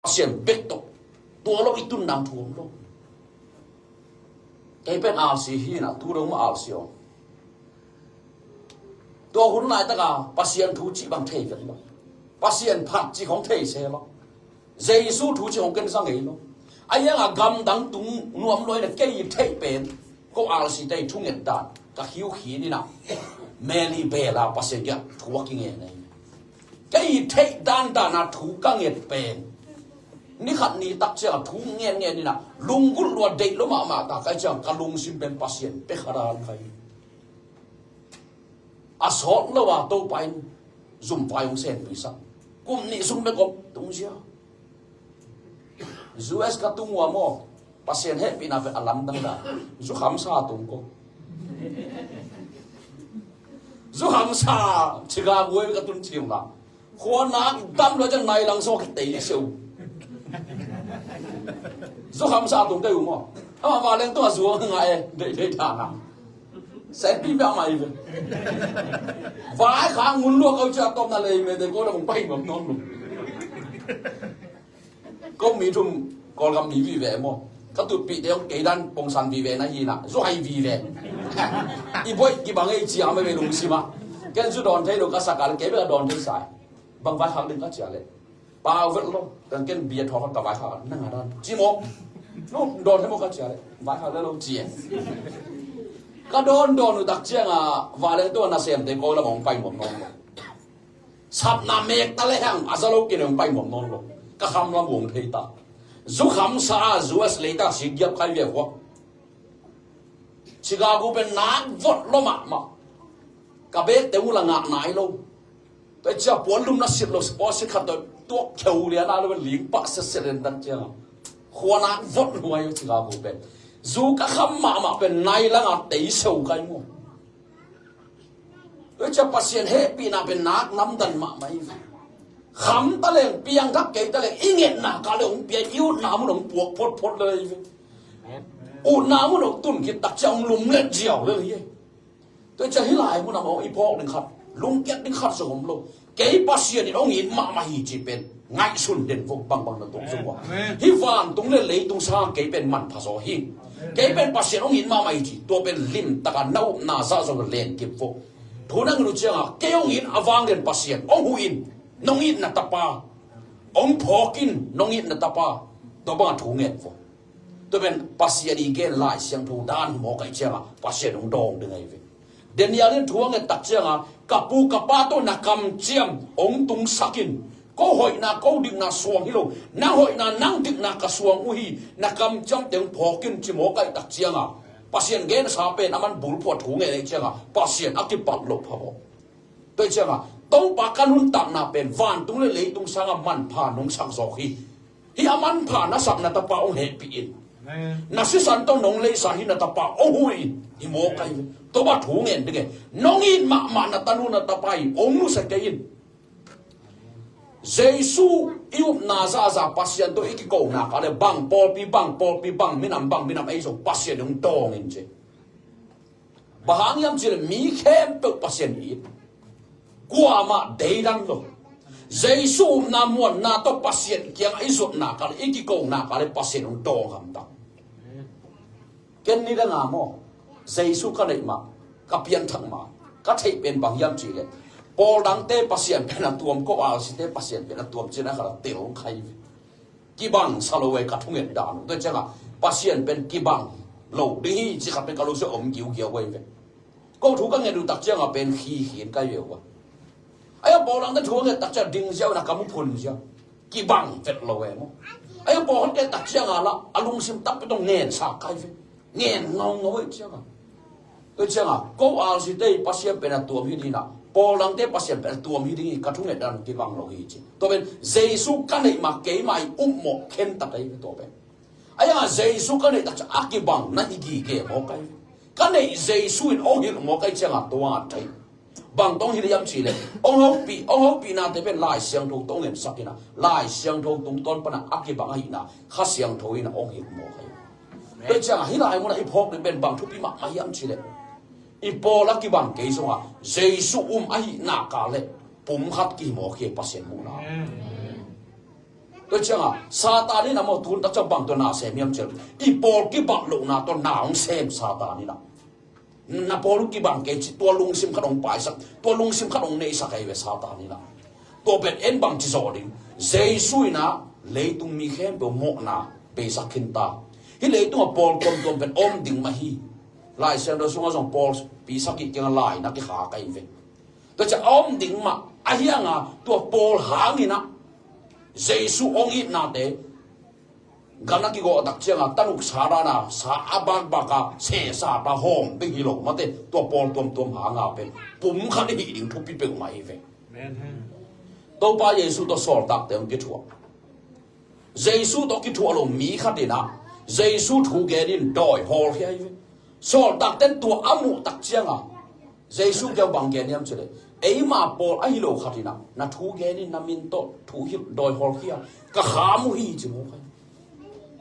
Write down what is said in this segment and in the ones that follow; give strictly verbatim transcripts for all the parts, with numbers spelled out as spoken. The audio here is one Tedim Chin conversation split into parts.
Pasian bek tawh. Tua lo i tun nang thu om lo. Kei pen alsi hi na, tu dong mah alsi om. Tua hun laitaka Pasian thu cih bang thei vet lo. Pasian phat cih khong thei se lo. Jesu thu cih khong ken sa ngei lo. A hianga gamdang tung nuam lo ina kei i theih pen ko alsi tei thunget dan ka khiu khin ina. Meli bela Pasian kia thu a kingen ei. Kei i theih dandan a thu ka nget pen ni khat ni tak ciang a thu ngen ngen ina lunggulh lua deih lo mahmah ta kai ciang ka lungsim pen Pasian pe kha dan kai. A sawt lo a Topa in zumvai hong senpui sak. Kum nih sung bek om tung zia. U S ka tung ua maw? Pasian hehpihna pen a lamdang dan. Zukhamsa tung ko. Zukhamsa Chicago ka tun ciang la. Khua nak dam lo ciang nai lang sawk tei seuh. Zukhamsa tung tei uh maw? Ama va leng tung a zuang nga e. Dei dei ta na. Sen pi bia mai ve. Vai kha ngun lua kau cia tom na lei me de ko da kong pai ngom nom lo. Ko mi thum Kawlgam mi vive maw? Ka tutpih te hong kei dan pongsan vive na hi na. Zu hai vive. I boih kibang ei cia me ve lungsim a. Ken zu dawn thei lo ka sakal kei bek a dawn thei sai. Bang vai khak ding ka cia le. Pau vet lo. Kan ken bia thawk ka vai khak na nga dan. Ci maw? No dawn thei maw ka cia le. Vai khak le lo cia. Ka dawn dawn uh tak ciang a va leng tua na sem te ko la mong pai mong mong lo. Sapna mek ta le hang a za lo kin hong pai mawm nawn lo. Ka kham lam hong thei ta. Zu kham sa a zu as lei ta si giap khai ve vua. Chicago pen nak vot lo mahmah. Ka bek te uh la ngah nai lo. Tua cia puan lum na sit lo sport sit khat tua tuak kheu lia na lo ling pah set set len dan cia. Khua nak vot lo ai Chicago pen. Zu ka kham mahmah pen nai la ngah tei seu kai mu. Tua cia Pasian hehpihna pen nak namdan mahmah hi ve. Kham ta leng piang thak kei ta leng i ngetna ka le hong pia i utna mun hong puak photphot le hi ve. Utna mun hong tun khit tak cia hong lumlet ziau le hi. Tua cia hi lai mun a hong i phawk ding khat lungkiat ding khat zong om lo. Kei Pasian in hong it mahmah hi ci pen ngaihsun den vo bangbang na tuak zong ua. Hi vantung le leitung sang kei pen manpha zaw hi. Kei pen Pasian hong it mahmah hi ci tua pen limtaka na upna zah zong len kip vo. Thu nang nu cianga kei hong it a vang den Pasian hong hu in nong itna tapa hong phawk in nong itna tapa tua banga thu ngen vo. Tua pen Pasian i gen Lai Siangtho dan hi mawk ahi cianga Pasian hong dawng ding ahi ve. Daniel in thu a nget tak cianga ka pu ka pa tawh na kamciam hong tungsak in ko hoihna ko dikna suang hi lo nang hoihna nang dikna ka suang uh hi na kamciamte hong phawk in ci mawk ahi tak cianga Pasian gensa pen a man bulphuh a thu ngen ahi cianga Pasian a kipat loh pha mawk. Tua hi cianga Topa ka nuntakna pen vantung le leitung sanga manpha nong sak zawk hi. Hi a manpha na sakna tapa hong hehpih in. Na sisan tawh nong leisa hi na tapa hong hu in hi mawk ahi. Topa thu ngen ding e. Nong it mahmah na tanu na tapa hi hong nusia kei in. Jesu i upna zahzah Pasian tawh i kikona ka le bang pawlpi bang pawlpi bang minam bang minam ei zong Pasian hong dawng in ci. Bang hang hiam cileh mi khempeuh Pasian i it. Kuamah deidan lo. Jesu upna muanna tawh Pasian kiangah i zutna kale i kikona kale Pasian hong dawng hamtang. Ken ni danga maw Jesu ka neih mah ka pianthak mah ka theih pen bang hiam cileh pawl dangte Pasian pen a tuam ko alsite Pasian pen a tuam cina khala tel khai ve. Kibang sa lo ei ka thunget dan uh tua cianga Pasian pen kibang lo ding hi ci khat pen ka lo sia om giugiau ei ve. Ko thu ka nget uh tak cianga pen khi khin kai ve uh. Ai a pawl ang ka thu nget tak cianga ding ziau na ka mu phun ziau. Kibang vet lo ei maw. Ai a pawl te tak cianga la a lungsim tak pe tong ngen sa kai ve. Ngen ngaungau ei cianga. Tua cianga ko alsite Pasian pen a tuam hi dingina pawl dangte Pasian pen a tuam hi ding hi ka thunget dan kibang lo hi ci. Tua pen Jesu ka neih ma keima i upmawh khen tak ei tua pen. Aianga Jesu ka neih tak cianga a kibang na hi gige mawk ei. Ka neih Jesu in ong hilh mawk ei cianga tua a thei. Bang tong hilh hiam cileh ong hopih ong hopih nate pen Lai Siangtho tong en sakina Lai Siangtho tungtawn pana a kibang ahina Kha Siangtho ina ong hilh mawk ei. Tua cianga hi lai muna i phawk ding pen bang thupi mahmah hiam cileh i pawl a kibang kei zonga Jesu um ahi naka le pum khat kihimawk hi Pasian muhna. Tua ciangah Satan in a maw tun tak ciang bang tua na sem hiam cih leh i pawl kibat lohna tua na hong sem Satan in a. Na pawl uh kibang kei ci, tua lungsim khat hong paisak, tua lungsim khat hong neisak ahi ve Satan in a. Tua pen en bang ci zawh ding? Jesu in a leitung mi khempeuh mawhna beisak khin ta. Hih leitungah pawl tuamtuam pen om ding mah hi. Lai Siangtho sungah zong pawlpi sagih kiangah lai na kikhak ahi ve. Tua ciang a om ding mah ahi hang a tua pawl hangin a Jesu hong itnate gam na kigawh tak ciangah tanuk sa dana sa a bakbak a sehsa ta hawm ding hi lo mate, tua pawl tuamtuam hanga pen pum khat i hih ding thupi peuhmah hi ve. Amen. Topa Jesu tawh sawltakte hong kithuah. Jesu tawh kithuah lo mi khat in a Jesu thu genin dawi hawlkhia hi ve. Sawltakten tua a muh tak cianga Jesu kiang bang gen hiam cih leh, eima pawl ahi lo khat in a na thu genin na min tawh thu hilh dawi hawlkhia, ka kham uh hi ci mawk ahi.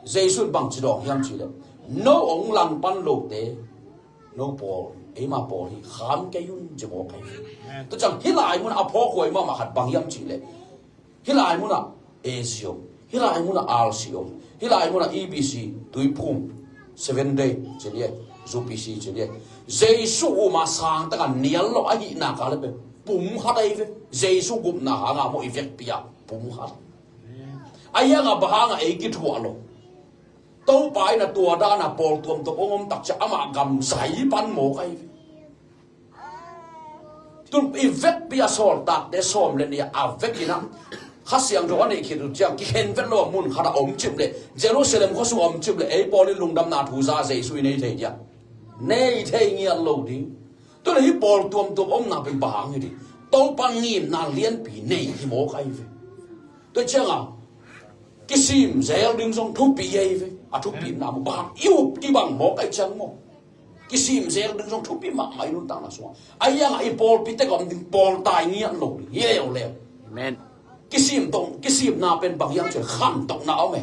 Jesu in bang ci dawng hiam cih leh, no hong langpan lote no pawl, eima pawl hi kham kei un ci mawk ahi. Tua ciang hih lai mun a phawkhuai mahmah khat bang hiam cih leh, hih lai munah A Z om, hih lai munah R C om, hih lai munah E B C, Tuiphum, Seven Day ci ni e, U P C ci ni e. Jesu um a sangtaka nial lo ahih nak leh pen pum khat ahi ve. Jesu gupna hanga maw i vekpi a pum khat. Ahi hanga bang hanga ei kithuah lo? Topa in a tua dana pawl tuamtuam hong om tak ciang amah gam zai pan mawk ahi ve. Tun i vekpi a sawltakte sawm le nih a vekin a Kha Siangtho a neih khit uh ciang kikhen vet lo a mun khat a om cip leh, Jerusalem khuasung a om cip leh, ei pawl in lungdamna thu za Jesu i nei thei diam? Nei thei ngiat lo ding. Tun hih pawl tuamtuam omna pen bang hi ding? Topa ngimna lianpi nei hi mawk ahi ve. Tua cianga kisim zel ding zong thupi ahi ve. A thupina maw bang i up kibang mawk ahi ciang maw? Kisim zel ding zong thupi mahmah i nuntakna sungah. Ahi hangah i pawlpi tek a om ding pawl tai ngiat lo ding hi leuleu. Amen. Kisim tawh, kisimna pen bang hiam cih leh khantohna a om e.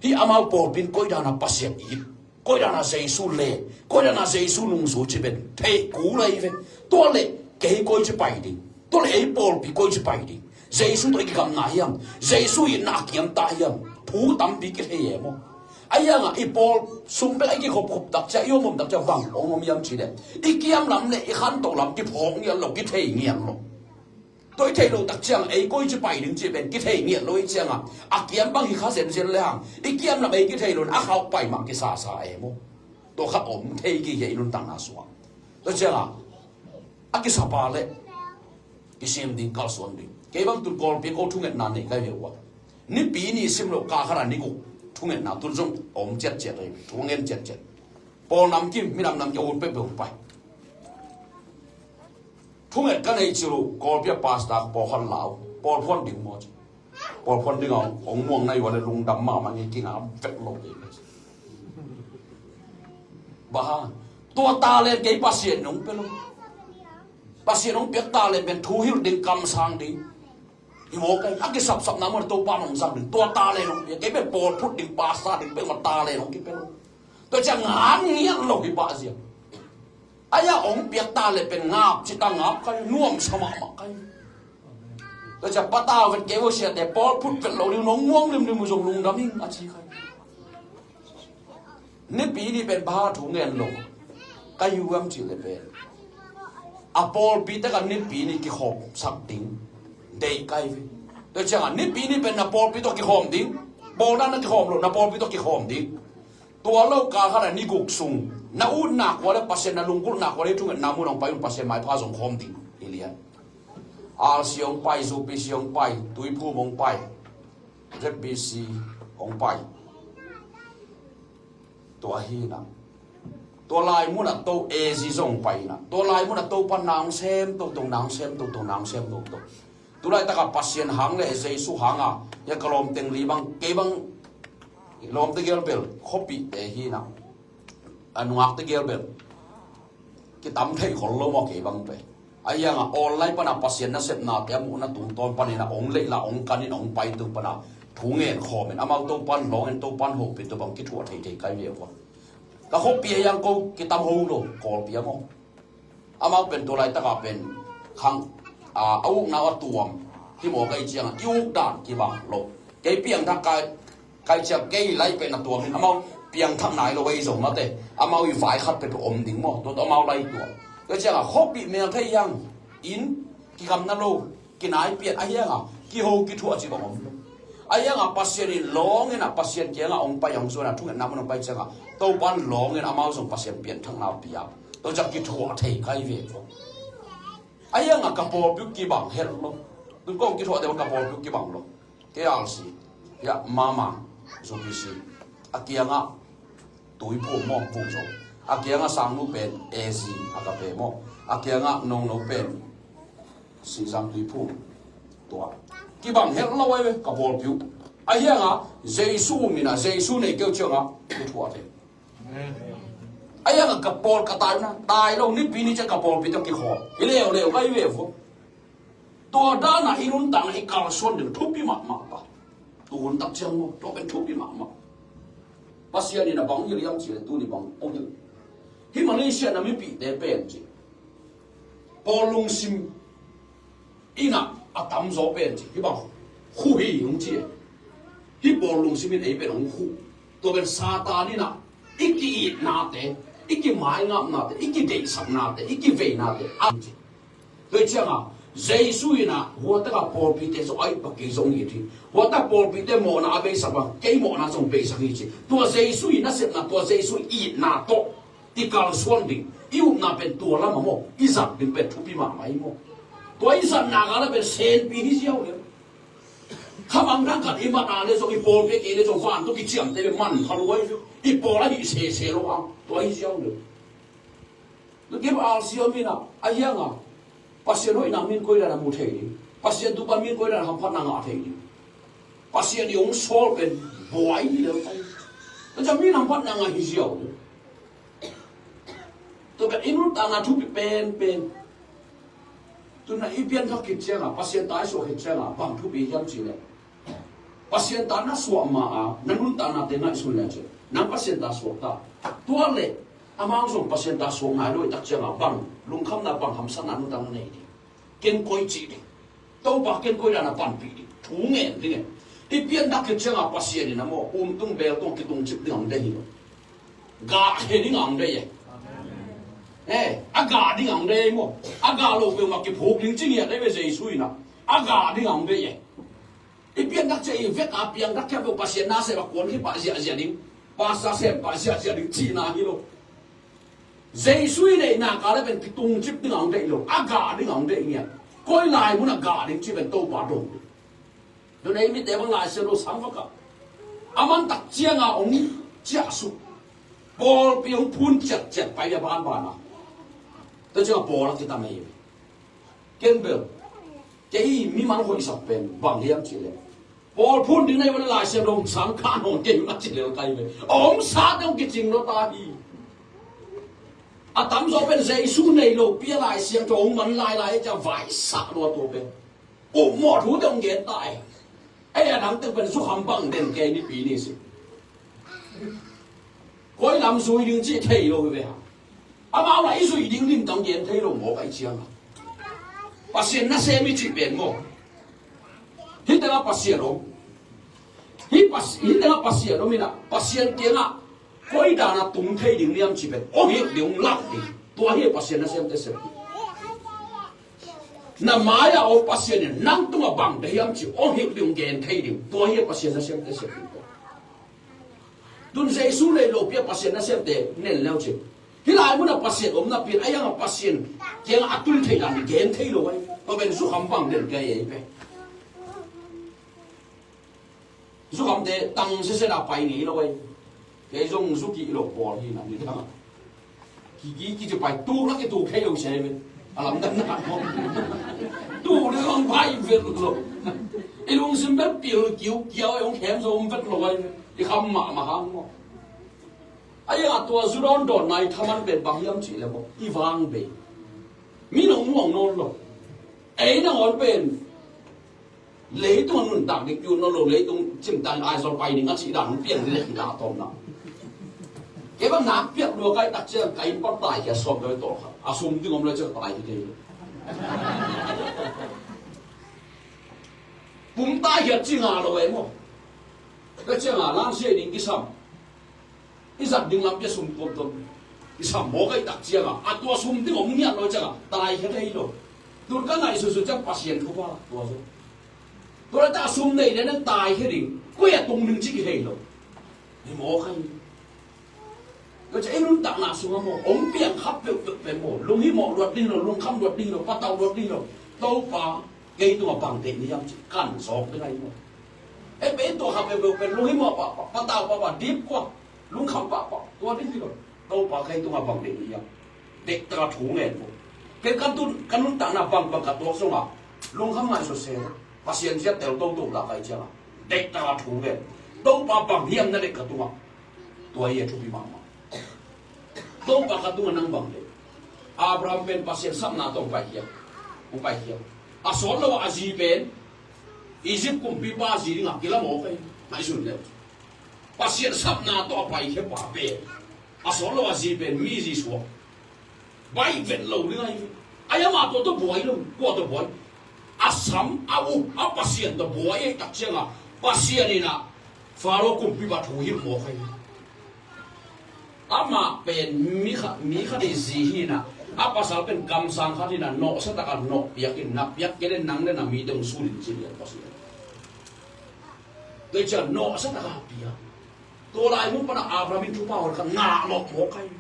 Hih amau pawlpi in koi dana Pasian it, koi dana Jesu le, koi dana Jesu nungzu ci pen thei kul ahi ve. Tua leh kei koi ci pai ding? Tua leh ei pawlpi koi ci pai ding? Jesu tawh i kigamna hiam? Jesu itna a kiam ta hiam? Thu tampi kithei e maw? Ahi hangah i pawl sung bek a i kikhopkhop tak ciang, i om om tak ciang bang hong om hiam cih leh, i kiam lam le i khantoh lam kiphawk ngiat lo, kithei ngiat lo. Tua i theih loh tak ciang ei koi ci pai ding cih pen kithei ngiat lo i ciangah a kiam bang hi kha zenzen le hang i kiam lam ei kithei lo in a khauh pai mah kisasa e maw? Tua kha om thei kei hi a i nuntakna sungah. Tua ciangah a kisapa le kisim ding, kalsuan ding. Kei bang tun Kawlpi ko thungetna nei kai ve ua. Nipi ni sim lo ka khat a ni guk thungetna tun zong om ciatciat ahi, thungen ciatciat. Pawl namkim, minam namkim a ut peuhpeuh pai. Thunget ka nei ci lo, Kawlpi a pastor pawlkhat lau, pawl phuan ding maw ci. Pawl phuan ding a hong muang na i ua le lungdam mahmah ngei, kingam vek lo kei. Bang hang? Tua talent kei Pasian in hong pia lo. Pasian hong piak talent pen thu hilh ding, kamsang ding. Hi mawk ahi, a kisapsapna mun a Topa in hong zang ding. Tua talent hong pia, kei pen pawl phut ding, pastor ding peuhmah talent hong kipia lo. Tua ciang ngam ngiat lo hi pah zia. Ahi a hong piak talent pen ngap cih ta ngap kai, nuamsa mahmah kai. Tua ciang patau vet kei vo siate, pawl phut vet lo ding, nong muang limlim uh zong lungdam ing a ci kai. Nipi ni pen bang thu ngen lo ka hiam cih leh pen a pawlpi tek a nipi ni kikhawmsak ding deih kai ve. Tua ciangah nipi ni pen na pawlpi tawh kikhawm ding. Pawl dan na kikhawm lo, na pawlpi tawh kikhawm ding. Tua lo ka khat a ni guk sung na utna kua le Pasian na lunggulhna kua le thungetna mun hong pai un, Pasian maipha zong khawm ding hi lian. R C hong pai, U P C hong pai, Tuiphum hong pai, Z B C hong pai. Tua hi na. Tua lai munah to A Z zong pai na. Tua lai munah Topa nang sem toto, nang sem toto, nang sem toto. Tulaitakah Pasian hang le Jesu hanga hia ka lawmteng li bang, kei bang lawmte gel bel khuapihte hi na. A nungakte gel bel kitam thei khol lo maw kei bang pen. Ahi hangah online pana Pasian nasepnate a muhna tungtawn panin a hong leihla hong kanin hong pai tung pana thu ngen khawmin amau Topan lawngin Topan hopin tua bang kithuah theithei kai ve ua. Ka khuapi a hiang ko kitam ho lo, Kawlpi a maw. Amau pen tua laitakah pen khang a ukna a tuam hi mawk ahi ciangah i uk dan kibang lo. Kei piangthak kai, kai ciang kei lai peh na tuang in amau piangthak nai lo ei zong mate. Amau i vai khat peh peh om ding maw. Tua tawh amau lai tuang. Tua ciangah khuapih mel thei hiang in kigamna lo, kinai pian a hiangah kiho kithuah ci bang om lo. A hiangah Pasian in lawng inah Pasian kiangah hong pai hong zuanah thungetna mun hong pai ciangah Topan lawng in amau zong Pasian pianthakna piak. Tua ciang kithuah thei kai ve tua. A hiangah ka pawlpi uh kibang het lo. Tun kong kithuah deuh ka pawlpi uh kibang lo. K R C, ya, Mama, Z P C. A kiangah Tuiphum maw, Phum Zo. A kiangah Sangnu pen A Z, a ka pe maw. A kiangah Nongno pen Sihzang Tuiphum. Tua kibang het lo ai ve, ka pawlpi uh. A hiangah Jesu minah, Jesu nei keu ciangah kithuah thei. A hiangah ka pawl ka tai na, tai lo nipi ni ciang ka pawlpi tawh kikhawl. I leuleu kai ve vo. Tua dana i nuntakna i kalsuan ding thupi mahmah pa. Tu hun tak ciang maw, tua pen thupi mahmah. Pasian in a bang hilh hiam cih leh tuni bang hong hilh. Hih Malaysia na mipihte pen ci, pawl lungsim inah a tamzaw pen ci, hih bang khuh hi hong ci. Hih pawl lungsim in ei pen hong khuh. Tua pen Satan inah i ki-itnate, i kimaingapnate, i kideihsaknate, i kiveinate a ci. Tua ciangah Jesu inah huatakah pawlpite zong a it bang kei zong it hi. Huatak pawlpite mawhna a beisak bang kei mawhna zong beisak hi ci. Tua Jesu i nasepna, tua Jesu i itna tawh i kalsuan ding, i upna pen tua lamah maw, i zat ding pen thupi mahmah hi maw. Tua i zatna kala pen senpi hi ziau le. Khamang dang khat i mat a le zong, i pawlpi kei le zong, van tawh kiciamte pen manpha luai. I pawl ahi sese lo ang, tua hi ziau le. Lungkim alsiam inah a hiangah Pasian hoihna min koidan a mu thei ding, Pasian tupa min koidan a hamphatna ngah thei ding, Pasian i hong sawl pen buai hi lel kai. Tua ciang min hamphatna ngah hi ziau ding. Tua pen i nuntakna thupi penpen. Tuna i pianthak khit ciangah, Pasian ta i suak khit ciangah bang thupi hiam cih leh, Pasian ta na suak ma a na nuntaknate ngaihsun le cin nang Pasian ta suak ta. Tua le amau zong Pasian ta suak nai lo i tak ciangah bang lungkhamna, bang hamsatna nuntakna nei ding. Ken koi cih ding. Topa ken koi dana panpih ding. Thu ngen ding e. I pianthak khit ciangah Pasian in a maw, umtung beltung kitungcip ding ang dei hi lo. Gah he ding ang dei e. Eh, a gah ding ang dei maw. A gah lo peuhmah kiphuk ding ci ngiat dei ve Jesu in a. A gah ding ang dei e. I pianthak ciang i vek a piangthak khiat lo Pasian nasep a kuan khit pah ziahziah ding, pastor sem pah ziahziah ding cihna hi lo. Jesu i neihna kala pen kitungcip ding ang deih lo, a gah ding ang deih ngiat. Koi lai mun a gah ding cih pen Topa dong ding. Tun ei mite bang Lai Siangtho sang vak a, a man tak cianga hong ciahsuk, pawlpi hong phun ciatciat pai a banbana. Tua cianga pawl a kitam ei. Ken bel kei mimal hoihsak pen bang hiam cih leh, pawl phun ding na hi ua leh Lai Siangtho sang kha nawn kei un a ci lel kai ve. A om sate hong kicing lo ta hi. A tamzaw pen Jesu nei lopi a Lai Siangtho hong man lailai a, ci a vaisah lo a tua pen. Upmawh thute hong gen ta e. Ei a dangte pen zukham bang den kei nipi ni si. Koi lam zui ding cih thei lo hi ve ha. Amau la i zuih ding lim tang gen thei lo mawk a i ciang a. Pasian nasem i cih pen maw. Hih tengah Pasian om. Hih Pas-, hih tengah Pasian om inah Pasian kiangah koi dana tung thei ding niam cih pen hong hilh ding, hong lak ding. Tua hi Pasian nasemte sem. Na mai-ah om Pasian in nang tungah bang deih hiam cih hong hilh ding, hong gen thei ding. Tua hi Pasian nasemte sem ding. Tun Jesu nei lopi a Pasian nasemte nen leu cin. Hih lai munah Pasian om napi in a hiangah Pasian kiangah a tun theih dan gen thei lo ai. Tua pen zukham bang den kei ei pe. Zukhamte tang sese na pai ngei lo ai. Kei zong zukih lo pawl hi na ni tang. Ki, ki, ki ci pai tuk la ki tuk thei lo se ve. A lamdang na ko. Tuk le hong pai vet lo. I lungsim bel pil kiukiau, hong khem zo om vet lo ai. I kham mahmah hang maw. A hiangah tua zu dawndawnna i thaman pen bang hiam cih leh maw, i vang bei. Mi nong muang nawn lo. Ei nangawn pen leitung a nuntak ding kiun nawn lo, leitung cimtak in Aizawl pai ding a cih dan hong piang ding leh i dah tawmna. Kei bang nak piak lua kai tak ciang ka inn pan taikhia sawm doi tawh kha. A sum ding om lo ciang tai hi thei lo. Pum taikhia ci ngah lo ei maw. Tua ciangah langsiah ding kisam, i zat ding lampi a sum tuamtuam kisam mawk ahih tak ciangah, a tua sum ding om ngiat lo ciangah taikhia thei lo. Tun ka ngaihsutsuh ciang Pasian thupha tua zo. Tua laitak a sum nei le nang taikhia ding, koi a tung ding cih kithei lo. Hi mawk ahi. Tua ciang i nuntakna sungah maw, hong piang kha peuhpeuh pen maw, lunghimawh luat ding lo, lungkham luat ding lo, patauh luat ding lo. Topa, kei tungah bang deih na hiam cih kan zawk ding ahi maw. Ei pen tua kha peuhpeuh pen lunghimawh pahpah, patauh pahpah, dip kua, lungkham pahpah tua ding hi lo. Topa, kei tungah bang deih na hiam. Deihtak a thu ngen vo. Kei ka tun, ka nuntakna bangbang ka tuak zongah, lungkham ngaihsut se, Pasian zia tel toto ta kai ciangah, deihtak a thu ngen. Topa, bang hiam na deih ka tungah. Tua hi a thupi mahmah. Topa, ka tungah nang bang deih. Abraham pen Pasian sapna tawh hong paikhia. Hong paikhia. A sawt lo a zi pen Egypt kumpipa a zi dingah kila mawk ahi. Ngaihsun le. Pasian sapna tawh a paikhia pa pen a sawt lo a zi pen mi zi suak. Baih vet lo ding ahi. Ai, amah tua tawh buai lo, kua tawh buai? A sam, a up, a Pasian tawh buai ahih tak ciangah, Pasian in ah Faro kumpipa thu hilh mawk ahi. Amah pen mi khat, mi khat ii zi hi in ah, a pasal pen kamsang khat hi in ah, nawhsa takin nawh piak in, na piak kei leh nang le na mite hong sulin ci lian Pasian. Tua ciang nawhsa takin piak. Tua lai mun pan ah Abraham in thupha hoih khat ngah lawh mawk ahi.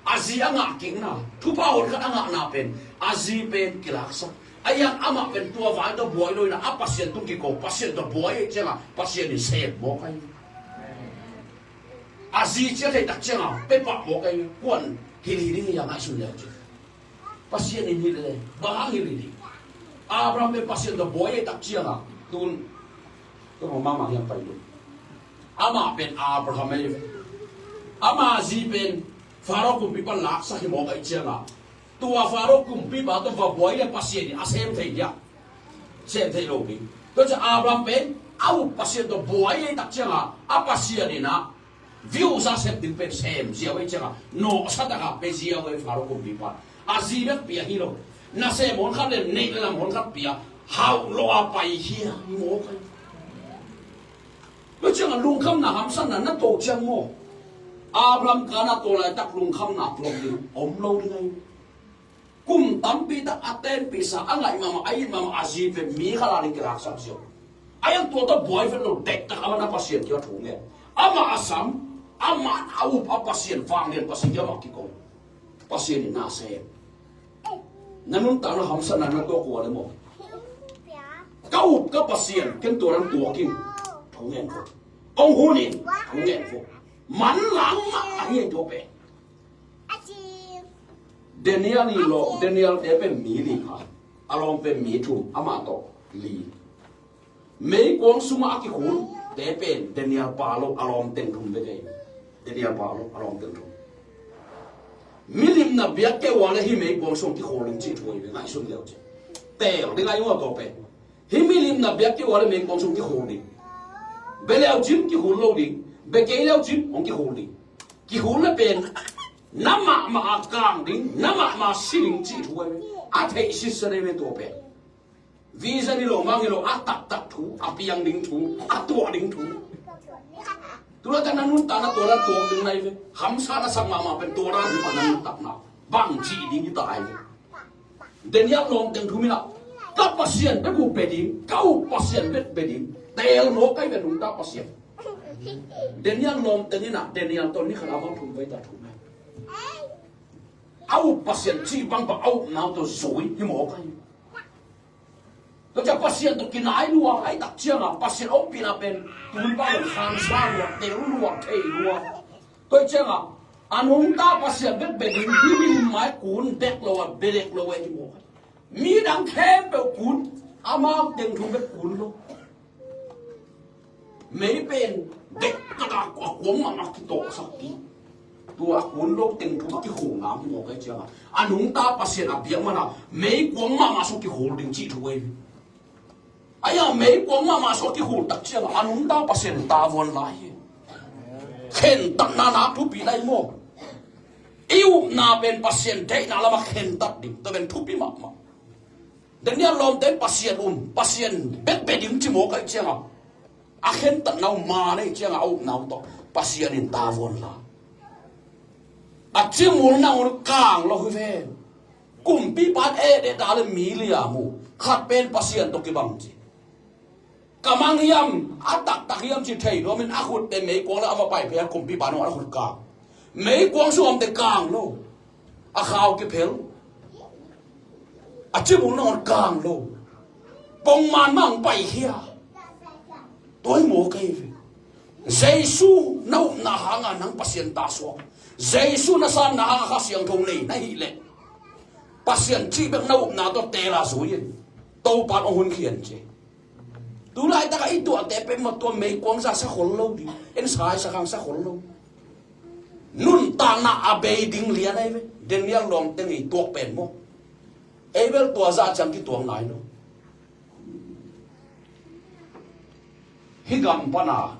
A zi a ngah kikna, thupha hoih khat a ngahna pen, a zi pen kilaksak. Ahi hang amah pen tua vai tawh buai lo in ah, a Pasian tung kiko, Pasian tawh buai ahih ciangah, Pasian in sem mawk ahi. A zi ciah theih tak ciangah, pepah mawk ahi. Kuan hilh hi ding hi a ngaihsun le uh ci. Pasian in hilh le, bang hang hilh hi ding. Abraham pen Pasian tawh buai ahih tak ciangah, tun, tua mahmah hiam pai lo. Amah pen Abraham ahi ve. Ama zi pen Faro kumpipa laksak hi mawk ahih ciangah, tua Faro kumpipa tawh va buai le Pasian in a sem thei hiam? Sem thei lo ding. Tua ciang Abraham pen a up Pasian tawh buai ahih tak ciangah, a Pasian in ah view za sep ding pen sem ziau ahih ciangah, nawhsa takin pe ziau ahi Faro kumpipa. A zi bek pia hi lo. Nasem hon khat le neih le lam hon khat pia, hauh lo a paikhia hi mawk ahi. Tua ciangah lungkhamna hamsatna na tuak ciang maw, Abraham kan ah tua laitak lungkhamna tuak ding om lo ding ahi. Kum tampi tak a tenpihsa, a ngaih mahmah, a it mahmah a zi pen mi khat a ding kilaksak ziau. Ahi hang tua tawh buai vet lo, deihtak a man a Pasian kiang thu ngen. Amah a sam, amah a up a Pasian, vanglian Pasian kiang amah kiko. Pasian in na sem. Na nuntakna hamsatna na tuak uh a leh maw, ka up ka Pasian, ken tua nang tuak in. Thu ngen vo. Hong hun in. Thu ngen vo. Manlang mah ahi tua pen. Daniel ii lawm, Daniel te pen mi li kha, a lawm pen mi thum, amah tawh li. Meikuang sungah a kikhul te pen Daniel pa lo, a lawm teng thum bek ahi. Daniel pa lo, a lawm teng thum. Milimna biak kei uh a leh hih meikuang sung kikhul ding cih thu ahi ve, ngaihsun le uh ci. Teel ding ahi uh a tua pen. Hih milimna biak kei uh a leh meikuang sung kikhul ding. Bia le uh cin kikhul lo ding. Bia kei le uh cin hong kikhul ding. Kikhul le pen na mahmah a kang ding, na mahmah a si ding cih thu ahi ve. A theih sitset ahi ve tua pen. Vision hi lo, mang hi lo, a taktak thu, a piang ding thu, a tuah ding thu. Tu laitak na nuntakna tua dan tuak ding na hi ve. Hamsa na sak mahmah pen tua dan hi mah na nuntakna. Bangci ding hi ta lai ve. Daniel lawm teng thum in ah, ka Pasian bek uh bia ding, ka up Pasian bek bia ding. Teel mawk ahi ve nungta Pasian. Daniel lawm teng in ah, Daniel tawh ni khat a bang thum vai ta thum. A up Pasian cih bangbang a upna uh tawh zui hi mawk ahi. Tua ciang Pasian tawh kinai lua, ahih tak ciangah Pasian ompihna pen tun bang khansa lua, tel lua, thei lua. Tua ciangah a nungta Pasian bek bia ding, hih milim mai kun dek lo a, bia dek lo a hi mawk ahi. Midang khempeuh kun, amau teng thum bek kun lo. Mei pen deih kata a kuang mahmah kitawhsak ding. Tua a kun lo teng thum a kikhul ngam hi mawk ahi ciangah, a nungta Pasian a biak man a meikuang mahmah sung kikhul ding cih thu ahi. Ahi a meikuang mahmah sung a kikhul tak ciangah a nungta Pasian tavuan lai hi. Khentatna na thupi lai maw. I upna pen Pasian deihna lamah khentat ding, tua pen thupi mahmah. Daniel lawmte in Pasian um, Pasian bek bia ding ci mawk ahi ciangah, A khentatna uh man ahih ciangah a upna uh tawh Pasian in tavuan la. A cimul nangawn kang lo hi ve. Kumpipa in ehdeh ta le mi liam uh, khat pen Pasian tawh kibang ci. Ka mang hiam, a taktak hiam ci thei nuamin a khutte meikuang le a va pai phei a kumpipa nung a khut kang. Meikuang sungah omte kang lo. A khau kiphel. A cimul nangawn kang lo. Pongman mah hong paikhia. Tua hi maw ka hi ve. Jesu na upna hanga nang Pasian ta suak. Jesu na sanna hanga Kha Siangtho nei na hih leh, Pasian cih bek na upna tawh tela zui in. Topa in hong hun khian ci. Tulaitak a i tuahte pen maw, tua meikuang zah sa khol lo ding. En sai sa khang sa khol lo. Nuntakna a bei ding lian ahi ve. Daniel lawmte ngei tuak pen maw. Ei bel tua zah ciang kituak nai lo. Hih gam pana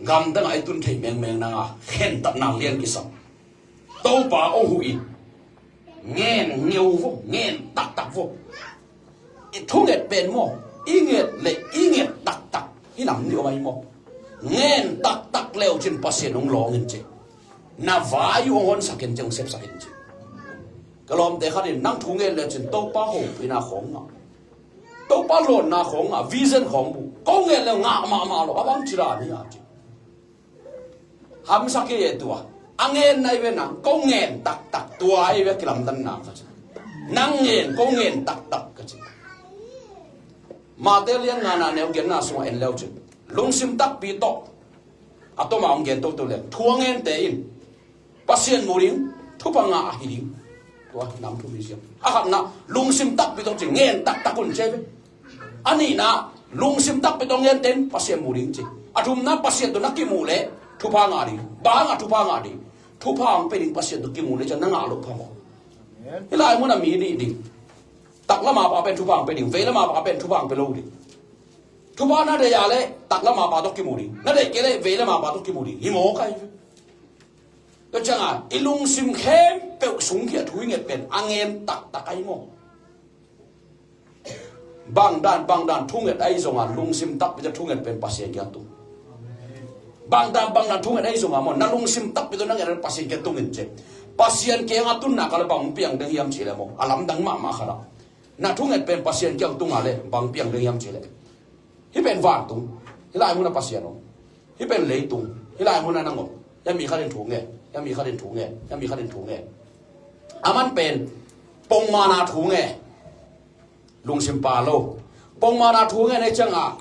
gamdang a i tun thei mengmeng nanga khentatna lian kisam. Topa aw huh in. Ngen ngeu vo, ngen taktak vo. I thunget pen maw, i nget le i nget taktak. Hih nam nih om ahi maw. Ngen taktak leucin Pasian hong lawng in ci. Na vai uh hong honsak in ci, hong sepsak in ci. Ka lawmte khat in nang thu ngen lecin Topa hopihna khawng ngah. Topa lawnna khawng ngah, vision khawng mu. Ko ngen le ngah mahmah lo, a bang ci dan hi a ci. Hamsa kei e tua. A ngen na hi ve nang, ko ngen taktak tua hi ve kilamdanna ka ci. Nang ngen, ko ngen taktak ka ci. Mate lian ngana neu genna sungah en leucin. Lungsim takpi tawh. A toma hong gen toto le. Thu a ngente in. Pasian mu ding, thupha ngah ahi ding. Tua nam thum hi siam. A khatna, lungsim takpi tawh ci ngen taktak un ci ve. A nihna, lungsim takpi tawh ngente in Pasian mu ding ci. A thumna, Pasian tawh na kimuh leh thupha ngah ding. Bang a thupha ngah ding. Thupha hong pe ding Pasian tawh kimuh leh ciang na ngah loh phamawh. Hih lai munah mi nih ding. Taklam a pa pen thupha hong pe ding. Veilam a pa pen thupha hong pe lo ding. Thupha na deih a leh taklam a pa tawh kimuh ding. Na deih kei leh veilam a pa tawh kimuh ding. Hi maw ka hi. Tua ciangah i lungsim khempeuh sungkhia thu i nget pen a ngen taktak ahi maw. Bangdan bangdan thunget ahi zonga lungsim takpi tawh thunget pen Pasian kiang tung. Bangdan bangdan thunget ahi zonga maw, na lungsim takpi tawh na nget pen Pasian kiang tung in ci. Pasian kiangah tunna ka le bang hong piang ding hiam ci le maw, a lamdang mahmah khat ah. Na thunget pen Pasian kiang tunga le bang piang ding hiam ci le. Hih pen vantung, hih lai munah Pasian om. Hih pen leitung, hih lai munah nang om. Hih mi khat in thu ngen, hih mi khat in thu ngen, hih mi khat in thu ngen. A man pen pongmana thu ngen. Lungsim pa lo. Pongmana thu ngen ei cianga,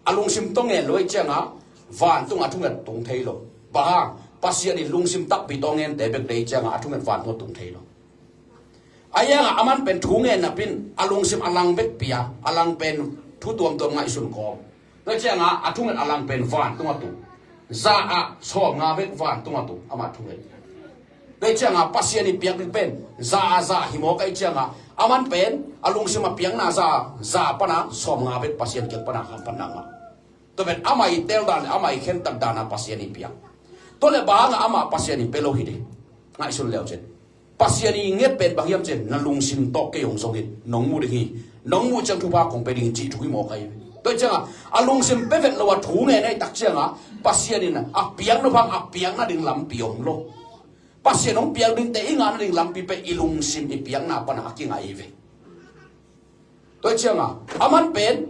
a lungsim tawh ngen lo ei cianga, vantung a thunget tung thei lo. Bang hang, Pasian in lungsim takpi tawh ngente bek deih cianga a thunget vantung a tung thei lo. A ianga a man pen thu ngen napin a lungsim a lang bek pia, a lang pen thu tuamtuam ngaihsun kawm. Tua cianga a thunget a lang pen vantung a tung. Za ah sawm nga bek vantung a tung, amah thunget. Tua cianga Pasian i piak ding pen za a za hi mawk a i cianga a man pen a lungsim a piakna za, za pana sawm nga bek Pasian kiang pana kham pana ngah. Tua pen amah i tel dan le amah i khentat dana Pasian i piak. Tua le banga amah Pasian i pe lo hi ding. Ngaihsun leucin. Pasian i nget pen bang hiam cin, na lungsim tawh kei hong zongin nong mu ding hi. Nong mu ciang thupha kong pe ding cih thu hi mawk ahi. Tua cianga a lungsim pe vet lo a thu ngen ahi tak cianga Pasian in a piak nop hang a piak nading lampi om lo. Pasian hong piak dingte i ngah nading lampi pen i lungsim i piakna pana a kingah hi ve. Tua cianga a man pen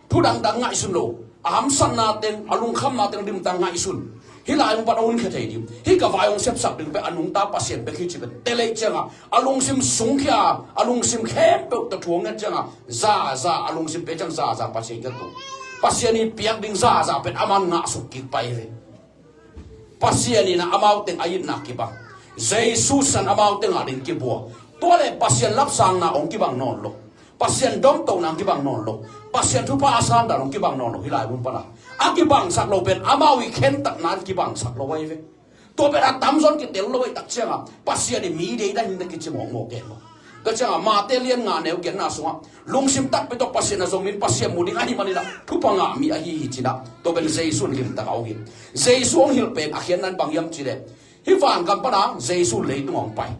thu dangdang ngaihsun lo, a hamsatna teng, a lungkhamna teng dimta ngaihsun. Hih lai hong pan a hun khia thei ding, hih ka vai hong sepsak ding pen a nungta Pasian bek hi ci pen telei cianga a lungsim sungkhia, a lungsim khempeuh tawh thu hong nget cianga za za a lungsim pe ciang za za Pasian kiang tung. Pasian i piak ding za za pen a man ngahsuk kik pai ve. Pasian in a amau teng a itna kibang. Jesu san amau teng a ding kibua. Tua le Pasian lapsangna hong kibang nawn lo. Pasian domtona hong kibang nawn lo. Pasian thupha a sandan hong kibang nawn lo. Hih lai mun pana a kibangsak lo pen amau i khentatna in kibangsak lo ahi ve. Tua pen a tamzaw in kitel lo ahi tak cianga Pasian i mi deih dan in na kici mawkmawk kei lo. Tua cianga Mate lian nga neu genna sungah lungsim takpi tawh Pasian a zong min Pasian mu ding ahi maninah thupha ngah mi ahi hi cinah tua pen Jesu in limtak a hong hilh. Jesu hong hilh pen a khiatna in bang hiam cileh hih vangam pana Jesu leitung hong pai.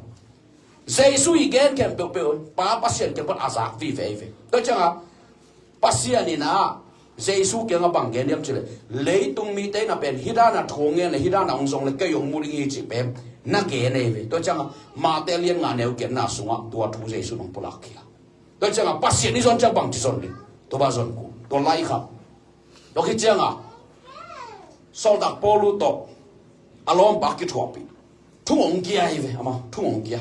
Jesu i gen khempeuh peuh Pa Pasian kiang pan a zak vive hi ve. Tua cianga Pasian inah Jesu kiangah bang gen hiam cih leh, leitung mite in a pen hih dan a thu hong ngen leh hih dan a hong zong leh kei hong mu ding hi cih pen na gen ei ve. Tua ciangah Mate lian nga neu giatna sungah tua thu Jesu in hong pulak khia. Tua ciangah Pasian i zon ciang bangci zon ding? Tua bang zon kul, tua lai khat. Tua khit ciangah Sawltak Paul uh tawh a lawmpa kithuahpih. Thung hong kia hi ve, amah thung hong kia.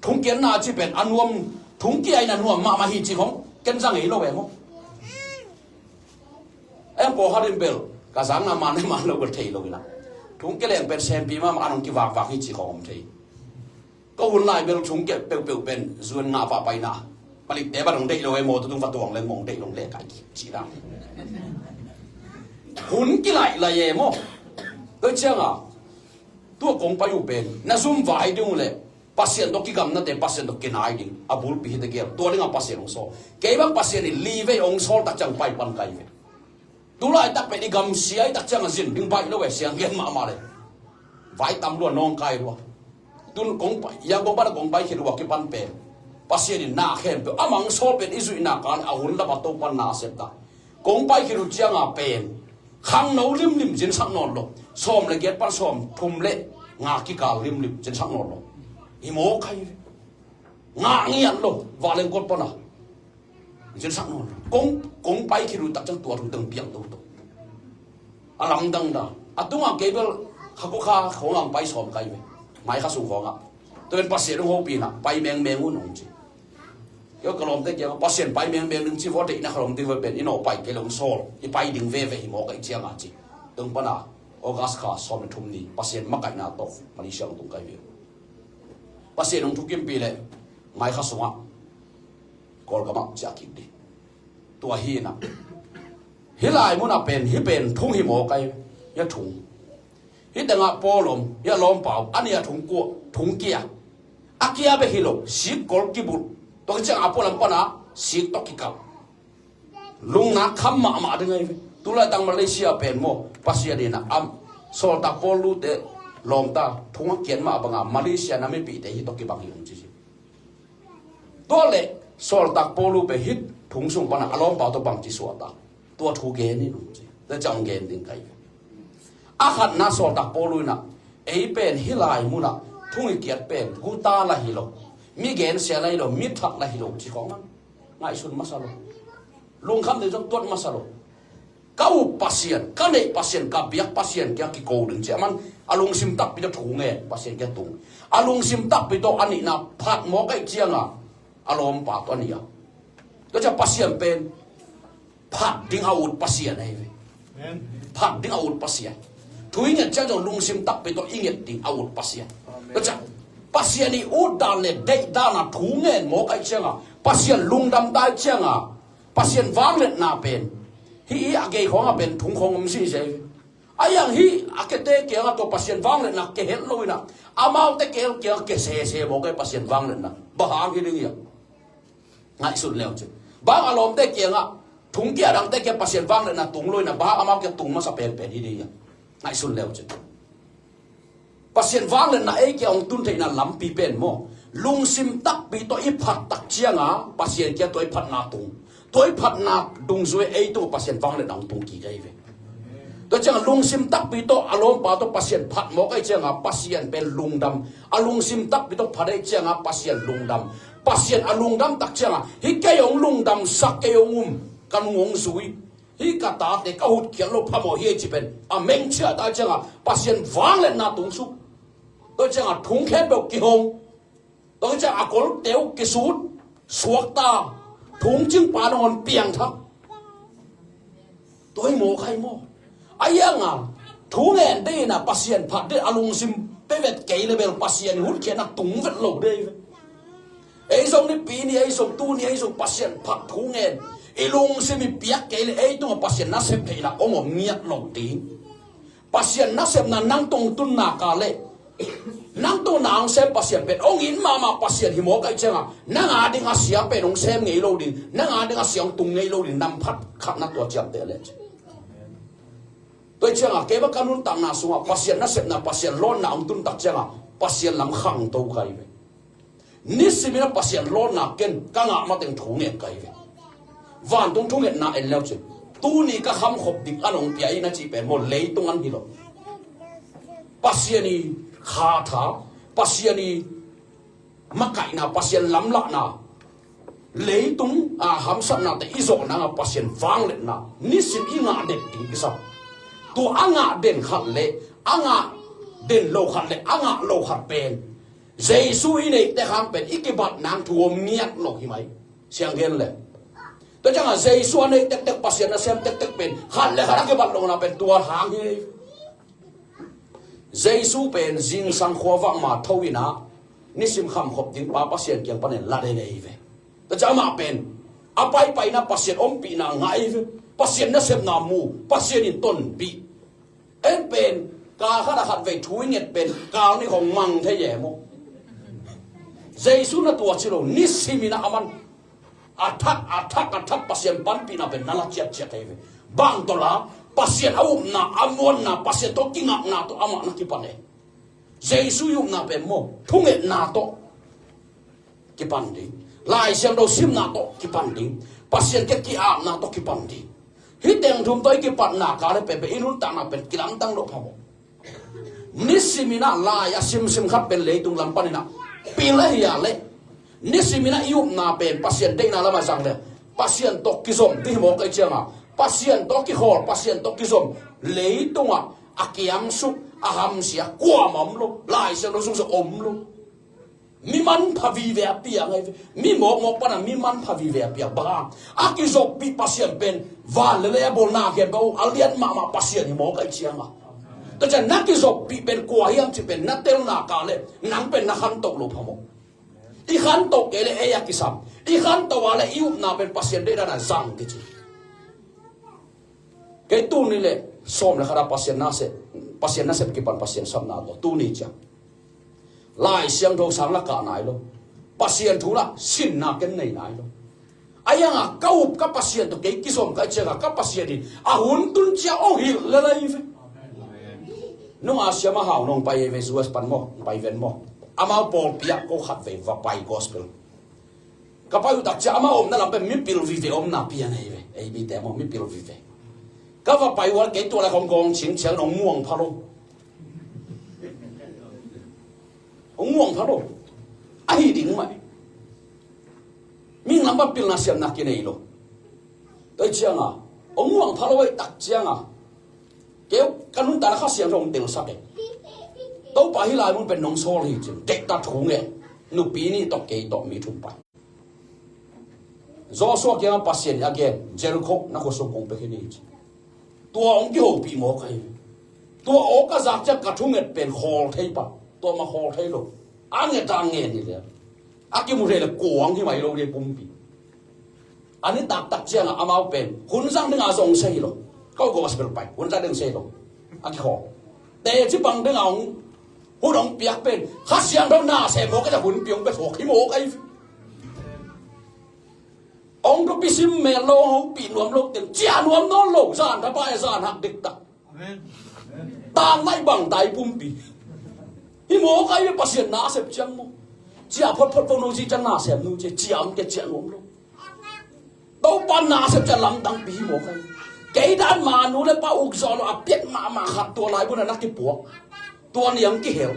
Thung kiatna cih pen a nuam, thung kia in a nuam mahmah hi cih khong ken za ngei lo e maw. Em, pawlkhat in bel ka zakna man e man lo bel thei lo in a, thung kia leng pen sempi mahmah, an hong kivakvak hi cih khong om thei. Ka hun lai bel thung kia peuhpeuh pen zuan ngah pah paina. Palikte bang hong deih lo e maw, tua tung va tuang leng hong deih lo leh kai kik cih dan. Hun kilaih lai e maw. Tua ciangah tua kong pai uh pen na zum vai ding uh leh Pasian tawh kigamnate, Pasian tawh kinai ding, a bulpi hi tegel. Tua dingah Pasian hong sawl. Kei bang Pasian in li vei hong sawl tak ciang pai pan kai ve. Tulaitak pen i gam sia i tak ciangah zin ding baih lo e, siang gen mahmah le. Vai tam lua, nawngkai lua. Tun kong pai, Yangon pan a kong pai khit uh a kipan pen Pasian in na khempeuh a mang sawl pen i zuihna kan a hun lam a Topan na a sep ta. Kong pai khit uh ciangah pen khangno limlim, zinsak nawn lo. Sawm le giat pan sawm thum le nga kikal limlim, zinsak nawn lo. Hi mawk hi ve. Ngah ngiat lo, Vanleng kot pana. Zinsak nawn lo. Kong, kong pai khit uh tak ciang tua thu teng piang toto. A lamdang dan. A tungah kei bel kha kua kha khawngah pai sawm kai ve. Mai kha sung khawngah. Tua in Pasian hong hopih in a pai mengmeng un hong ci. Kei ka lawmte kiangah Pasian pai mengmeng ding ci vua, deihna kha lawm ding ve pen, i nawh pai kei leh hong sawl, i pai ding veve hi mawk ahih ciangah ci. Tung pana August kha sawm le thum ni Pasian makaihna tawh Malaysia hong tung kai ve. Pasian hong thukimpih leh mai kha sungah Kawlgamah ciah kik ding. Tua hi in a, hih lai munah pen, hih pen thung hi mawk ai, hih a thung. Hih tengah Paul om, hih a lawmpa om, a nih a thung kua, thung kia. A kia bek hi lo, sik kol kibulh. Tua khit ciang a pualam pana sik tawh kikal. Lungna kham mahmah ding ahi ve. Tulaitak Malaysia pen maw, Pasian in a, am, Sawltak Paul lute lawmta, thung a kiat mah banga Malaysia na mipihte hih tawh kibang hi ung ci. Tua leh Sawltak Paul uh pen hih thung sung pana a lawmpa tawh bangci suahtak, tua thu gen in ung ci. Tua ciang gen ding kai ve. A khatna Sawltak Paul uh in a, ei pen hih lai munah thung i kiat pen guta lah hi lo, mi gensia lah hi lo, mi thak lah hi lo ci khawng a ngaihsun masa lo. Lungkham ding zong tuat masa lo. Ka up Pasian, ka neih Pasian, ka biak Pasian kiang kiko ding ci a, aman a lungsim takpi tawh thu ngen Pasian kiang tung. A lungsim takpi tawh a nihna phat mawk ahih cianga a lawmpa tawh a nih a. Tua ciang Pasian pen phat ding a ut Pasian ahi ve. Amen. Phat ding a ut Pasian. Thu i nget ciang zong lungsim takpi tawh i nget ding a ut Pasian. Amen. Tua ciang Pasian i ut dan le deih dan a thu ngen mawk ahih cianga, Pasian lungdam ta ahih cianga, Pasian vangliatna pen hih i a gei khawngah pen thung khawng om sisei. A iang hih a kete kiangah tua Pasian vangliatna ke het lo in a, amaute ke kiangah ke sese mawk e Pasian vangliatna. Bang hang hi ding hiam? Ngaihsun leu cin. Bang a lawmte kiangah thung kia dangte kia Pasian vangliatna tung lo in a, bang amau kia tung masa penpen hi ding hiam? Ngaihsun leu cin. Pasian vangliatna ei kia hong tun theihna lampi pen maw, lungsim takpi tawh i phat tak cianga Pasian kia tua i phatna tung. Tua i phatna dungzui ei tungah Pasian vangliatna hong tung kik ahi ve. Tua cianga lungsim takpi tawh a lawmpa tawh Pasian phat mawk ahih cianga Pasian pen lungdam. A lungsim takpi tawh phat ahih cianga Pasian lungdam. Pasian a lungdam tak cianga hih kei hong lungdamsak, kei hong um, ka nung hong zui, hih ka tate ka hutkhiat lo phamawh hi ei ci pen a mengciah ta cianga Pasian vangliatna tung suk. Tua cianga thung khempeuh kihong. Tua cianga a kolte uh kisut, suakta, thung cingpa nangawn piangthak. Tua hi mawk ai maw? A ianga thu ngen dei in a Pasian phat dei a lungsim pe vet kei le bel Pasian i hutkhiatna tung vet lo dei ve. Ei zong nipi ni, ei zong tu ni, ei zong Pasian phat thu ngen i lungsim i piak kei le ei tungah Pasian nasep theihna om om ngiat lo ding. Pasian nasepna nang tung tunna ka le nang tung na hong sem Pasian pen hong it mahmah Pasian hi mawk ahih cianga nang a ding a sia pen hong sem ngei lo ding, nang a ding a sia hong tung ngei lo ding, nam phat khatna tua ciamteh le ci. Tua cianga kei bang ka nuntakna sungah Pasian nasepna, Pasian lawnna hong tun tak cianga Pasian lam khangto kai ve. Nisimin a Pasian lawnna ken ka ngah mateng thu ngen kai ve. Vantung thungetna en leu cin Tuni ka khamkhop ding an hong pia in a cih pen maw, leitung an hi lo. Pasian i khatha, Pasian i makaihna, Pasian lamlahna, leitung a hamsatnate i zawh nanga Pasian vangliatna nisim i ngah den ding kisam. Tua a ngah den khat le a ngah den lo khat le a ngah lo khat pen Jesu i neihte hang pen i kibat nang thu om ngiat lo hi mai. Siang gen le. Tua ciangah Jesu a nei tektek, Pasian nasem tektek pen khat le khat a kibat lohna pen tua hang hi. Jesu pen zingsang khuavak ma tho inah nisim khamkhop ding pa Pasian kiang panin la den ei ve. Tua ciang amah pen a paipaina Pasian ompihna ngah ei ve. Pasian nasepna mu, Pasian in tonpih. En pen kal khat a khat vei thu i nget pen kal nih hong mang thei e maw? Jesu na tua ci lo, nisim inah aman a thak, a thak, a thak Pasian panpihna pen na la ciatciat thei ve. Bang tawh la, Pasian a upna, a muanna, Pasian tawh kingakna tawh amah na kipan e. Jesu i upna pen maw, thungetna tawh kipan ding. Lai Siangtho simna tawh kipan ding. Pasian kiang ki-apna tawh kipan ding. Hih teng thum tawh i kipatna kal le pen pen i nuntakna pen kilamdang lo phamawh. Nisim inah lai a simsim khat pen leitung lam paninah pil ahi a leh, nisim inah i upna pen Pasian deihna lamah zang le Pasian tawh kizom ding hi mawk ahi cianga, Pasian tawh kikhawl, Pasian tawh kizom, leitungah a kiamsuk, a hamsia kuamah om lo. Lai Siangtho sung sung om lo. Mi manpha vive a piang ahi ve. Mi mawkmawk pana mi manpha vive a piang. Bang hang? A kizoppih Pasian pen van le lei a bawl na khempeuh a lian mahmah Pasian hi mawk ahi cianga. Tua ciang na kizoppih pen kua hiam cih pen na telna kal le nang pen na khantoh lo phamawh. I khantoh kei le ei a kisam. I khantoh a le i upna pen Pasian deihna na zang kici. Kei tuni le sawm le khat a Pasian nasep, Pasian nasep kipan Pasian sapna tawh tuni ciang Lai Siangtho sang la kah nai lo. Pasian thu la sinna ken nei nai lo. A ianga ka up ka Pasian tawh kei kizom ka i cianga ka Pasian in a hun tun cia ong hilh le lai ve. Nunga siama hau nong pai ve U S pan maw, pai ven maw. Amau pawlpi ah ko khat vei va pai gospel. Ka pai uh tak cia amah omna lam pen mipil vive omna pian ahi ve. Ei mite maw mipil vive. Ka va pai uh a kei tua lai khong gawng cing ciang nong muang pha lo. Hong muang pha lo. Ahi ding mah. Mihing lam pan pilna siamna kinei lo. Tua cianga hong muang pha lo ahi tak cianga keu ka nuntakna Kha Siangtho hong telsak e. Topa hih lai mun pen nong sawl hi cin. Deihtak thu ngen. Nupi nih tawh kei tawh mi thum pai. Joshua kiangah Pasian in a gen, Jericho na khua sung kong pia khin hi ci. Tua hong kihopih mawk ahi. Tua awk a zak ciang ka thunget pen khawl thei pah. Tua mah khawl thei lo. A nget a ngen hi lian. A kimu thei le kuang hi mai lo ding pumpi. A ni taktak ciangah amau pen hun zang dingah zong sia hi lo. Kau gospel pai hun zang ding sia hi lo. A kikhawl. Teci bang dingah hong hun hong piak pen Kha Siangtho nasem mawk a hun pi hong pia thawk hi mawk ahi. Hong thupi sim mel lo, hong hopih nuam lo teng ciah nuam nawn lo. Zan thapai zan hak diktak. Tang naih bang tai pumpi. Hi mawk ahi ve Pasian nasep ciang maw. Ciah photphot vo no ci ciang nasem nu ci ciah om ke ciah nuam lo. Topa nasep ciang lamdangpi hi mawk ahi. Kei dan ma nu le pa uk zawh lo a piat mahmah khat tua lai buna na kipuak. Tua niang kihel.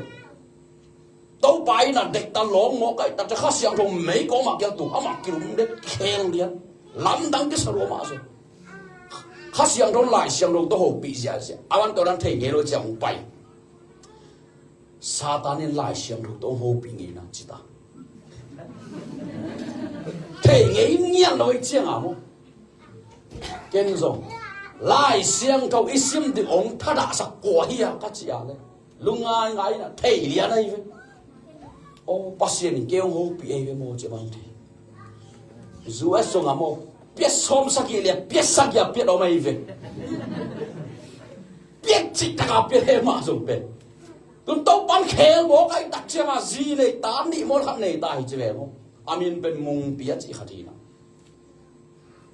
Topa in a dekta lawng mawk ahi takte Kha Siangtho mei kawmah kiang tung amah kilum dek khel lian. Lamdang kisa lua mah zo. Kha Siangtho Lai Siangtho tawh hopih ziahziah a van tawh dan thei ngei lo ciang hong pai. Satan in Lai Siangtho tawh hong hopih ngei na cita. Thei ngei ngian lo i cianga maw. Ken zong Lai Siangtho i sim ding hong thadahsak kua hi a ka ci a le lungngaingai na thei lian ahi ve. Aw Pasian in kei hong hopih ahi ve maw ci bang thei. U S zong a maw piat sawm sagih lian piat sagih a piat om ahi ve. Piat cik taka piat he mah zong pen tun Topan khel mawk ahi tak cianga zi nei ta nih maw khat nei ta hi ci ve maw. A min pen mungpi a cih khat hi na.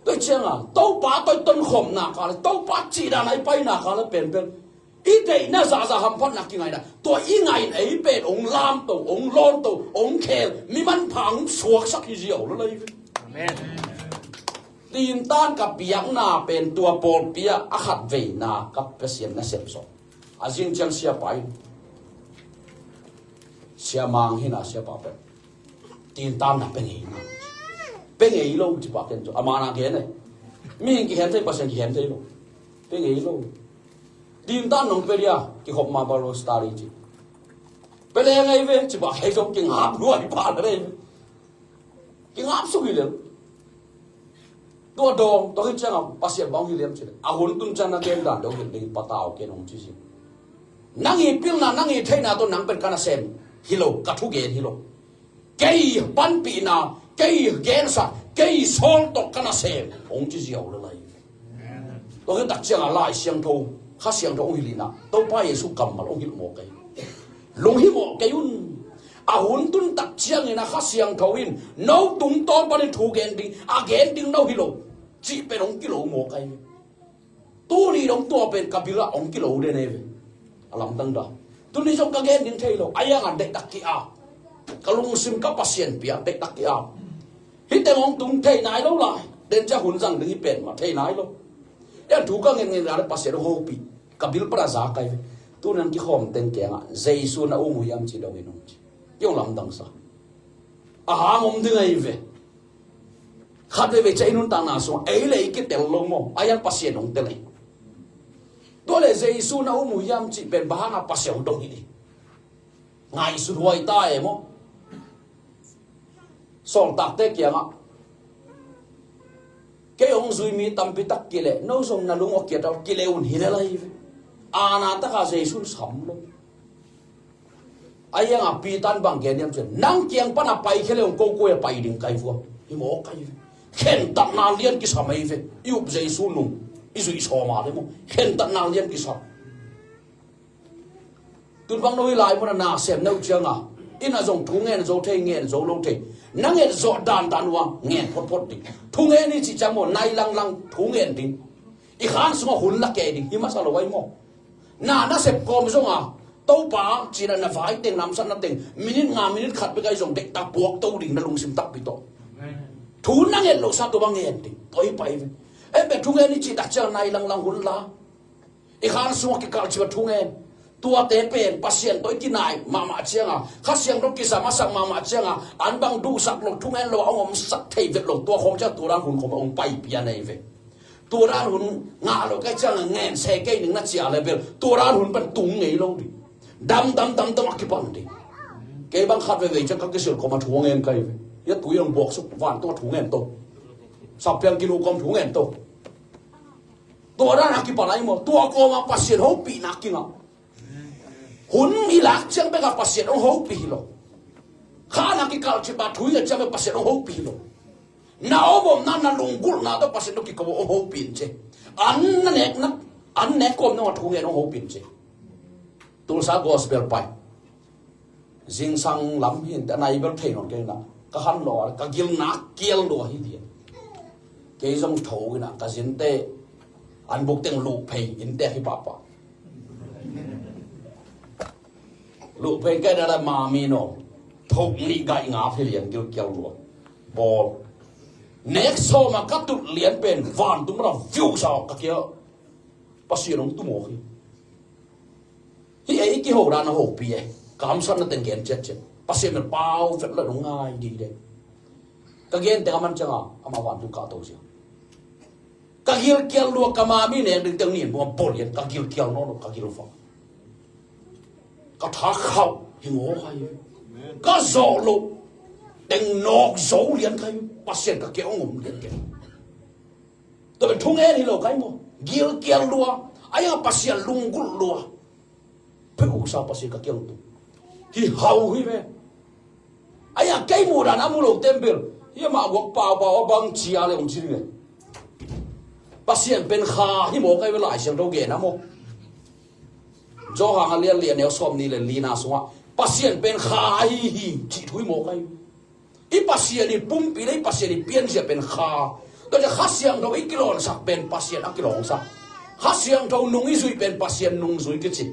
Tua cianga Topa tawh i tonkhawmna kale Topa cihdan a i paina kale penpen i deihna zahzah hamphatna kingaina tua i ngain ei pen hong lamto hong lawnto hong khel mi manpha hong suaksak hi ziau lo lai. Amen. Tintan ka piakna pen tua pawlpi ah a khat veina ka Pasian nasem sawm. A zing ciang siapa in, Sia Mang hi na, siapa pen tintan na pe ngei na. Pe ngei lo ci pah ken cu a mana gen e. Mihing kihem thei, Pasian kihem thei lo. Pe ngei lo. Tintan nong pe dia kikhop ma Bible study ci. Pe le ngei ve ci pah kei zong kingap luai pah le ve. Kingap suk hi lel. Tua dawng tua hi ciangah Pasian bang hi liam ci le, a hun tun ciang na gen dan deuh hi ding, patau ken hong ci si. Nang i pilna, nang i theihna tawh nang pen ka nasem hi lo, ka thugen hi lo. Kei panpihna, kei gensa, kei sawl tawh ka nasem hong ci ziau le lai. Tua khit tak ciangah Lai Siangtho, Kha Siangtho hong hilh inah Topa Jesu kammal hong hilh mawk kei. Lunghimawh kei un. A hun tun tak ciangin a Kha Siangtho in no tungtawn panin thu gen ding, a gen ding no hi lo cih pen hong kilo mawk kei. Tuni dong tua pen ka bilah hong kilo den ei ve. A lamdang dah. Tuni zong ka gen ding thei lo. A iangah deihtak ki-ap. Ka lungsim ka Pasian piak deihtak ki-ap. Hih teng hong tung thei nai lo lai. Den cia hun zang ding hi pen mah thei nai lo. Ian thu ka ngen ngen rale Pasian hong hopih. Ka bil pana za kai ve. Tunan kikhawm teng kiangah Jesu na um uh hiam ci dongin hong ci. Kiong lamdang sa. A hang om ding ahi ve. Khat veve cia i nuntakna sungah ei le i kitel lo maw? A ian Pasian hong tel ei. Tua le Jesu na um uh hiam cih pen bang hangah Pasian hong dong hi ding. Ngaihsut huai ta e maw? Sawltakte kiangah kei hong zui mi tampi tak kileh, no zong na lung aw kiat aw kileh un hi le lai ve. Ana taka Jesu in sam lo. A iangah Peter in bang gen hiam cih leh, nang kiang pana pai khia le hong ko koi a pai ding kai vua. Hi maw kai ve. Khentatna lian kisam ei ve. I up Jesu nung i zuih sawma le maw. Khentatna lian kisam. Tun bang no hi lai muna na sem neu cianga ina zong thu ngen zo thei, ngen zo lo thei. Na ngen zawh dandan uang ngen photphot ding. Thu ngen i cih ciang maw, nai langlang thu ngen ding. I khan sungah hun la kei ding hi masa lo ai maw? Na nasep kawm zonga Topa cina na vai teng namsatna teng minit nga minit khat bek ai zong dektak puak to ding na lungsim takpi tawh. Thu na ngen lo sa tua bang ngen ding. Tua hi pai ve. Em be thu ngen i cih tak ciang nai langlang hun la. I khan sungah kikalh cih bang thu ngen. Tuate pen Pasian tawh i kinai mahmah cianga Kha Siangtho kisam a sak mahmah cianga an bang duhsak lo, thu ngen lo a hong omsak thei vet lo, tua khawng ciang tua dan hun khawng hong paipian ahi ve. Tua dan hun ngah lo kai cianga ngen se kei ning na cia le bel tua dan hun pan tung ngei lo ding. Dam dam dam dam a kipan ding. Kei bang khat veve ciang ka kisil kawma thu ngen kai ve. Ia tui hong buaksuk van tungah thu ngen to. Sapiang kinu kawm thu ngen to. Tua dan a kipalai maw, tua kawma Pasian hopihna kingah. Hun i lak ciang beka Pasian hong hopih hi lo. Kha na kikalh cih bang thu i ngen ciang beka Pasian hong hopih hi lo. Na om omna na lunggulhna tawh Pasian tawh kiko hong hopih in ci. An na nekna, an nek kawm nong a thu ngen hong hopih in ci. Tulsa gospel pai. Zingsang lam hi inteh a nai bel thei nawn kei na ka han lo a ka gilna kial lua hi diam. Kei zong tho ina ka zinte an buk teng luh phei inteh hi pahpah. Luh phei kai dada mami no thok nih gaih nga phei lian gil kial lua. Bawl nek sawma ka tut lian pen vantung ra viu sa ka kia. Pasian hong tumawk hi. Hi ei kiho dan a hopi e. Ka hamsatna teng gen ciatciat. Pasian mel pau vet la nong ngai dide. Ka gen teng a man cianga ama vantung kahto sia. Ka gilkial lua ka mami nek ding teng nin bunga bolian ka gilkial nawn lo ka gilfa. Ka thakhauh hi ngaw hai. Ka zawh loh teng nawk zo lian kai. Pasian ka ke ong om lian ke. Tua pen thungen hi lo kai maw? Gilkial lua. A iang Pasian lunggulh lua. Peuh uksa Pasian ka kiang tu hi hau hi ve. A iang kei muh dan a mu lo tempel hi a mah guak paupau a bang cia le ong ci ringe. Pasian pen kha hi maw kai ve Lai Siangtho gen a maw? Johan a lian lian neu sawm ni le lina sungah Pasian pen kha hi hi cih thu hi maw kai ve. I Pasian i pumpi le i Pasian i pianzia pen kha. Tua le Kha Siangtho i kilawngsak pen Pasian a kilawngsak. Kha Siangtho nung i zui pen Pasian nung zui kici.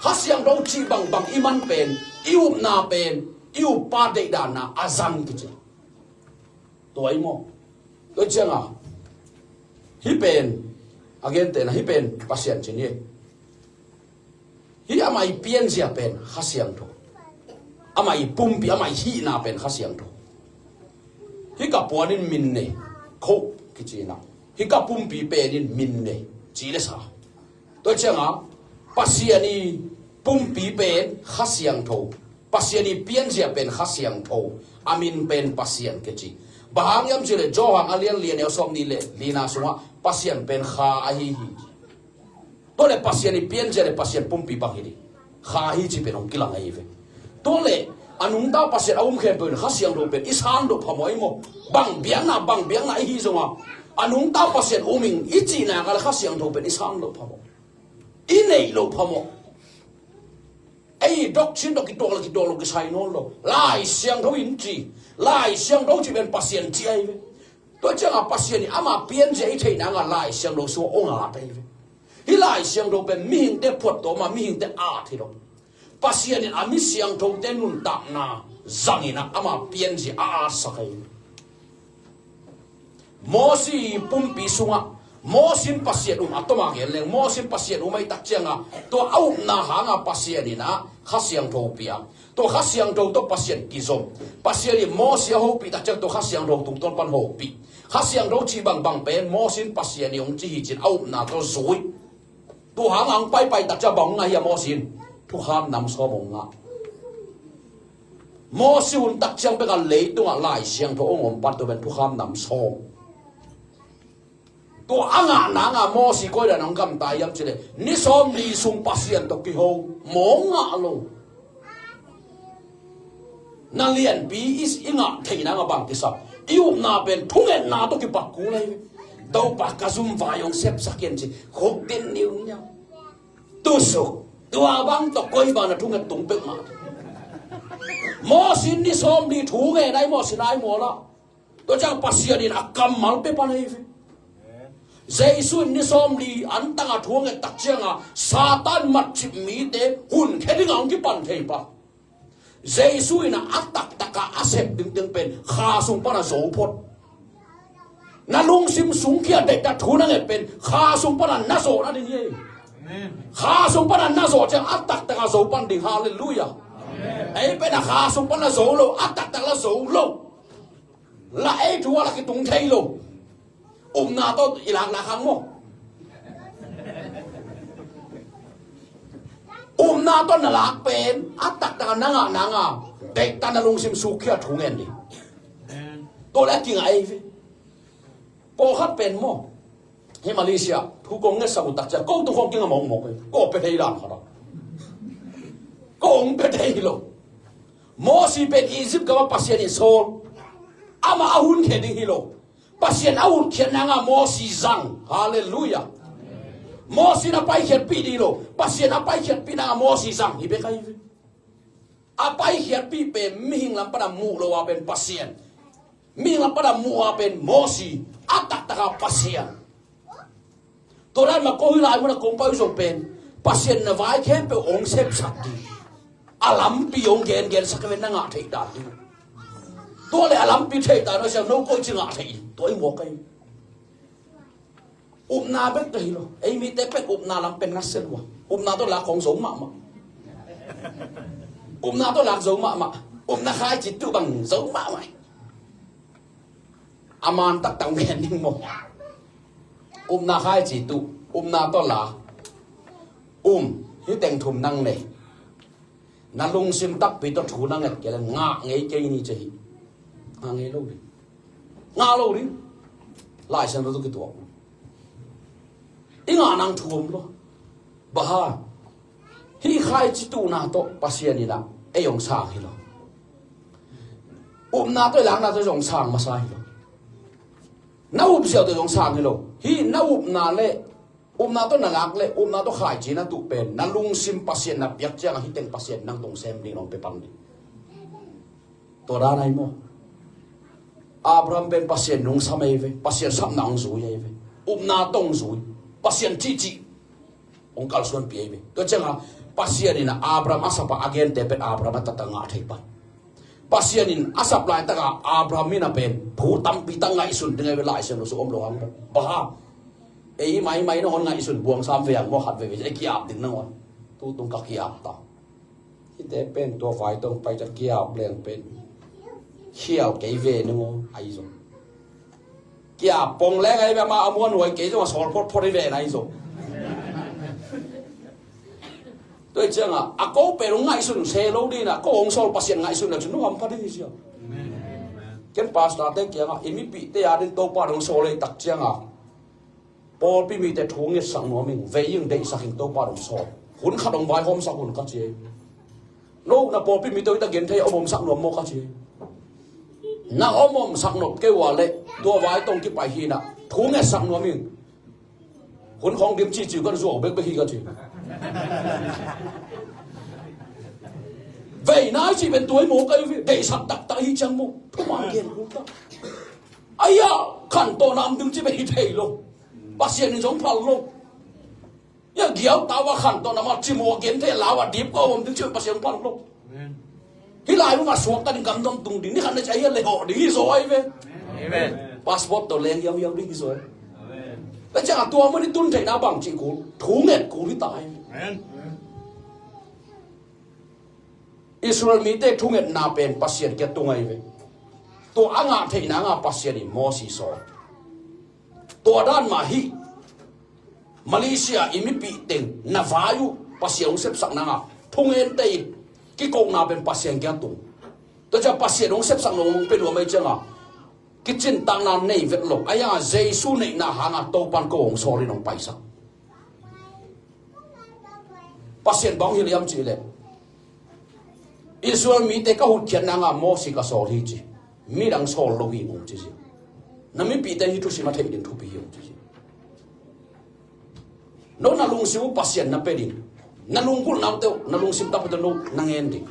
Kha Siangtho cih bangbang i man pen i upna pen i uppa deihdanna a zang kici. Tua i maw? Tua cianga Hih pen a gentehna, hih pen Pasian ci ni. Hih amah i pianzia pen Kha Siangtho. Amah i pumpi, amah i hihna pen Kha Siangtho. Hih ka puan in min nei, kho kici na. Hih ka pumpi pen in min nei, ci le sa. Tua cianga Pasian i pumpi pen Kha Siangtho, Pasian i pianzia pen Kha Siangtho, a min pen Pasian kici. Bang hang hiam cih leh Johan a lian li, a neu sawm nih le lina sungah Pasian pen Kha ahi hi. Tua le Pasian i pianzia le Pasian pumpi bang hi ding? Kha hi ci pen hong kilang ahi ve. Tua le a nungta Pasian a um khempeuh in Kha Siangtho pen i sang loh phamawh ei maw. Bang biakna, bang biakna i hi zonga a nungta Pasian um ing i cihna ka le Kha Siangtho pen i sang loh phamawh, i neih loh phamawh. Ei doctrine tawh kituak le kituak lo kisai nawn lo. Lai Siangtho in ci, Lai Siangtho ci pen Pasian ci ahi ve. Tua cianga Pasian in ama pianzia i theihna ngah Lai Siangtho sungah hong at ahi ve. Hih Lai Siangtho pen mihingte phuattawm a, mihingte at hi lo. Pasian in a mi siangthote nuntakna zangin ah ama pianzia a atsak ahi ve. Mosi pumpi sungah Mosi in Pasian um a tawm a gen leng, Mosi in Pasian um ahih tak cianga tua a upna hanga Pasian in ah Kha Siangtho pia. Tua Kha Siangtho tawh Pasian kizom. Pasian in Mosi a hopih tak ciang tua Kha Siangtho tungtawn pan hopih. Kha Siangtho cih bangbang pen Mosi in Pasian in hong ci hi cin a upna tawh zui. Tua hanga hong paipai tak ciang bang hong ngah hi a Mosi in? Thukham nam sawm hong ngah. Mosi hun tak ciang bek a leitungah Lai Siangtho hong om pan tua pen thukham nam sawm. Tua a ngah nanga Mosi koi dan hong gamta hiam cih leh, ni sawm li sung Pasian tawh kiho, mawng ngah lo. Na lianpi i, i ngah theih nanga bang kisam? I upna pen thungetna tawh kipak kul ahi ve. Topa ka zum vai hong sepsak in ci, khuk din niuniau. Tusuk, tua bang tawh koi bang na thunget tung pek mah. Mosi ni sawm li thungen ahi maw, Sinai mualah. Tua ciang Pasian in a kammal pia pan ahi ve. Jesu in ni sawm li antanga thungen tak cianga Satan matcip mite hun khe dinga hong kipan thei pan. Jesu in a taktaka a sep dingding pen kha sung pana zo phot. Na lungsim sungkhia deihtak thu na nget pen kha sung pana na zo nading hi. Kha sung pana na zo ciang a taktaka zo pan ding. Halleluiah. Ei pen a kha sung pana zo lo, a taktaka zo lo. La ei thu a la kitung thei lo. Upna tawh i lakna khang maw? Upna tawh na lak pen a taktaka na ngah nanga deihtak na lungsim sungkhia thu ngen ding. Tua le a kingah ei ve. Pawlkhat pen maw, hih Malaysia thu kong ngetsak uh tak ciang ko tung khawng kingah mawkmawk ei. Ko pia thei dan khat a, ko hong pia thei lo. Mosi pen Egypt gama Pasian in sawl. Amah a hun khe ding hi lo. Pasian a utkhiat nanga Mosi zang. Halleluiah. Mosi na paikhiatpih ding lo. Pasian a paikhiatpih nanga Mosi zang hi bek ahi ve. A paikhiatpih pen mihing lam pana muh lo a pen Pasian. Mihing lam pana muh a pen Mosi. A taktaka Pasian. Tua dan mah ko hih lai muna kong pai uh zong pen Pasian na vai khempeuh hong sepsak ding. A lampi hong gengensak ve, na ngah theih dan ding. Tua le a lampi theih dan uh siang no koi ci ngah theih ding. Tua i muak ahi. Upna bek tawh hi lo. Ei mite pen upna lam pen ngasia lua. Upna tawh lak khong zo mahmah. Upna tawh lak zo mahmah. Upna khaici tuh bang zo mahmah. A man taktak ngen ding maw? Upna khaici tuh, upna tawh la. Um, hih teng thum nang nei. Na lungsim takpi tawh thu na nget kei le ngah ngei kei ni ci hi. Ngah ngei lo ding. Ngah lo ding. Lai Siangtho tawh kituak. I ngah nang thu om lo. Bang hang? Hih khaici tuhna tawh Pasian in ah ei hong sang hi lo. Upna tawh i lakna tawh zong sang masa hi lo. Na up ziau tawh zong sang hi lo. Hih na upna le upna tawh na lak le upna tawh khaici na tuh pen na lungsim Pasian na piak ciangah hih teng Pasian nang tawh sem ding, nong pia pan ding. Tua dan ahi maw? Abraham pen Pasian nungsam ahi ve. Pasian sapna hong zui ahi ve. Upna tawh hong zui. Pasian cihcih hong kalsuanpih ahi ve. Tua ciangah Pasian in Abraham a sap a, a gente pen Abraham a taktak ngah thei pan. Pasian in a sap laitakah Abraham in a pen thu tampi tak ngaihsun ding ahi ve. Lai Siangtho sung om lo hang. Bang hang? Ei maimai nangawn ngaihsun buang sam ve ang maw, khat veve ei ki-ap ding nangawn. Tutung ka ki-ap ta. Hihte pen tua vai tawh pai ciang ki-ap leng pen khial kei ve ni maw, ahi zong. Ki-ap pong leng ahi ve, amah a muanhuai kei zong a sawl photphot hi ve na ahi zong. Tua hi ciangah a ko pen hong ngaihsun se lo ding a, ko hong sawl Pasian ngaihsun le cun hong hampha ding hi sia. Ken pastor te kiangah i mipihte a ding Topa hong sawl ei tak ciangah pawlpi mite thu ngetsak nuam ing, vei ing, deihsak ing, Topa hong sawl. Hun khat hong vaihawmsak un ka ci ei. No na pawlpi mite uh i ta gen thei a om omsak nuam maw ka ci ei. Na om omsak nop kei uh a leh tua vai tawh kipai hi na, thu ngetsak nuam ing. Hun khawng dim cici kan zuau bekbek hi ka ci. Vei nai ci pen tua hi maw ka hi ve, deihsak taktak hi ciang maw. Thuman gen kul ta. Aia, khantawn nam ding ci pen hi thei lo. Pasian in zong phal lo. Ia giau tau a khantawn nam a ci maw, gen thei lau a dip ko om ding ci pen Pasian phal lo. Hih lai mun a suakta ding, gamdom tung ding, ni khat na ci ahi a lehawh ding hi zaw ahi ve. Passport tawh leng hiauhiau ding hi zaw ahi. Tua ciangah tua mun i tun theihna bang cih kul, thu nget kul hi ta ahi ve. Israel mite thu ngetna pen Pasian kiang tung ahi ve. Tua a ngah theihna ngah Pasian in Moses sawl. Tua dan mah hi. Malaysia i mipih teng na vai uh Pasian hong sepsak nangah thungen tei kikokna pen Pasian kiang tung. Tua ciang Pasian hong sepsak nong hong pia nuam ei ciangah kicintakna nei vet lo. Ahi hangah Jesu neihna hangah Topan ko hong sawl in hong paisak. Pasian bang hong hilh hiam cihleh Israel mite ka hutkhiat nangah Moses ka sawl hi ci. Midang sawl lo hi ung ci zia. Na mipihte hih thusim a theih ding thupi hi ung ci zia. No na lungsim uh Pasian na pia ding. Na lunggulhna uh teuh, na lungsim taphot teuh no na ngen ding.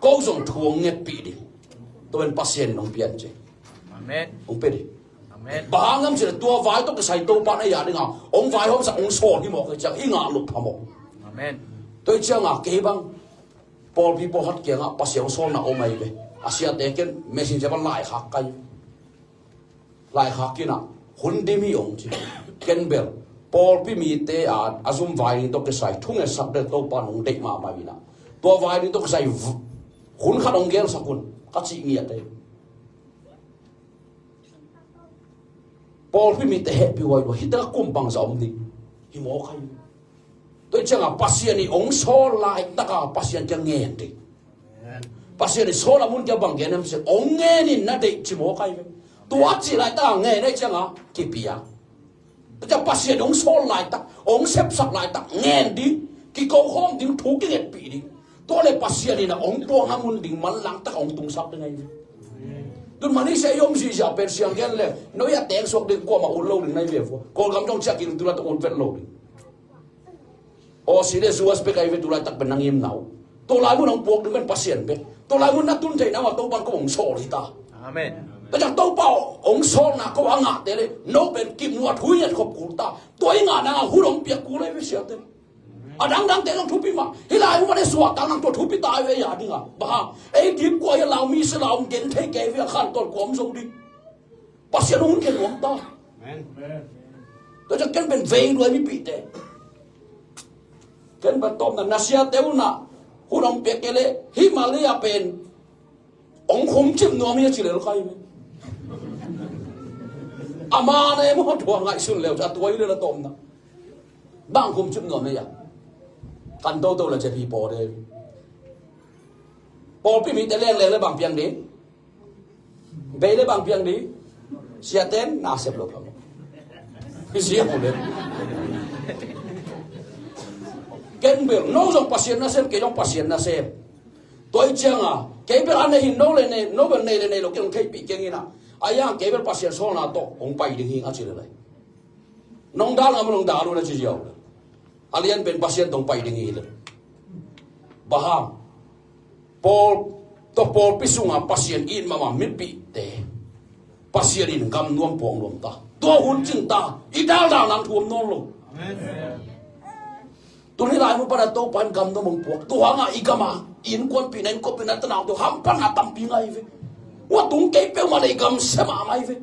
Ko zong thu hong ngetpih ding. Tua pen Pasian in hong pian ci. Amen. Hong pia ding. Amen. Bang hang hiam cihleh tua vai tawh kisai Topa na ya dingah hong vaihawmsak, hong sawl hi mawk hi ciang i ngah loh phamawh. Amen. Tua hi ciangah kei bang pawlpi pawlkhat kiangah Pasian hong sawlna om ahi ve. A siate ken messenger bang laikhak kai. Laikhak kinah hun dim hi hong ci. Ken bel pawlpi mite a, a zum vai ding tawh kisai thu ngetsak ding Topa nong deih mahmah inah tua vai ding tawh kisai v-, hun khat hong gelsak un ka cih ngiat ahi. Pawlpi mite hehpih huai lua, hih taka kum bangzah om ding hi mawk ahi. Tua hi ciangah Pasian i hong sawl laitaka Pasian kiang ngen ding. Pasian i sawl a mun kiang bang gen hiam cih hong ngen in na deih ci mawk ahi ve. Tua cih laitakah ngen ahi ciangah kipia. Tua ciang Pasian hong sawl laitak, hong sepsak laitak ngen ding, kiko khawm ding, thu kingetpih ding. Tua le Pasian in a hong puakna mun ding manlangtak hong tungsak ding ahi. Tun mani sia i om zihziah pen siang gen le noi a teng suak ding kuamah ut lo ding na hi ve vua. Kawlgam zong ciah kik ding, tulaitak ut vet lo ding. Aw si le zuas bek ahi ve tulaitak pen na ngimna uh. Tua lai mun hong puak ding pen Pasian bek. Tua lai mun na tun theihna uh a Topan ko hong sawl hi ta. Amen. Tua ciang Topa hong sawlna ko a ngahte le no pen kimuat huinget khop kul ta. Tua i ngahna ah hun hong piak kul ahi ve siate. A dangdangte zong thupi mah. Hih lai hun mah le suahtak nang tua thupi ta ahi ve a dingah. Bang hang ei dip kua hi a lau mi si lau hong gen thei kei ve a khantawn kua om zong ding. Pasian hun khen nuam ta. Amen. Tua ciang ken pen vei duai mipihte. Ken pen tawpna na siate uh na hun hong piak kei le hih Malaysia pen hong khumcip nuam hi a ci lel kai ve. A man e maw tua ngaihsun leu a tua hi lel a tawpna. Bang khumcip nuam hi a kan toto le cepi paw de. Pawlpi mite lengleng le bang piang ding. Bei le bang piang ding. Siaten na sep lo phamawh. Siam uh le. Ken bel no zong Pasian na sem, kei zong Pasian na sem. Tua hi ciangah kei bel a nei hin no le nei, no bel nei le nei lo kei hong theihpih keng inah. A yang kei bel Pasian sawlna tawh hong pai ding hi ing a ci le lai. Nong dal ngam nong dal uh na ci ziau. A lian pen Pasian tawh hong pai ding hi le. Bang hang Paul, tua pawlpi sungah Pasian it mahmah mipihte Pasian in gam nuam puak nuam ta. Tua hun cin ta, i daldal nang thuam nawn lo. Amen. Tun hih lai mun pana Topa in gam nuam hong puak. Tua hangah i gam a i innkuanpihna, innkuanpihna tanau tawh hamphatna tampi ngai ve. Ua tung kei peuhmah le i gam sia mahmah hi ve.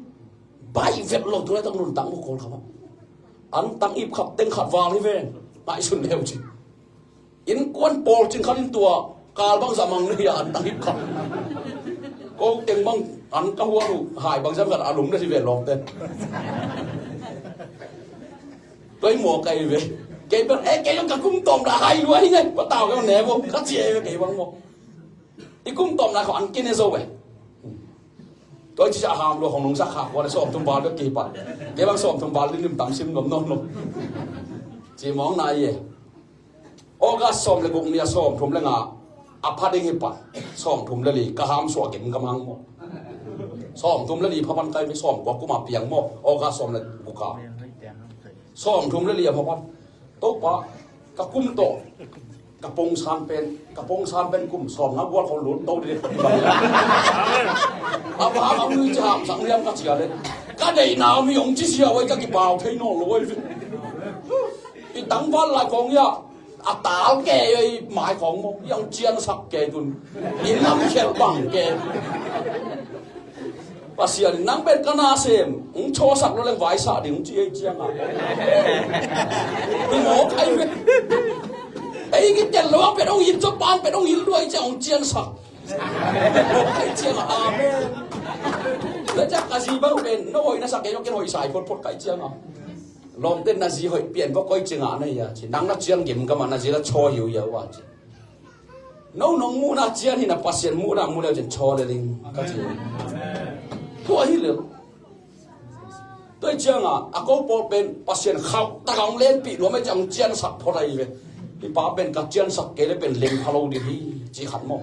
Bai vet lo tu laitak nuntak mu Kawlkam ah. An tang ip khap teng khat val hi ven. Ngaihsun leu ci. Innkuan pawl cing khat in tua kal bang zah mang na hi a, an tang ip khap. Ko teng bang an ka huan uh hai bang zah khat a lum na hi ven lawmte. Tua hi maw ka hi ve. Kei bel, eh, kei zong ka kum tawm dah hai lua hi ngai. Patau kei ne bo. Ka ci e ve kei bang maw. I kum tawm lai khawng an kine zo e. Tua i ci a ham lua khawng nungsak khak kua le sawmthum val bek kipan. Kei bang sawmthum val lim lim tam sim nuam nuam lo. Ci mawng nai e. August sawm le guk ni a sawmthum le nga a pha ding hi pan. Sawmthum le li ka ham suah gim ka mang maw. Sawmthum le li pha pan kai mi sawmkua kum a piang maw. August sawm le guk a. Sawmthum le li a pha pan. Topa, ka kum tawh, ka pongsan pen, ka pongsan pen kum sawm na gual khawng lut to ding ka ti bang. Abraham a nui ci hamsang liam ka cia le. Ka deihna mi hong ci sia wai ka kipau thei nawn lo wai. I tangval lai khawng ia, a tal ke i mai khawng maw, i hong ciansak ke tun. I nam khel bang ke. Pasian in nang pen ka nasem, hong cawsak lo leng vaisah ding hong ci ei cianga. Hi mawk ai ve. Ei kitel lo ang pen hong hil, copan pen hong hil luai ciang hong ciansak. Mawk ai cianga, amen. Le ciang ka zi bang pen, no hoih na sak ei lo ken hoih sai photphot kai cianga. Lawmte na zi hoih pian va koi cianga na hia ci. Nang na ciang gim gama na zi la chaw hiu hia ua ci. No nong muhna cian hi na Pasian muhna muh leu cin chaw le ling ka ci. Tua hi lel. Tua hi cianga a ko pawl pen Pasian khauh taka hong lenpih nuam ei ciang hong ciansak phot ahi ve. Hi pa pen ka ciansak kei le pen leng pha lo ding hi ci khat maw.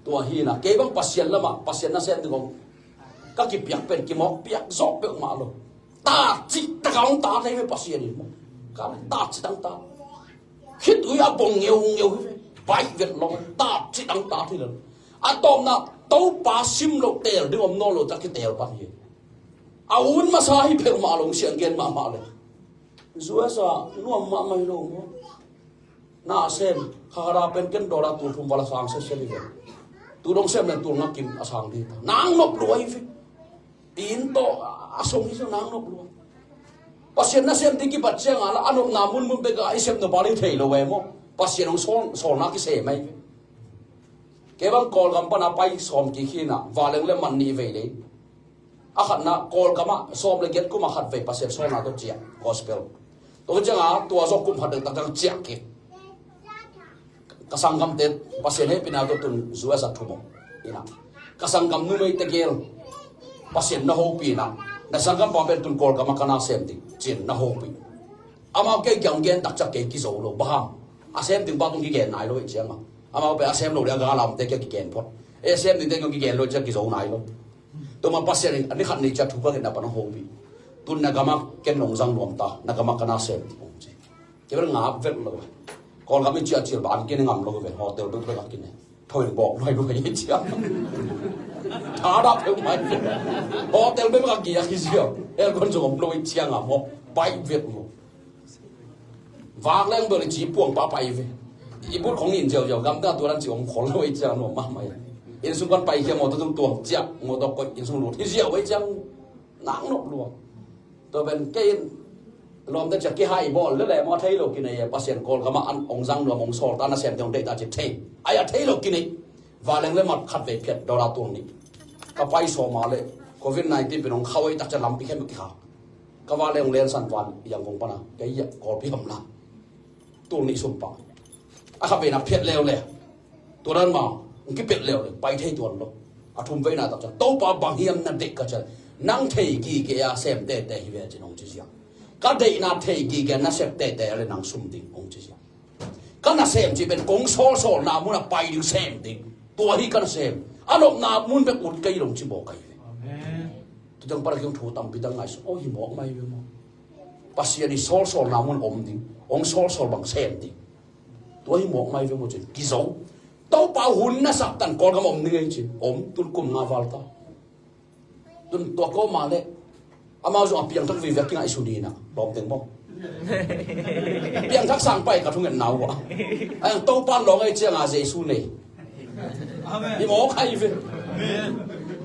Tua hi na kei bang Pasian lamah Pasian nasem ding kong ka kipiak pen kimawk piak zawh peuhmah lo. Tatcih taka hong tat ahi ve Pasian in maw. Ka tatcih taka hong tat. Khitui a bong ngeungeu hi ve. Baih vet lo. Tatcih taka hong tat hi lo. A tawpna Topa sim lo teel ding om nawn lo ta kitel pan hi. A un masa hi peuhmah lo siang gen mahmah le. U S A nuam mahmah hi lo maw. Nasem khara pen ken dollar tul thum val a sang sese hi ve. Tu dong sem le tul nga kim a sang ding ta. Nang nop lua hi ve. Inn tawh a song hi song nang nop lua. Pasian nasem ding kipat cianga la a nopna munmun beka i sem nop a ling thei lo ve maw. Pasian hong sawl, sawlna kisem ahi ve. Kei bang Kawlgam pana pai sawm kikhi na valeng le man nih vei lei. A khatna Kawlgam ah sawm le giat kum a khat vei Pasian sawlna tawh ciah gospel. Tua cianga tua zawh kum khat deuh taktak ciah kik. Ka sanggamte Pasian hehpihna tawh tun U S A thum om ina. Ka sanggam numeite gel Pasian na hopih ina. Na sanggampa pen tun Kawlgam ah ka nasem ding cin na hopih. Amau kei kiang gen takciang kei kizo lo bang hang. A sem ding pa tung kigen nai lo hi cianga. Amau pen a sem lo le a galamte kia kigen phot. E sem dingte kiang kigen lo ciang kizo nai lo. Tuma Pasian in a ni khat ni ciang thu ka genna pan hong hopih. Tun na gam ah ken nong zang nuam ta, na gam ah ka nasem ding hong ci. Kei bel ngap vet lo. Kawlgam i ciah cil ba an kine ngam lo ve, hotel bek bek a kine. Thoi bawk nuai nuai i ciang. Thada peuh mai ve. Hotel bek bek a kia ki ciang. Aircon zong om lo i cianga maw. Pai vet lo. Vak leng bel i ci puang pa pai ve. I but khong in ziauziau gam ta tua dan ci om khol lo i ciang nuam mahmah. Inn sung pan pai kia mawtaw tung tuang ciah mawtaw koih inn sung lut hi ziau i ciang. Nang nop lua. Tua pen kei in lawmte ciah kihai bawl le le maw thei lo kinei e Pasian Kawlgam ah an ong zang nuam ong sawl ta nasem te ong deih ta ci thei. Ai a thei lo kinei. Valeng le mat khat vei phiat dollar tul nih. Ka pai sawma le covid nineteen pen ong khau ei tak ciah lampi khem kikhak. Ka valeng ong lensan van Yangon pana kei ah Kawlpi hamla. Tul nih sum pah. A kha veina phiat leuleu. Tua dan mah hong kipelh leuleu pai thei tuan lo. A thum veina tak ciang Topa bang hiam na deih ka ciang nang thei gige a sem tete hi ve cin hong ci ziang. Ka deihna thei gige na sep tete a le nang sum ding hong ci ziang. Ka nasem cih pen kong sawlsawlna mun a pai ding sem ding. Tua hi ka nasem. A nopna mun bek ut kei lo hong ci mawk ahi ve. Amen. Tu ciang para kiang thu tampi dang ngaihsun aw hi mawk mai ve maw. Pasian i sawlsawlna mun om ding. Hong sawlsawl bang sem ding. Tua hi mawk mai ve maw cin kizo. Topa hun na sak tan Kawlgam om ni ngei cin om tun kum nga val ta. Tun tua ko ma le amau zong a piangthak vive kingaihsun hi na lawm teng maw. Piangthak sang pai ka thungetna uh a. Ai ang Topa lawng ei cianga Jesu nei. Amen. Hi mawk ai ve. Amen.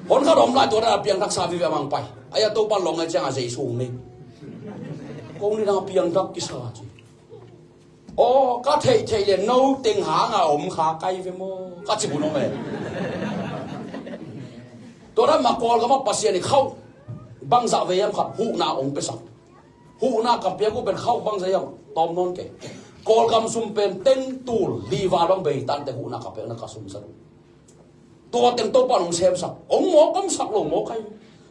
Hon khat om lai tua dan a piangthak sa vive amang pai. Ai a Topa lawng ei cianga Jesu nei. Kong ni dang a piangthak kisa ci. Aw, ka theihtheih le no teng hanga om kha kai ve maw? Ka ci hun om e. Tua dan mah Kawlgam ah Pasian i khauh bangzah vei hiam khat huhna ong piasak. Huhna ka piak uh pen khauh bangzah hiam tawm nawn kei. Kawlgam sum pen teng tul li val bang bei tante huhna ka piakna ka sum sa. Tua teng Topa nong semsak, ong mawk omsak lo mawk ai.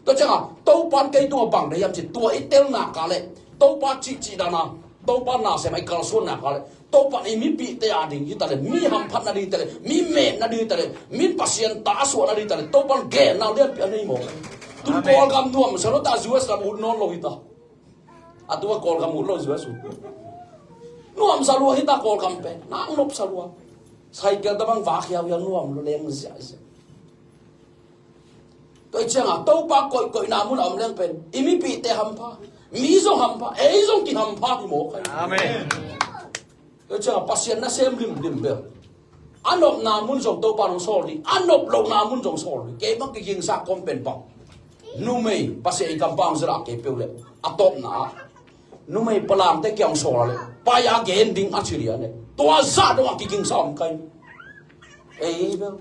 Tua cianga Topa in kei tungah bang deih hiam ci, tua i telna ka le Topa cihcih dana, Topa nasem a i kalsuanna ka le Topa in i mipihte a ding hi ta le, mi hamphatna ding hi ta le, mi metna ding hi ta le, mi Pasian ta a suahna ding hi ta le, Topa in genna lianpi a nei mawk ai. Tun Kawlgam nuam sa lo ta, U S lam ut nawn lo hi ta. A tua Kawlgam ut lo Jesu. Nuamsa lua hita Kawlgam pen. Nang nopsa lua. Cycle tabang vak hiauhiau nuam lo leng ziahziah. Tua i cianga Topa koihkoihna mun a om leng pen i mipihte hampha, mi zong hampha, ei zong kihampha hi mawk ai. Amen. Tua cianga Pasian nasem limlim bel a nopna mun zong Topa nong sawl ding, a nop lohna mun zong sawl ding. Kei bang kigingsa kom pen bang numei Pasian i kampang zela kei peuh le a tawpna ah numei palangte kiang sawl a le pai a gen ding a ci lian e. Tua zah dong a kigingsa om kai. Ei bel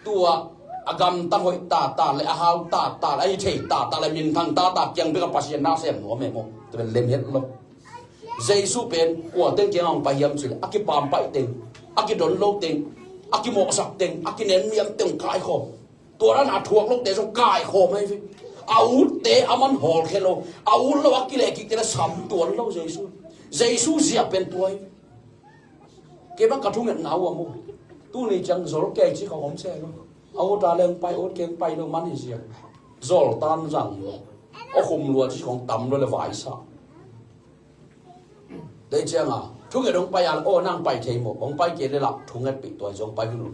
tua a gamtang hoih tata le a hau tata le a hi thei tata le minthang tata kiang bek a Pasian nasem nuam e maw? Tua bel lem het lo. Jesu pen kua teng kiangah hong pai hiam cih leh a kipampaih teng, a kidon lo teng, a kimawhsak teng, a kinen miam teng kaikhawm. Tua dan a thuak lote zong kaikhawm ahi ve. A utte a man hawlkhia lo, a ut lo a kilehkikte le sam tuan lo Jesu. Jesu zia pen tua hi ve. Kei bang ka thungetna uh a mu. Tuni ciang zol kei ci khong om se lo. A ut a leng pai, ut keng pai lo man hi zia. Zol tan zang lo. A khum lua ci khong tam lo le vaisa. Dei cianga thunget hong pai a le aw nang pai thei maw, hong pai kei le lah thungetpih tua hi zong pai hun uh.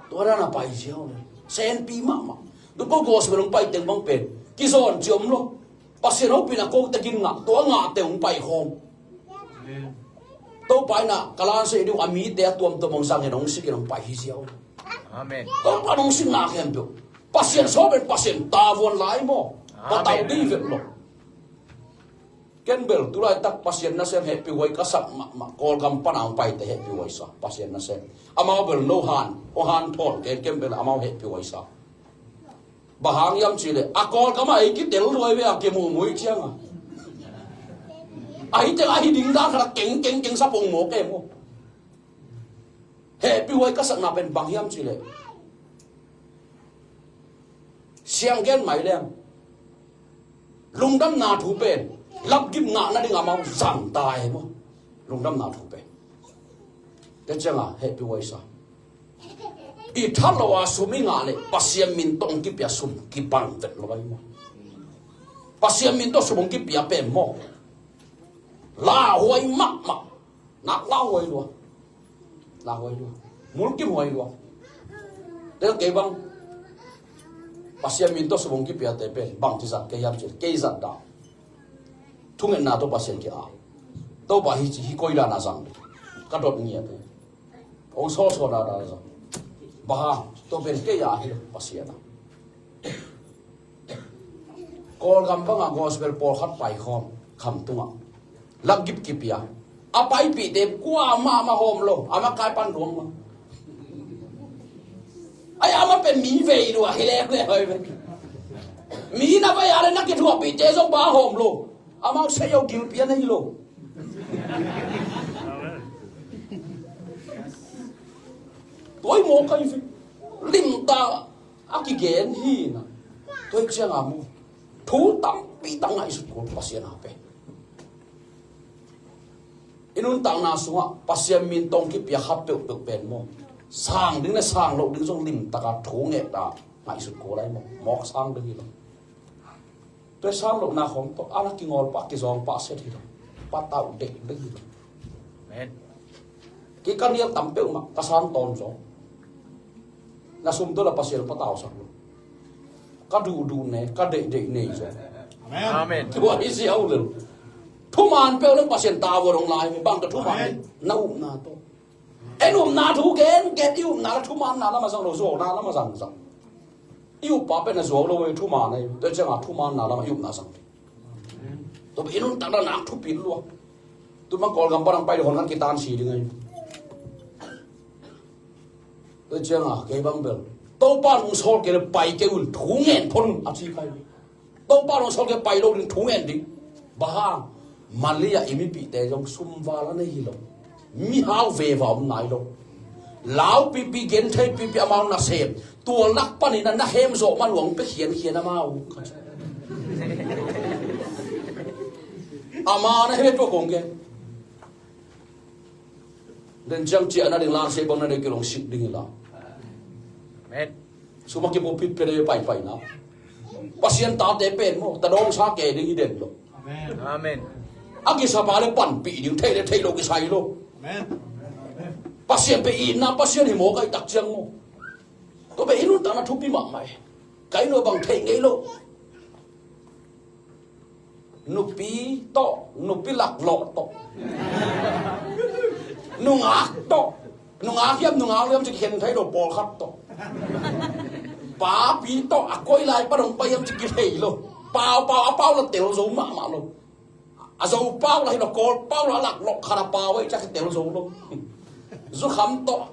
Tua dan a pai ziau le senpi mahmah. Tu ko gospel hong pai teng bang pen kizawn ci om lo. Pasian hopihna kote gin ngah, tua ngahte hong pai khawm. Topa in ah ka lansei ding uh a mite a tuamtuam hong zangin hong sikin hong pai hi ziau le. Amen. Topa nong sikna khempeuh Pasian sawm pen Pasian tavuan lai maw? Patau dei vet lo. Ken bel tulaitak Pasian nasem hehpihhuai ka sak mahmah, Kawlgam pana hong paite hehpihhuai sa Pasian nasem. Amau bel no han, o han thawn ken, ken bel amau hehpihhuai sa. Bang hang hiam cih leh a Kawlgam ah ei kitel luai ve a kimuhmuh cianga. Ahi teng ahi ding dan khat a keng keng keng sa pong mawk e maw? Hehpihhuai ka sakna pen bang hiam cih leh siang gen mai leng lungdamna thu pen lapgip ngah nading amau zang ta e maw? Lungdamna thu pen te cianga hehpihhuai sa. I tha lo a sum i ngah leh Pasian min tawh kipia sum kibang vet lo ai maw? Pasian min tawh sum hong kipia pen maw? Lauhuai mahmah. Nak lauhuai lua. Lauhuai lua. Mulkimhuai lua. Tel kei bang Pasian min tawh sum hong kipiate pen bang ci zat kei hiam cih leh kei zat dah. Thungetna tawh Pasian kia. Topa hi ci hi koi dan a zang. Ka dot ngiat e. Ong sawlsawl dada zong baha tua pen kei a hi lo Pasian a. Kawlgam bangah gospel pawlkhat paikhawm khamtungah lapgip kipia. A paipihte kua mahmah hawm lo, a makai pan duang lo. Ai a ma pen mi vei lua hi lek le hoi ve. Mi na vei a le na kithuahpihte zong ba hawm lo. Amau sei yo gilpi a nei lo. Tua i mawk ahi ve. Limtak a kigen hi na. Tua i cianga mu thu tampi tak ngaihsut kul Pasian a pe. I nuntakna sungah Pasian min tawh kipia kha peuhpeuh pen maw, sang ding le sang loh ding zong limtaka thu nget a ngaihsut kul ahi maw? Mawk sang ding hi lo. Tua i sang lohna khawng tawh a na kingawl pah kizawng pah set hi lo. Patau deih ding hi lo. Amen. Kei ka nial tam peuhmah ka sang tawn zaw. Na sum tawh la Pasian patausak lo. Ka duhduh ne, ka deihdeih nei zaw. Amen. Tua hi ziau lo. Thuman peuh leng Pasian tavuan hong lai ve, bang ka thuman na upna tawh. En upna thu gen gen, i upna la thumanna lama zang lo, zuauna lama zangzang. I uppa pen a zuau lo, i thuman ei. Tua cianga thumanna lama i upna zang. Tua pen i nuntakna nak thupi lua. Tu bang Kawlgam pan hong pai ding hong kan kitan si ding ahi. Tua ciangah kei bang bel, Topa nong sawl kei leh pai kei un, thu ngen phot un, a ci kai. Topa nong sawl kei leh pai lo ding, thu ngen ding. Bang hang? Malaysia i mipihte zong sumval a nei hi lo. Mihau veva om nai lo. Lau pipi, genthei pipi, amau nasem. Tua lak panin a na hem zawh man uh hong pia khiankhian amau. Ama na he tua kong gen. Den ciang ciah na ding lang sei bang na dei kilong sik ding hi la. Amen. Sum a kipupit pia dei paipai na. Pasian tate pen maw, ta dawngsa ke ding hi den lo. Amen. A kisapa le panpih ding, thei le thei lo kisai lo. Amen. Pasian pen itna Pasian hi maw, kai tak ciang maw. Tua pen i nuntakna thupi mahmah e. Kai lo bang thei ngei lo. Nupi tawh, nupi laklawh tawh. Nungak tawh. Nungak hiam, nungak hiam ci khen thei lo, pawlkhat tawh. Papi tawh, a koi lai pan hong pai hiam ci kithei lo. Pau, pau, a pau la tel zo mahmah lo. A zo pau la hi lo, Kawl pau la laklawh khat a pau ei ci a kitel zo lo. Zukham tawh,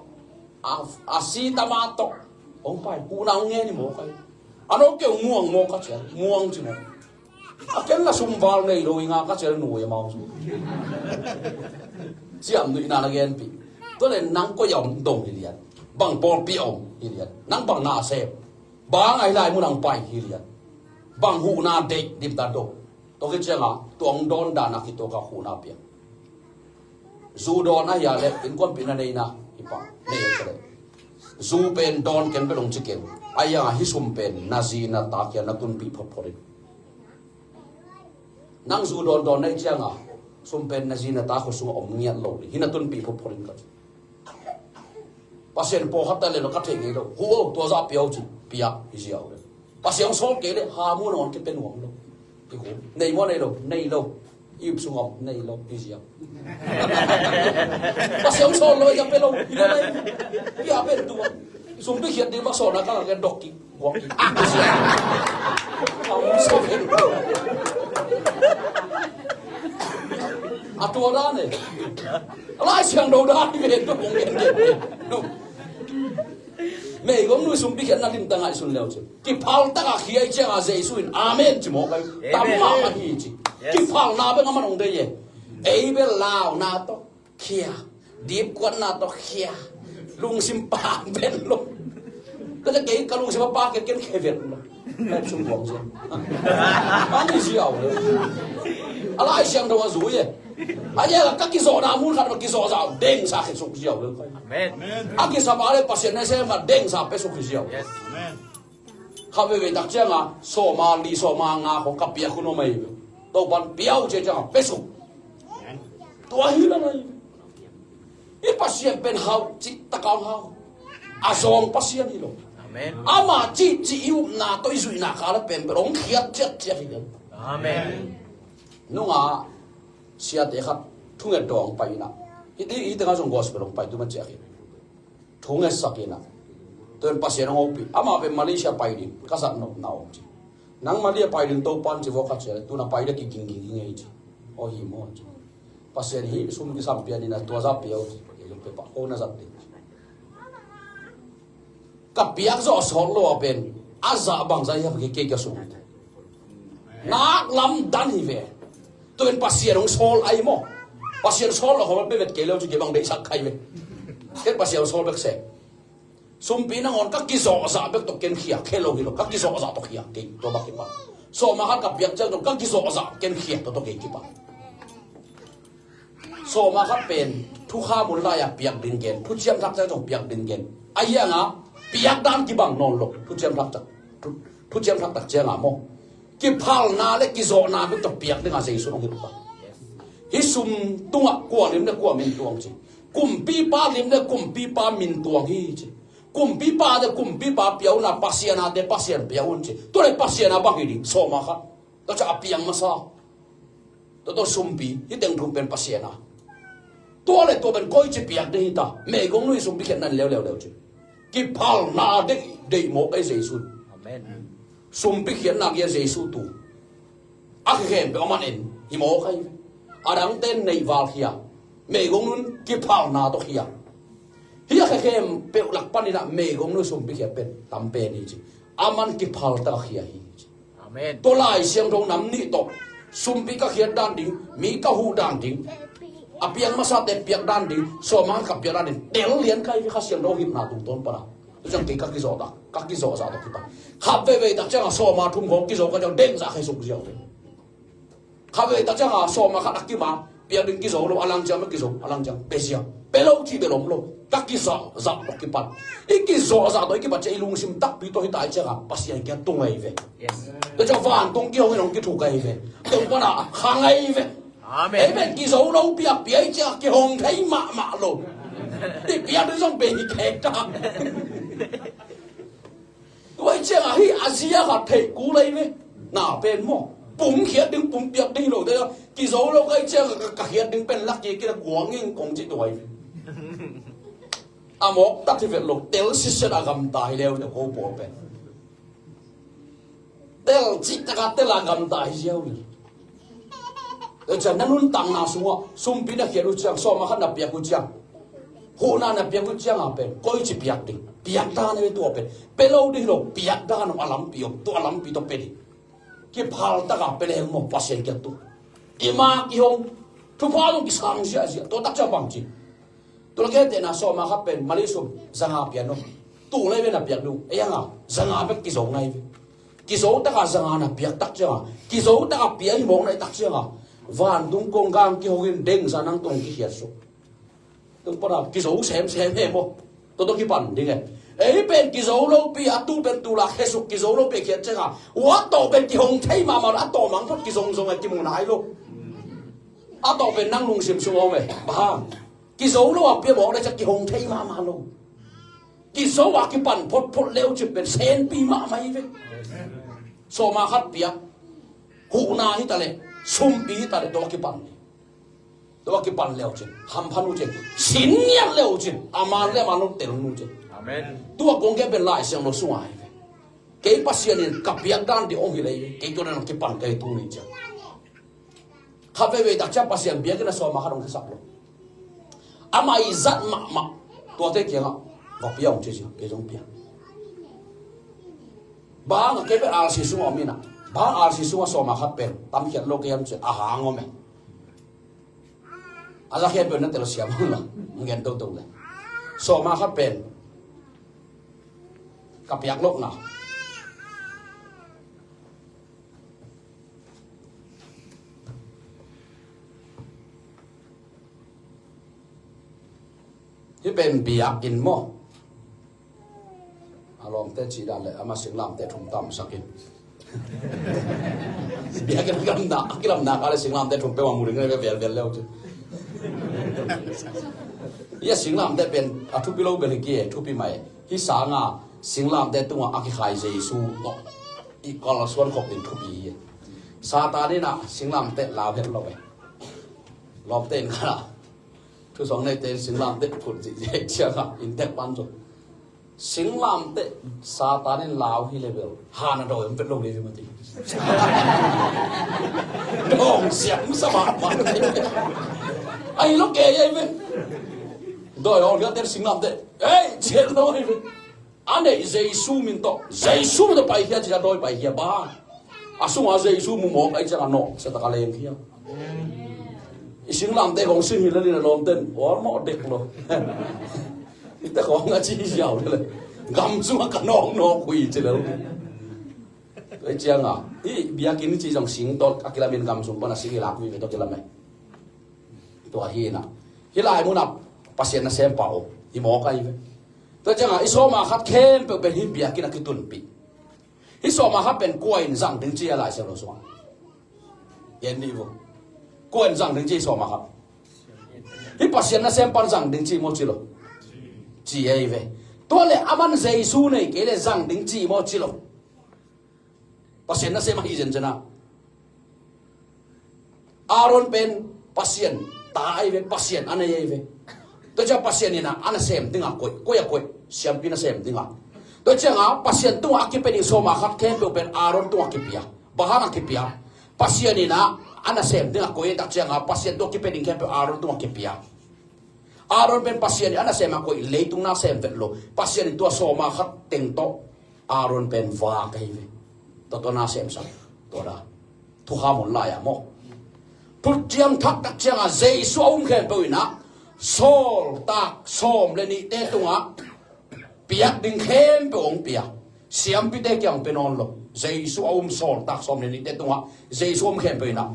a, a sitama tawh. Hong pai, huhna hong ngen hi maw kai. A no keu muang maw ka cia, muang ci maw. A ken la sumval nei lo i nga ka cel nui amau. Siam nuihna na genpih. Tua le nang koi a om dong hi lian. Bang pawlpi a om hi lian. Nang bang na a sem. Bang a hi lai mun ang pai hi lian. Bang huhna deih dim ta dong. Tua khit cianga tua hong dawn dan a kituak a huhna piang. Zu dawn ahia le innkuanpihna neina hi pah nei a kele. Zu pen dawn ken bel hong ci keng. Ahi hanga hih sum pen na zi na ta kia na tunpih photphot in. Nang zu dawndawn na hih cianga sum pen na zi na ta khua sungah om ngiat lo ding hi, na tunpih photphot in ka ci. Pasian pawlkhat ta le lo ka thei ngei lo. Hu o, tua zah pia o ci, pia hi ziau le. Pasian sawl kei le ha mu nawn kipia nuam lo. Nei maw nei lo, nei lo. Ip sung om nei lo hi ziau. Pasian sawl lo, ia pe lo, ia pe. Ia pe tua. Sum pi khiat ding bak sawl na ka la ke dok ki. Guak ki. Hi ziau. A tua dan e. Lai Siangtho dan hi ve, tua kong gen gen. Meigong nu sum pi khiat na lim ta ngaihsun leu ci. Kiphal taka khia i cianga Jesu in amen ci maw kai. Tam mahmah hi ci. Kiphalna bek a man hong dei e. Ei bel launa tawh khia, dipkuatna tawh khia, lungsim pa pen lo. Ka ta kei ka lungsim a pa ken ken khe vet lo. Ka sum buang sia. Ani ziau le. A Lai Siangtho a zui e. A ia ka kizawhna mun khat ma kizawh zah dengsa khe suk ziau le. Amen. A kisapa le Pasian na sem khat dengsa pe suk ziau. Yes. Amen. Kha veve tak cianga sawma li sawma nga khong ka piak hun om ahi ve. Topan piau cia cianga pesuk. Tua hi la lai. I Pasian pen hau cih takau hau. A zawng Pasian hi lo. Amen. Ama cih cih i upna tawh i zuihna kha le pen pen hong khiat ciat ciat hi lo. Amen. Nunga siate khat thunget dawng pai ina. Hiti hiti nga zong gospel hong pai tu man ciah hi. Thu ngetsak inah. Tuin Pasian hong hopih. Amah pen Malaysia pai ding ka zat nopna om ci. Nang Malaysia pai ding Topan ci vawk khat sia le tuna pai le kigingging hi ngei ci. Aw hi maw ci. Pasian hih sum kisam pian inah tua zah pia uh ci. Kei zong pia pah ko na zat ding ci. Ka piak zawh a sawt lo a pen a zah bangzah hiam kei kei ka sum. Nak lam dan hi ve. Tuin Pasian hong sawl ahi maw. Pasian sawl lo khawm a pe vet kei leu ci kei bang deihsak khai ve. Ken Pasian hong sawl bek se. Sumpi nangawn ka kizawhzah bek tawh ken khiak khe lo hi lo. Ka kizawhzah tawh khiak kei tua bak kipan. Sawma khat ka piak ciang tawh ka kizawhzah ken khiak tawh tawh kei kipan. Sawma khat pen thukham hun lai-a piak ding gen, thuciam thak ciang zong piak ding gen. A hianga piak dan kibang nawn lo, thuciam thak tak, thu, thuciam thak tak cianga maw. Kiphalna le kizawhna bek tawh piak dinga Jesu hong hilh ta. Hih sum tungah kua lim le kua min tuang ci. Kumpipa lim le kumpipa min tuang hi ci. Kumpipa le kumpipa pia una, Pasian ate Pasian pia un ci. Tua le Pasian a bang hi ding, sawma khat. Tua ca a piang masa. Tua tawh sumpi, hih teng thum pen Pasian a. Tua le tua pen koi ci piak ding hi ta. Meigong nu i sumpi khiat nan leuleu leu ci. Kiphalna deih, deih mawk ei Jesu. Amen. Sumpi khiatna kia Jesu tu. A khempeuh a man en. Mawk ahi ve. A dangte in neih val khia, meigong nun kiphalna tawh khia. Hih a khekhem peuh lak panin ah meigong nun sumpi khia pen tam pen hi ci. Aman kiphal tak a khia hi ci. Amen. Tua Lai Siangtho nam nih tawh sumpi ka khiat dan ding, mi ka huh dan ding, a piang masate piak dan ding, sawma ka piak dan ding, tel lian ka hi ve Kha Siangtho hilhna tungtawn pana. Tua ciang kei ka kizawh tak, ka kizawh zah tawh kipan. Khat veivei tak ciangah sawma thum khawng kizawh ka ciang dengzah khe suk ziau ve. Khat veivei tak ciangah sawma khat a kima piak ding kizo lo, a lang ciang ma kizo, a lang ciang pe ziau. Pe lo cih bel om lo. Ka kizawh zah tawh kipan. I kizawh zah tawh i kipan ciang i lungsim takpi tawh hi ta i ciangah Pasian kiang tung ahi ve. Yes. Tua ciang vantung kihong in hong kithuk ahi ve. Tung pana khang ahi ve. Amen. Amen. Kizo lo piak piak i ciangah kihong thei mahmah lo. I piak ding zong pe hi kei ta. Tua i ciangah hih a zia khat theih kul ahi ve. Na pen maw, pum khiat ding, pum piak ding hi lo te. Kizo lo ka i ciangah ka, ka khiat ding pen lak kik in a guang in kong ci tua hi ve. A mawk tak hi vet lo, tel siset a gamta hi leu te ko pawl pen. Tel cih taka tel a gamta hi ziau hi. Tua ciang na nuntakna sungah sumpi na khiat uh ciang, sawma khat na piak uh ciang, huhna na piak uh ciangah pen koici piak ding? Piak dan hi ve tua pen. Pe lo ding hi lo, piak dan om a lampi om, tua lampi tawh pe ding. Kiphal taka pe leng maw Pasian kiang tung. I ma kihong, thupha zong kisang ziahziah, tua tak ciang bang ci. Tua la gentehna sawma khat pen mali sum zanga pian lo. Tul ahi ve na piak ding uh. Ei anga zanga bek kizo ngai ve. Kizo taka zanga na piak tak cianga, kizo taka pia hi mawk na i tak cianga, vantung kongkang kihong in dengzah nang tung kikhiat suk. Tung pana kizo semsem he maw. Tua tawh kipan ding e. Ei pen kizo lopi a tu pen tu la khesuk kizo lopi a khiat cianga, ua tawh pen kihong thei mahmah lo, a tawh mang phot kizongzong e, kimu nai lo. A tawh pen nang lungsim sung om e. Bang hang? Kizo lo a pia mawk le ciang kihong thei mahmah lo. Kizo a kipan photphot leu cin pen senpi mahmah hi ve. Sawma khat piak, huhna hi ta leh, sumpi hi ta leh, tua kipan. Tua kipan leu cin hampha nu cin, sin ngiat leu cin, a man le a man lo tel nu cin. Amen. Tua kong gen pen Lai Siangtho sungah hi ve. Kei Pasian in ka piak dan ding hong hilh hi ve. Kei tua dan kipan kei tu ni ciang. Khat veivei tak ciang Pasian biakinn a sawma khat hong kisak lo. Amah i zat mahmah tuate kiangah va pia hong ci ci, kei zong pia. Bang a kei pen R C sungah om inah, bang R C sungah sawma khat pen tamkhiat lo kei hiam ci a hang om e. A za khe pen na tel siam hang la, hong gen toto le. Sawma khat pen ka piak lohna. Hih pen biakinn maw? A lawmte cih dan le ama singlamte thum tamsak in. Biakinn a kilamna, a kilamna ka le singlamte thum peuh a mu ding le velvel leu ci. Hih a singlamte pen a thupi lo bel hi ki e, thupi mai. Hih sanga singlamte tungah a kikhai Jesu tawh i kalsuan khop in thupi hi. Satan in a singlamte lau het lo e. Lawmte in khala thusawng neite in singlamte phut zihziah ciangah inntek pan cu singlamte Satan in lau hi le bel han a dawi om pet lo le mati. Dawng siam sa mahmah. Ahi lo kei ahi ve. Dawi hawng liate in singlamte ei cian lo ahi ve. A neih Jesu min tawh, Jesu min tawh paikhia ci-a dawi paikhia ba. A sungah Jesu mu mawk ahih ciangah nawh sia taka lengkhia. I singlamte kong sin hi lelin a lawmten awlmawh dek lo. Hite kong a ci ziau lele. Gam sungah ka nawk nawk hui ci lel. Tua ciangah hih biakinn ci zong sing tawh a kilamin gam sung pana sing i lak mi ve tawh kilam e. Tua hi na hih lai munah Pasian nasem pa uh hi mawk ahi ve. Tua ciangah i sawma khat khempeuh pen hih biakinn a kitunpih. Hih sawma khat pen kua in zang ding ci a Lai Siangtho sungah? Gen dih vo. Kua in zang ding ci hih sawma khat? Hih Pasian nasem pan zang ding ci maw ci lo? Ci ahi ve. Tua le aman Jesu nei kei le zang ding ci maw ci lo? Pasian nasem ahi zenzen a. Aaron pen Pasian ta ahi ve, Pasian a nei ahi ve. Tua ciang Pasian in a nasem dingah koih, koih a koih, siampi nasem dingah. Tua ciangah Pasian tungah a kipia ding sawma khat khempeuh pen Aaron tungah kipia. Bang hang a kipia? Pasian in a a nasem dingah koih tak cianga Pasian tua kipia ding khempeuh Aaron tungah kipia. Aaron pen Pasian in a nasem a koih, leitung nasem vet lo. Pasian in tua sawma khat teng tawh Aaron pen vak ahi ve. Tua tua nasemsak tua da thukham hun lai-ah maw. Thuciam thak tak cianga Jesu a um khempeuh inah sawltak sawm le nihte tungah piak ding khempeuh hong pia. Siampite kiang pia nawn lo. Jesu a um sawltak sawm le nihte tungah Jesu a um khempeuh inah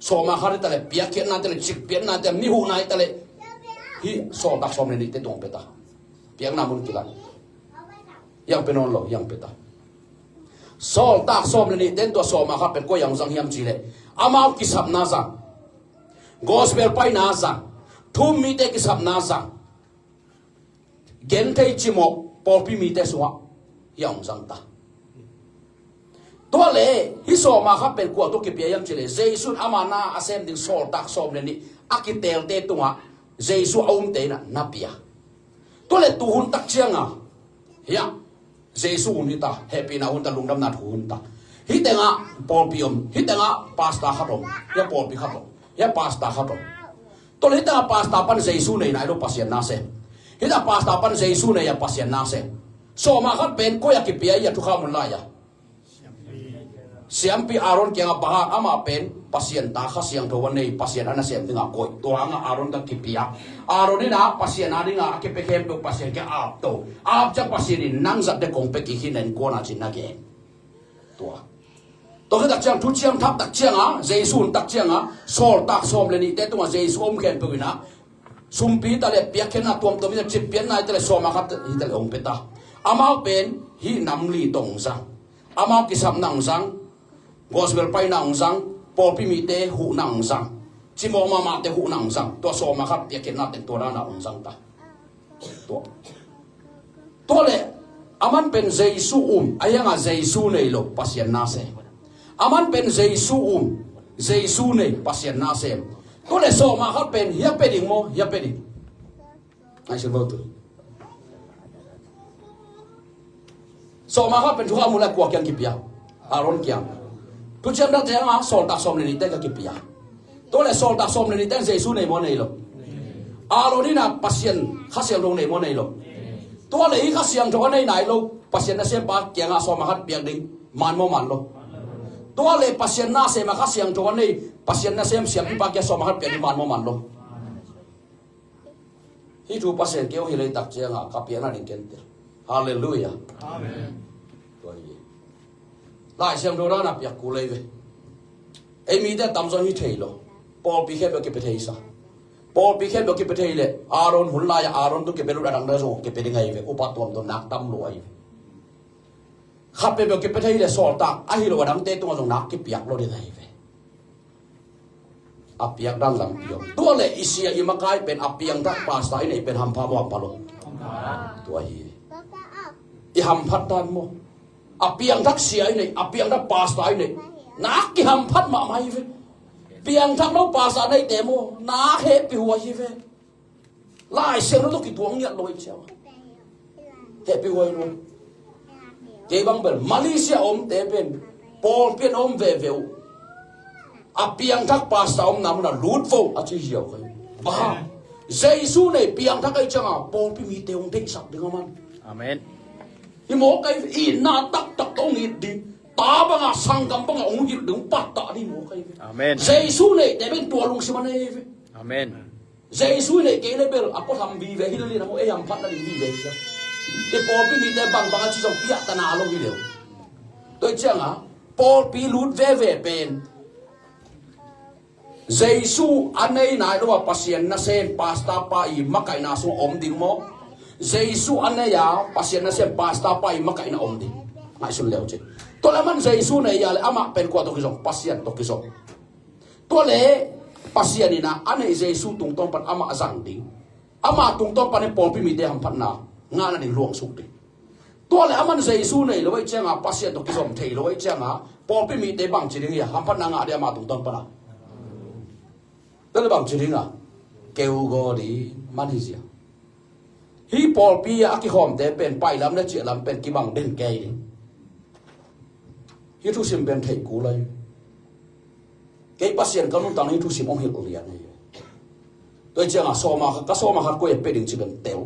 sawma khat hi ta le, piakkhiatna hi ta le, cikpiakna hi ta le, mi huhna hi ta le, hih sawltak sawm le nihte tungah pia ta. Piakna mun kilat. Hiang pia nawn lo, hiang pia ta. Sawltak sawm le nihte in tua sawma khat pen koi ah hong zang hiam cih leh, amau kisapna zang, gospel paina zang, thu-um mite kisapna zang, genthei cimawh pawlpi mite sungah hiang hong zang ta. Tua le hih sawma khat pen kua tawh kipia hiam cih leh, Jesu in ama na a sem ding sawltak sawm le nih a kiteelte tungah Jesu a umte inah na pia. Tua le tuhun tak cianga hiah Jesu hun hi ta, hehpihna hun ta, lungdamna thu hun ta. Hih tengah pawlpi om, hih tengah pastor khat om, hiah pawlpi khat om, hiah pastor khat om. Tua le hih tengah pastor pan Jesu nei nai lo, Pasian na sem. Hih tengah pastor pan Jesu nei a, Pasian na sem. Sawma khat pen koi ah kipia, hiah thukham hun lai-ah. Siampi Aaron kiangah, bang hang, amah pen Pasian ta, Kha Siangtho a nei, Pasian a nasem dingah koih. Tua hangah Aaron ka kipia. Aaron inah Pasian a dingah a kipia khempeuh Pasian kiang ap to. Ap ciang Pasian in nang zat dek kong pia kik hi, na innkuan ah, ci-in na gen. Tua. Tua khit tak ciang, thuciam thak tak cianga, Jesu hun tak cianga, sawltak sawm le nihte tungah Jesu a um khempeuh inah sumpi hi ta le, piakkhiatna tuamtuam hi ta le, cikpiakna hi ta le, sawma khat hi ta le hong pia ta. Amau pen hih nam li tawh hong zang. Amau kisapna hong zang, gospel paina hong zang, pawlpi mite huhna hong zang, cimawh mahmahte huhna hong zang. Tua sawma khat piakkhiatna teng tua dana hong zang ta. Tua. Tua le, aman pen Jesu um, a hiangah Jesu nei lo, Pasian na sem. Aman pen Jesu um, Jesu nei, Pasian na sem. Tua le sawma khat pen hiah pia ding maw, hiah pia ding. Ngaihsun vo tu. Sawma khat pen thukham hun lai-ah kua kiang kipia? Aaron kiang. Thuciam thak cianga sawltak sawm le nihte ka kipia. Tua le sawltak sawm le nihte in Jesu nei maw, nei lo? Aaron inah Pasian Kha Siangtho nei maw, nei lo? Tua le hih Kha Siangtho a nei nai lo, Pasian nasempa kiangah sawma khat piak ding man maw, man lo? Tua le Pasian na sem a Kha Siangtho a nei, Pasian nasem siampipa kiangah sawma khat piak ding man maw, man lo? Hih thu Pasian kei hong hilh tak cianga ka piakna ding ken tel. Halleluiah. Amen. Tua hi. Lai Siangtho dana piak kul hi ve. Ei mite tamzaw in hi thei lo. Pawlpi khempeuh kipia thei sa. Pawlpi khempeuh kipia thei leh Aaron hun lai-ah Aaron tawh kipia lut a dang dang zong kipia ding ahi ve. Upa tuamtuam nak tam lua hi ve. Khat peuhpeuh kipia thei leh sawltak ahi lo a dangte tungah zong nak kipiak lo ding ahi ve. A piak dan lampi om. Tua le i sia i makai pen a piangthak pastor i neih pen hampha maw, hampha lo? Tua hi. I hamphat dan maw? A piangthak sia i neih, a piangthak pastor i neih, nak kihamphat mahmah hi ve. Piangthak lo pastor neihte maw, nak hehpih huai hi ve. Lai Siangtho tawh kituak ngiat lo hi ciang. Hehpih huai lo. Kei bang bel Malaysia omte pen pawlpi ah om veve uh. A piangthak pastor omna munah lut vo a ci hiau kha hi. Bang hang? Jesu nei piangthak ahih cianga pawlpi mite hong deihsak ding a man. Amen. Hi mawk ahi ve. Itna taktak tawh hong it ding, ta banga, sanggam banga hong hilh ding, pattah ding hi mawk ahi ve. Amen. Jesu neihte pen tua lungsim a nei hi ve. Amen. Jesu i neih kei le bel a puatham vive hi lo ding a, ei hamphatna ding vive hi lo. I pawlpi mite bangbang a ci zong piahtana lo hi lo. Tua hi cianga pawlpi lut veve pen Jesu a nei nai lo a Pasian nasem pastor pa i makaihna sungah om ding maw? Jesu a nei a Pasian nasem pastor pa i makaihna om ding. Ngaihsun leu ci. Tua le aman Jesu nei a le amah pen kua tawh kizom? Pasian tawh kizom. Tua le Pasian in a neih Jesu tungtawn pan amah zang ding, ama tungtawn panin pawlpi mite hamphatna ngahna ding luangsuk ding. Tua le aman Jesu nei lo ahih cianga Pasian tawh kizom thei lo ahih cianga pawlpi mite bangci ding hi a, hamphatna ngah ding ama tungtawn pana? Tua le bangci ding a? Keu gaw ding man hi zia. Hih pawlpi a kikhawmte pen pailam le ciahlam pen kibang den kei ding. Hih thusim pen theih kul ahi. Kei Pasian ka nuntakna hi thusim hong hilh lian hi. Tua hi ciangah sawma kha, ka sawma khat koi a pia ding ci pen tel.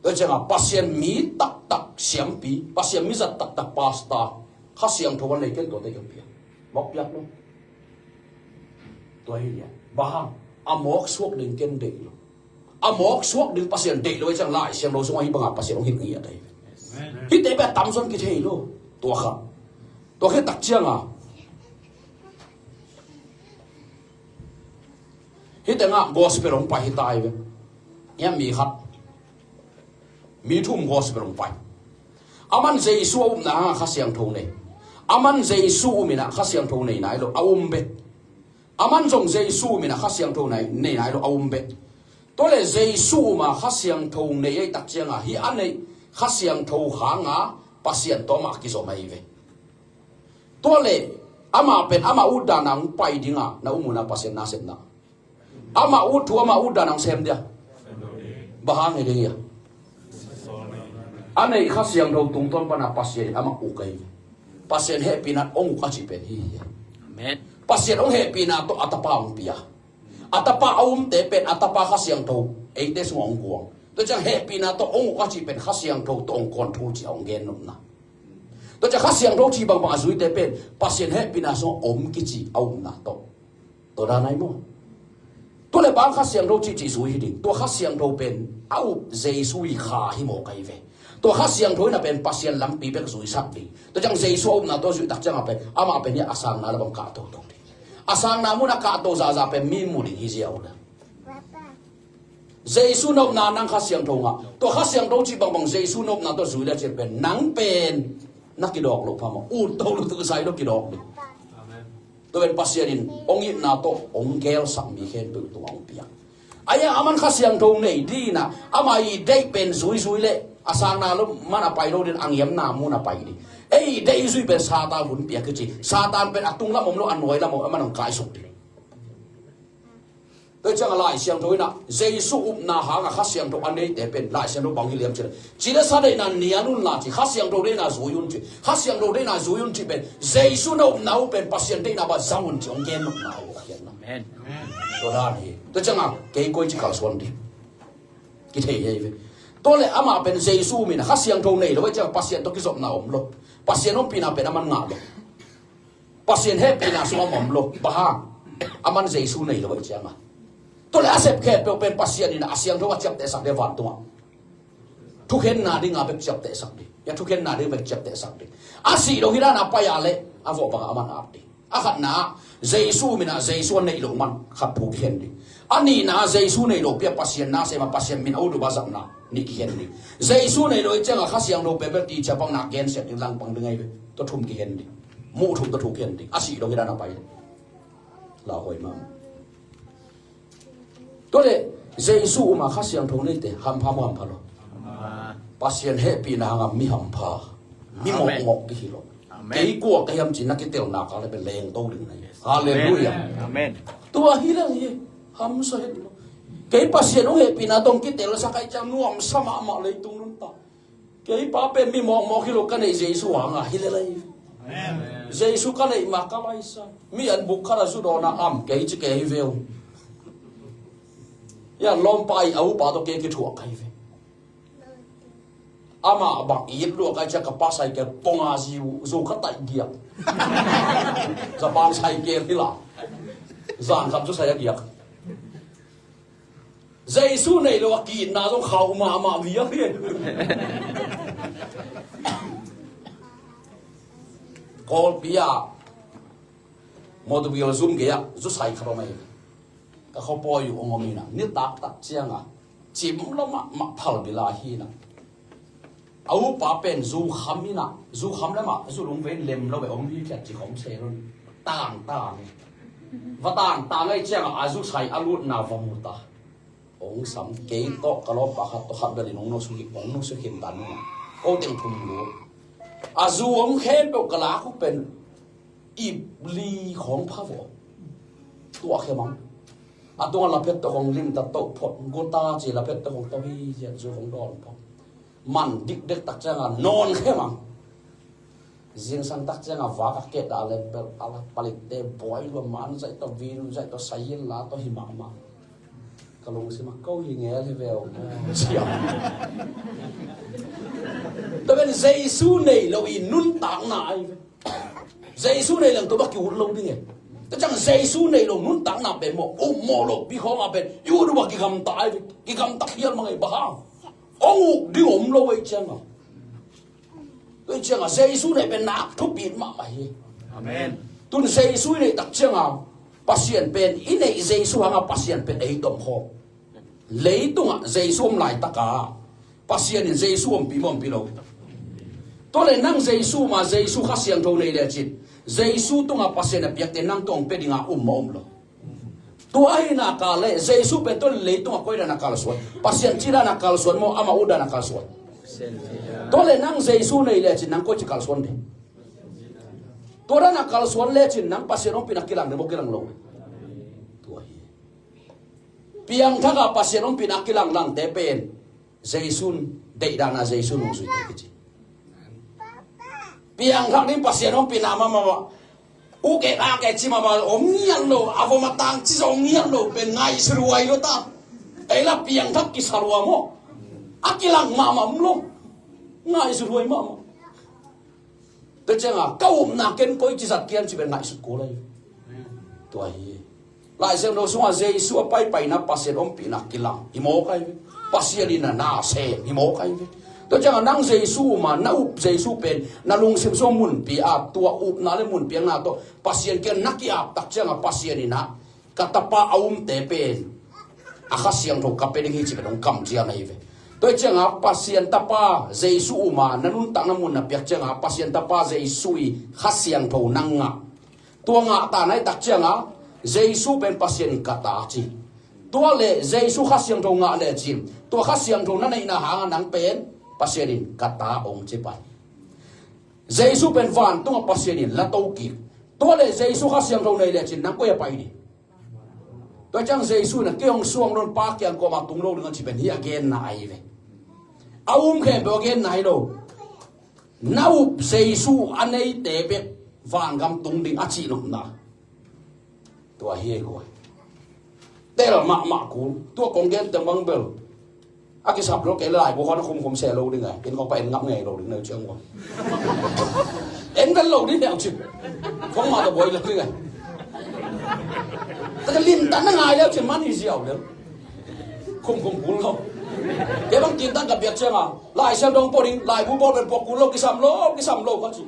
Tua hi ciangah Pasian mi taktak siampi, Pasian mi zat taktak pastor, Kha Siangtho a nei ken tuate ka pia. Mawk piak lo. Tua hi lian. Bang hang? A mawk suak ding ken deih lo. A mawk suak ding Pasian deih lo hi ciang Lai Siangtho sungah hih bangah Pasian hong hilh ngiat ahi. Hihte bek a tamzaw in kithei lo. Tua kha. Tua khit tak ciangah hih tengah gospel hong pai hi ta hi ve. Hiah mi khat. Mi thum gospel hong pai. Aman Jesu a upna hangah Kha Siangtho nei. Aman Jesu um inah Kha Siangtho nei nai lo. A um bek. Aman zong Jesu um inah Kha Siangtho nei, nei nai lo, a um bek. Tua le Jesu um a Kha Siangtho nei ei tak ciangah hih a neih Kha Siangtho hangah Pasian tawh amah kizom ahi ve. Tua le amah pen amah utdan a hong pai dingah na um uh na Pasian nasepna. Amah ut thu amah utdan a hong sem dia. Bang hang hi ding hia? A neih Kha Siangtho tungtawn pana Pasian in amah uk ahi ve. Pasian hehpihna hong uk a cih pen hi hi. Amen. Pasian hong hehpihna tawh a tapa hong pia. A tapa a umte pen a tapa Kha Siangtho eite sungah hong guang. Tua ciang hehpihna tawh hong uk a cih pen Kha Siangtho tawh hong kawn thu ci a hong gen nopna. Tua ciang Kha Siangtho cih bangbang a zuite pen Pasian hehpihna sungah om kici a upna tawh. Tua dan ahi maw? Tua le bang Kha Siangtho cihcih zui hi ding. Tua Kha Siangtho pen a up Jesu i Kha hi mawk ahi ve. Tua Kha Siangtho in a pen Pasian lampi bek zuisak ding. Tua ciang Jesu a upna tawh zuih tak ciangah pen amah pen hi a sangna le bang kahto to ding. A sangna munah kahto zahzah pen mi mu ding hi ziau le. Jesu nopna nang Kha Siangtho ngah. Tua Kha Siangtho cih bangbang Jesu nopna tawh zui le cih pen nang pen na kidawk loh pha maw? Ut to lutuk sai lo kidawk ding. Tua pen Pasian in hong itna tawh hong gelsak mi khempeuh tungah hong piak. Ahi hang aman Kha Siangtho nei ding inah ama i deih pen zuizui le a sangna lo man a pai lo ding, a ngiamna mun a pai ding. Ei deih zui pen Satan hun piak kici. Satan pen a tunglam om lo, a nuailam om, aman hong kaisuk ding. Tua ciang a Lai Siangtho inah Jesu upna hangah Kha Siangtho a neite pen Lai Siangtho bang hi liam cih leh, ci le sa deihna nial un la ci, Kha Siangtho deihna zui un ci, Kha Siangtho deihna zui un ci pen Jesu na upna uh pen Pasian deihna bang zang un ci hong gen nopna uh a khiatna. Amen. Tua dan hi. Tua ciangah kei koi ci kalsuan ding kithei hi ve. Tua le amah pen Jesu um inah Kha Siangtho nei lo ahih ciangah Pasian tawh kizopna om lo. Pasian ompihna pen aman ngah lo. Pasian hehpihna sungah om lo. Bang hang? Aman Jesu nei lo ahih ciangah. Tua le a sep khempeuh pen Pasian in a siangtho a ciaptehsak ding, vantungah thukhenna dinga bek ciaptehsak ding. Hia, thukhenna ding bek ciaptehsak ding. A sih dong hi dan a pai a leh a vawh bangah aman ap ding. A khatna ah Jesu um inah Jesu a neih loh man khat thu kikhen ding. A nihna ah Jesu neih loh pi a Pasian na sem a Pasian min a ut uh a zatna nih kikhen ding. Jesu neih loh ahih ciangah Kha Siangtho pen bel ticia bang nak gensiat ding, langpang ding ahi ve. Tua thum kikhen ding. Muh thum tua thu kikhen ding. A sih dong hi dan a pai. Lauhuai mah. Tua le Jesu um a Kha Siangtho neite hampha maw, hampha lo? Pasian hehpihna hangah mi hampha, mi mawkmawk kihi lo. Amen. Kei kua ka hiam ci na kitelna ka le pen lengto ding na hi. Halleluiah. Amen. Tua hi lel hi. Hamsa het lo. Kei Pasian hong hehpihna tawh kitel sa kai ciang nuamsa mahmah leitung nuntak. Kei pa pen mi mawkmawk hi lo, ka neih Jesu hangah hi lel ahi. Amen. Jesu ka neih mah ka laisa. Mi an buk khat a zu dawn a am kei ci kei hi veu. Hia, lawmpa i a upa tawh kei kithuah ka hi ve. Amah bang it lua ka hih ciang ka pa cycle ponga zi uh, zu ka taih giak. Japan cycle hi la. Zan khat zu sai a giak. Jesu nei lo a ki-itna zong khauh mahmah vial hi. Kawlpi ah motor wheel zum gei ah zu sai khat om ahi. Ka khuapawi uh hong om inah nitak tak ciangah cim lo mahmah, phalbi lai hi inah. A upa pen zu kham inah, zu kham le mah zu lungvei in lem lo ve, om hi khiat ci khawm se lo in tangtang. Va tangtang ahih ciangah a zu sai a lutna va mu ta. Hong sam, kei tawh ka lawmpa khat tawh khat bel in hong nusia khin, hong nusia khin ta nung ah ko teng thum lut. A zu om khempeuh ka lak uh pen ip li khawng pha vawh. Tuah khe mang. A tungah laphet tawh khawng limtat tawh phot, guta ci laphet tawh khawng tawh hi ziat zu khawng dawn phot. Man dikdek tak ciangah nawn khe mang. Zingsang tak ciangah vak a kehdah leh bel a la palitte buai lua, man zaih tawh, vin zaih tawh, sayin la tawh hi mahmah. Ka lungsim ah ko hi ngel hi ve aw. Siam. Tua pen Jesu nei lo i nuntakna ahi ve. Jesu nei leng tua bang ki-ut lo ding e. Tua ciang Jesu nei lo nuntakna pen maw, um maw lo pi khawng a pen i ut uh a kigamta ahi ve. Kigamta khial mah ngei bang hang. Ong uk ding om lo ei ciangah. Tua ciangah Jesu nei pen nak thupi mahmah hi. Amen. Tun Jesu i neih tak ciangah Pasian pen i neih, Jesu hangah Pasian pen ei tom khawm. Leitungah Jesu om laitakah Pasian in Jesu ompih maw, ompih lo? Tua leh nang Jesu ma, Jesu Kha Siangtho nei lecin Jesu tungah Pasian a piakte nang tungah pia dinga um maw, um lo? Tua ahih nak leh Jesu pen tua leh leitungah koi dan a kalsuan? Pasian ci dan a kalsuan maw, amah ut dan a kalsuan? Tua leh nang Jesu nei lecin nang koici kalsuan ding? Tua dan a kalsuan lecin nang Pasian ompihna kilang ding maw, kilang lo? Tua hi. Piangthak a Pasian ompihna kilanglangte pen Jesu in deih dan a Jesu nungzuite kici. Piangthak ding Pasian ompihna mahmah, uk e, ak e ci mahmah om ngiat lo, a vom a tang ci zong om ngiat lo pen ngaihsut huai lo ta. Ei la piangthak kisa lua maw. A kilang mahmah om lo. Ngaihsut huai mahmah. Tua ciangah ka upna ken koici zat kiam ci pen ngaihsut kul ahi. Tua hi. Lai Siangtho sungah Jesu a paipaina Pasian ompihna kilang hi mawk ahi ve. Pasian in a na sem hi mawk ahi ve. Tua ciangah nang Jesu um a, na up Jesu pen na lungsim sung munpi a, tua upna le munpiakna tawh Pasian kiang na ki-ap tak ciangah Pasian in a, ka tapa a umte pen a Kha Siangtho ka pia ding hi ci pen hong kamciam ahi ve. Tua hi ciangah Pasian Tapa Jesu um a, na nuntakna mun na piak ciangah Pasian Tapa Jesu i Kha Siangtho nang ngah. Tua ngah ta na hi tak ciangah Jesu pen Pasian in ka ta ci. Tua leh Jesu Kha Siangtho ngah lecin tua Kha Siangtho na neihna hangah nang pen Pasian in ka ta hong ci pan. Jesu pen vantungah Pasian in la to kik. Tua leh Jesu Kha Siangtho nei lecin nang koi a pai ding? Tua ciang Jesu in a, kei hong suang lo in Pa kiang kawmah tung lo ding a ci pen hih a genna ahi ve. A um khempeuh a genna hi lo. Na up Jesu a neite bek vangam tung ding a cihnopna. Tua hi ei huai. Tel mahmah kul. Tua kong gen teng bang bel a kisap lo kei, laibu khawn a khumkhum seh lo ding a, ken kong pa en ngap ngei lo ding na ciang ua. En vel lo ding neu cin. Kong mah ta buai lo ding a. Taka limtan na ngai leu cin man hi ziau leu. Khumkhum kul lo. Kei bang kintan ka biak ciang a, Lai Siangtho pua ding, laibu bawl pen puak kul lo, kisam lo, kisam lo ka ci.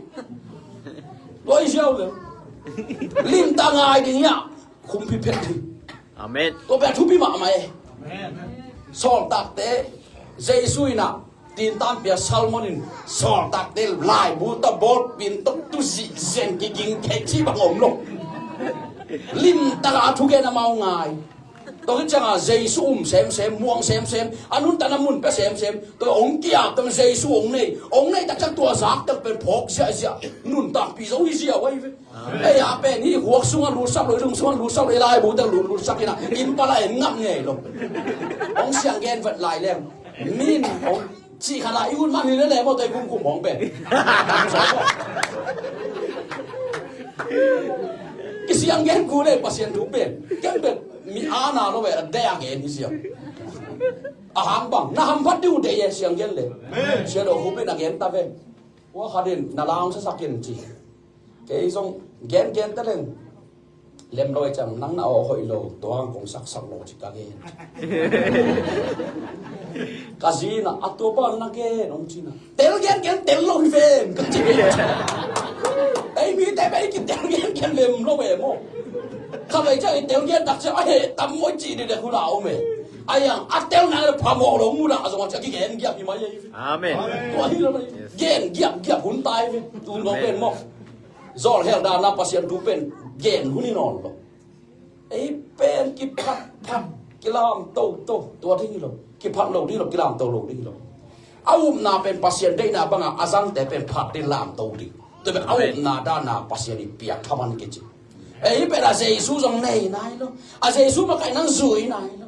Lo hi ziau leu. Limtan ngai ding hiah. Khumpi phet ding. Amen. Tua pen thupi mahmah e. Sawltakte, Jesu in a tintan pia Salmon in sawltakte laibu ta bawl pin tok tu zihzen kiging thei ci bang om lo. Limtaka thugen amau ngai. Tua hi ciangah Jesu um semsem, muang semsem, a nuntakna mun pia semsem. Tua hong kiap teng Jesu hong nei, hong nei tak ciang tua zak teng pen phawk ziahziah, nuntakpih zo hi ziau ahi ve. Ei a pen hih huak sungah lutsak lo, i lung sungah lutsak lo, i laibu teng lut lutsak in a, inn pala en ngap ngei lo. Hong siang gen vet lai leng min hong cih khat a i ut man hi lele maw, tei kumkum hong pen. Kisiang gen kul e Pasian thu pen. Ken pen mi ana lo ve, a dei a gen hi siang. A hang bang na hamphat ding uh dei e, siang gen le. Sian lo hupin a gen ta ve. Ua khat in na la hong sasak in ci. Kei zong gen gen ta leng lem lo e, ciang nang na aw hoih lo, tua hang kong saksak lo ci ka gen. Ka zi in a, a tua bang na gen hong ci in a, tel gen gen tel lo hi ven ka ci. Ei mite pen i kitel gen gen lem lo e maw. Kha vei ciang i tel gen tak ciang a heh tam maw i cih dede hun a om e. A iang a tel nang le phamawh lo mu dah zong a ciang kigen giap hi mai e. Amen. Tua hi lo mai. Gen giap giap hun tai ve. Tun lo pen maw. Zawlhel dan a Pasian thu pen gen hun hi nawn lo. Ei pen kiphat phat, kilam toto, tua ding hi lo. Kiphat lo ding lo, kilam to lo ding hi lo. A upna pen Pasian deihna banga a zangte pen phat ding, lam to ding. Tua pen a upna dan a Pasian i piak thaman kici. Ei pen a Jesu zong nei nai lo. A Jesu makaih nang zui nai lo.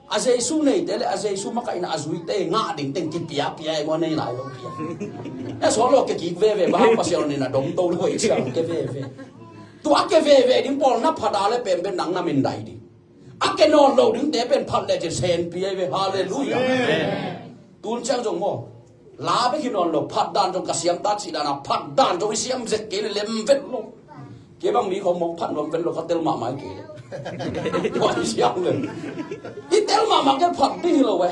A Jesu neite le a Jesu makaihna a zuite ngah ding teng kipiapia e maw, nei lai lo pia. E sual lo ke kik veve, bang hang Pasian in a dom to lo e ciang ke veve. Tua ke veve ding pawl na phat a le pen pen nang na min dai ding. A ke nawn lo dingte pen phat le cin sen pia e ve. Halleluiah. Tun ciang zong maw, la bek hi nawn lo, phat dan zong ka siam ta cih dan a, phat dan zong i siam zek kei le lem vet lo. Kei bang mi khawng mawk phat nuam vet lo, ka tel mahmah kei le. Tua i siam le. I tel mahmah kei phat ding hi lo e.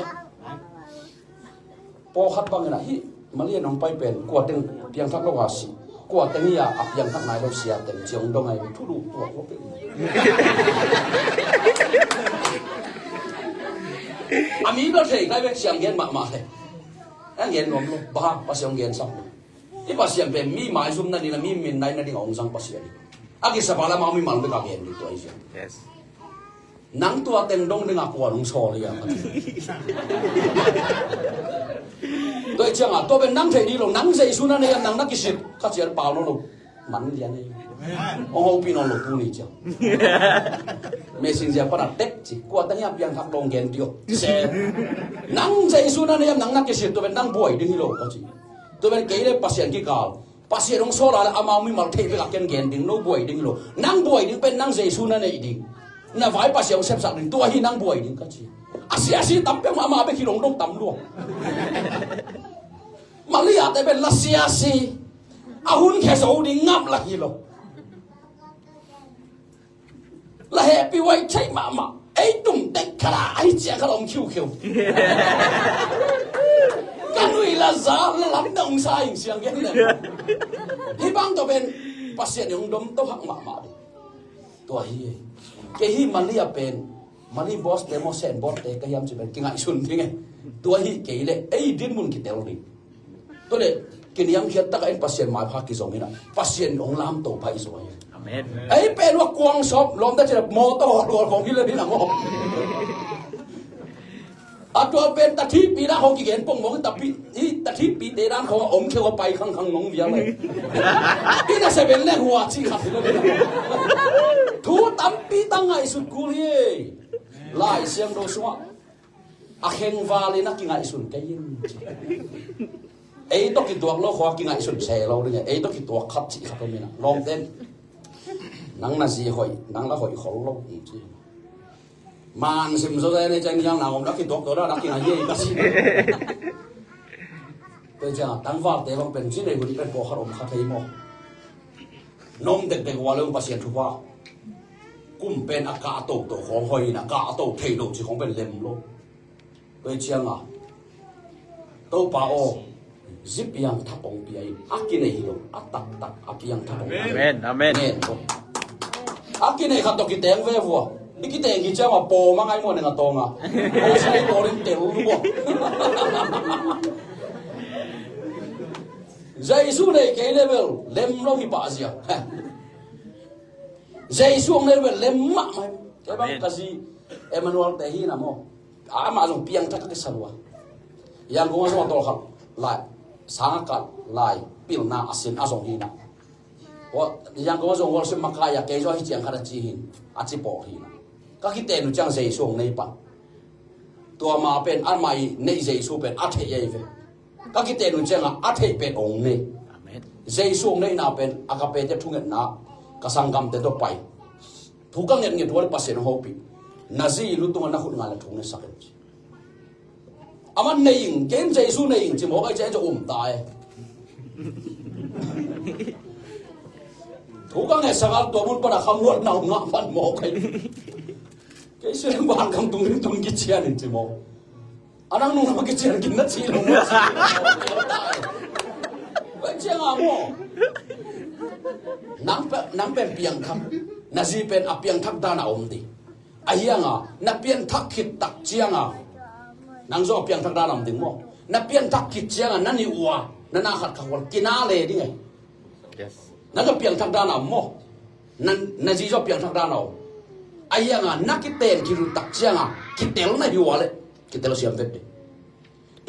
Pawlkhat bangin a hi, Malia nong pai pen kua teng piangthak lo a si. Kua teng hi a, a piangthak nai lo sia teng ciang dong ai thu duh tuak lo pe. A mi bel thei kai bek siang gen mahmah le. A gen nuam lo, bang Pasian gen sam. I Pasian pen mi maizum nading a, mi min nai nading a hong zang Pasian. A kisapa lam a mi mal bek a gen ding tua i siang. Yes. Nang tua teng dong ding a kua nong sawl hi a ka ci. Tua i ciang a, tua pen nang thei ding lo, nang Jesu na nei a, nang na kisit ka ci a pau lo lo. Man lian e. Hong hopih nawn lo tuni ciang. Messenger pan a text ci, kua teng hiam piangthak dong gen dih o. Se. Nang Jesu na nei hiam nang na kisit tua pen nang buai ding hi lo ka ci. Tua pen kei le Pasian kikal. Pasian hong sawl a le amau mimal theih bek a ken gen ding, no buai ding hi lo. Nang buai ding pen nang Jesu na neih ding. Na vai Pasian hong sepsak ding, tua hi nang buai ding ka ci. A siasi tam peuh mahmah bek hi lo, dong tam lua. Malia te pen la siasi. A hun khia zo ding ngam la hi lo. La hehpih huai thei mahmah. Ei tum tek khat a, ahi ciang khat om khiukhiu. Ka nui la za la lam dong sa ing siang gen le. Hih bang tawh pen Pasian i hong dom to hak mahmah ding. Tua hi e. Kei hih Malia pen Mali boss te maw, sen boss te ka hiam ci pen kingaihsun ding e. Tua hi kei le ei dinmun kitel ding. Tua le kiniamkhiat tak a in Pasian maipha kizom in a, Pasian hong lamto pha i zo ahi. Amen. Ei pen hua kuang sawp lawm ta cin a mawtaw hawlhual khawng hi le ding a maw. A tua pen tathipih dan khawng kigen pongmawk in, tapi i tathipih te dan khawng a om kheu a pai khangkhang nong vial e. I na se pen leng hua cih khat hi le ding a maw. Thu tampi tak ngaihsut kul hi. Lai Siangtho sungah a khengval in a kingaihsun kei in ci. Ei tawh kituak lo khua kingaihsun se lo ding e. Ei tawh kituak khat cih khat om in a, lawmten nang na zi hoih, nang la hoih khol lo ci. Man sim zo dai nei ciang nial na om na kituak to da na kingai hi ei ka ci. Tua ciang a tangvalte bang pen ci nei hun pen pawlkhat om kha thei maw. Nom dekdek ua le hong Pasian thupha. Kum pen a kah a toto khawng hoih in a, kah a to thei lo ci khawng pen lem lo. Tua i ciang a, Topa aw, zi piangthak hong pia in, a kinei hi lo, a taktak a piangthak hong pia in. Amen, amen. Amen. A kinei khat tawh kiteng ve vua. I kiteng hi ciang a pawm a ngai maw neng a tawng a. Aw, sai pawl in tel lu a. Jesu nei kei le bel lem lo hi pah zia. Jesu hong nei bel lem mahmah. Kei bang ka zi Emmanuel te hi na maw. Amah zong piangthak ka kisa lua. Yangon a zong a tawlkhat lai, sang a kal lai, pilna a sin a zong hi na. Yangon a zong worship makai a kei zong hi ciang khat a ci hin, a ci pawh hi na. Ka kiten uh ciang Jesu hong nei pan. Tua ma pen amah i neih Jesu pen a theih ei ve. Ka kiten uh ciangah a theih pen hong nei. Amen. Jesu hong neihna pen a ka pete thungetna ka sanggamte tawh pai. Thu ka ngetnget uh a le Pasian hong hopih. Na zi lutung a na khut ngai le thu ngetsak in ci. Amah nei ing, ken Jesu nei ing ci mawk ai ci a um ta e. Thu ka ngetsak a tua mun pan a khamuatna hong ngah pan mawk ai. Kei siang van kam tung ring tun kician in ci mawk. A nang nung na kician kin na ci lo. Pai ciang a maw. Nang pen piangthak. Na zi pen a piangthak dan a om ding. A hiang a na piangthak khit tak ciang a nang zong a piangthak dan a om ding maw. Na piangthak khit ciang a na nih ua na na khat kha hual kina le ding e. Yes. Na ka piangthak dan a om maw. Na, na zi zong piangthak dan a om. A hiang a na kiten khit uh tak ciang a kitel na hi ua le kitel siam vet ding.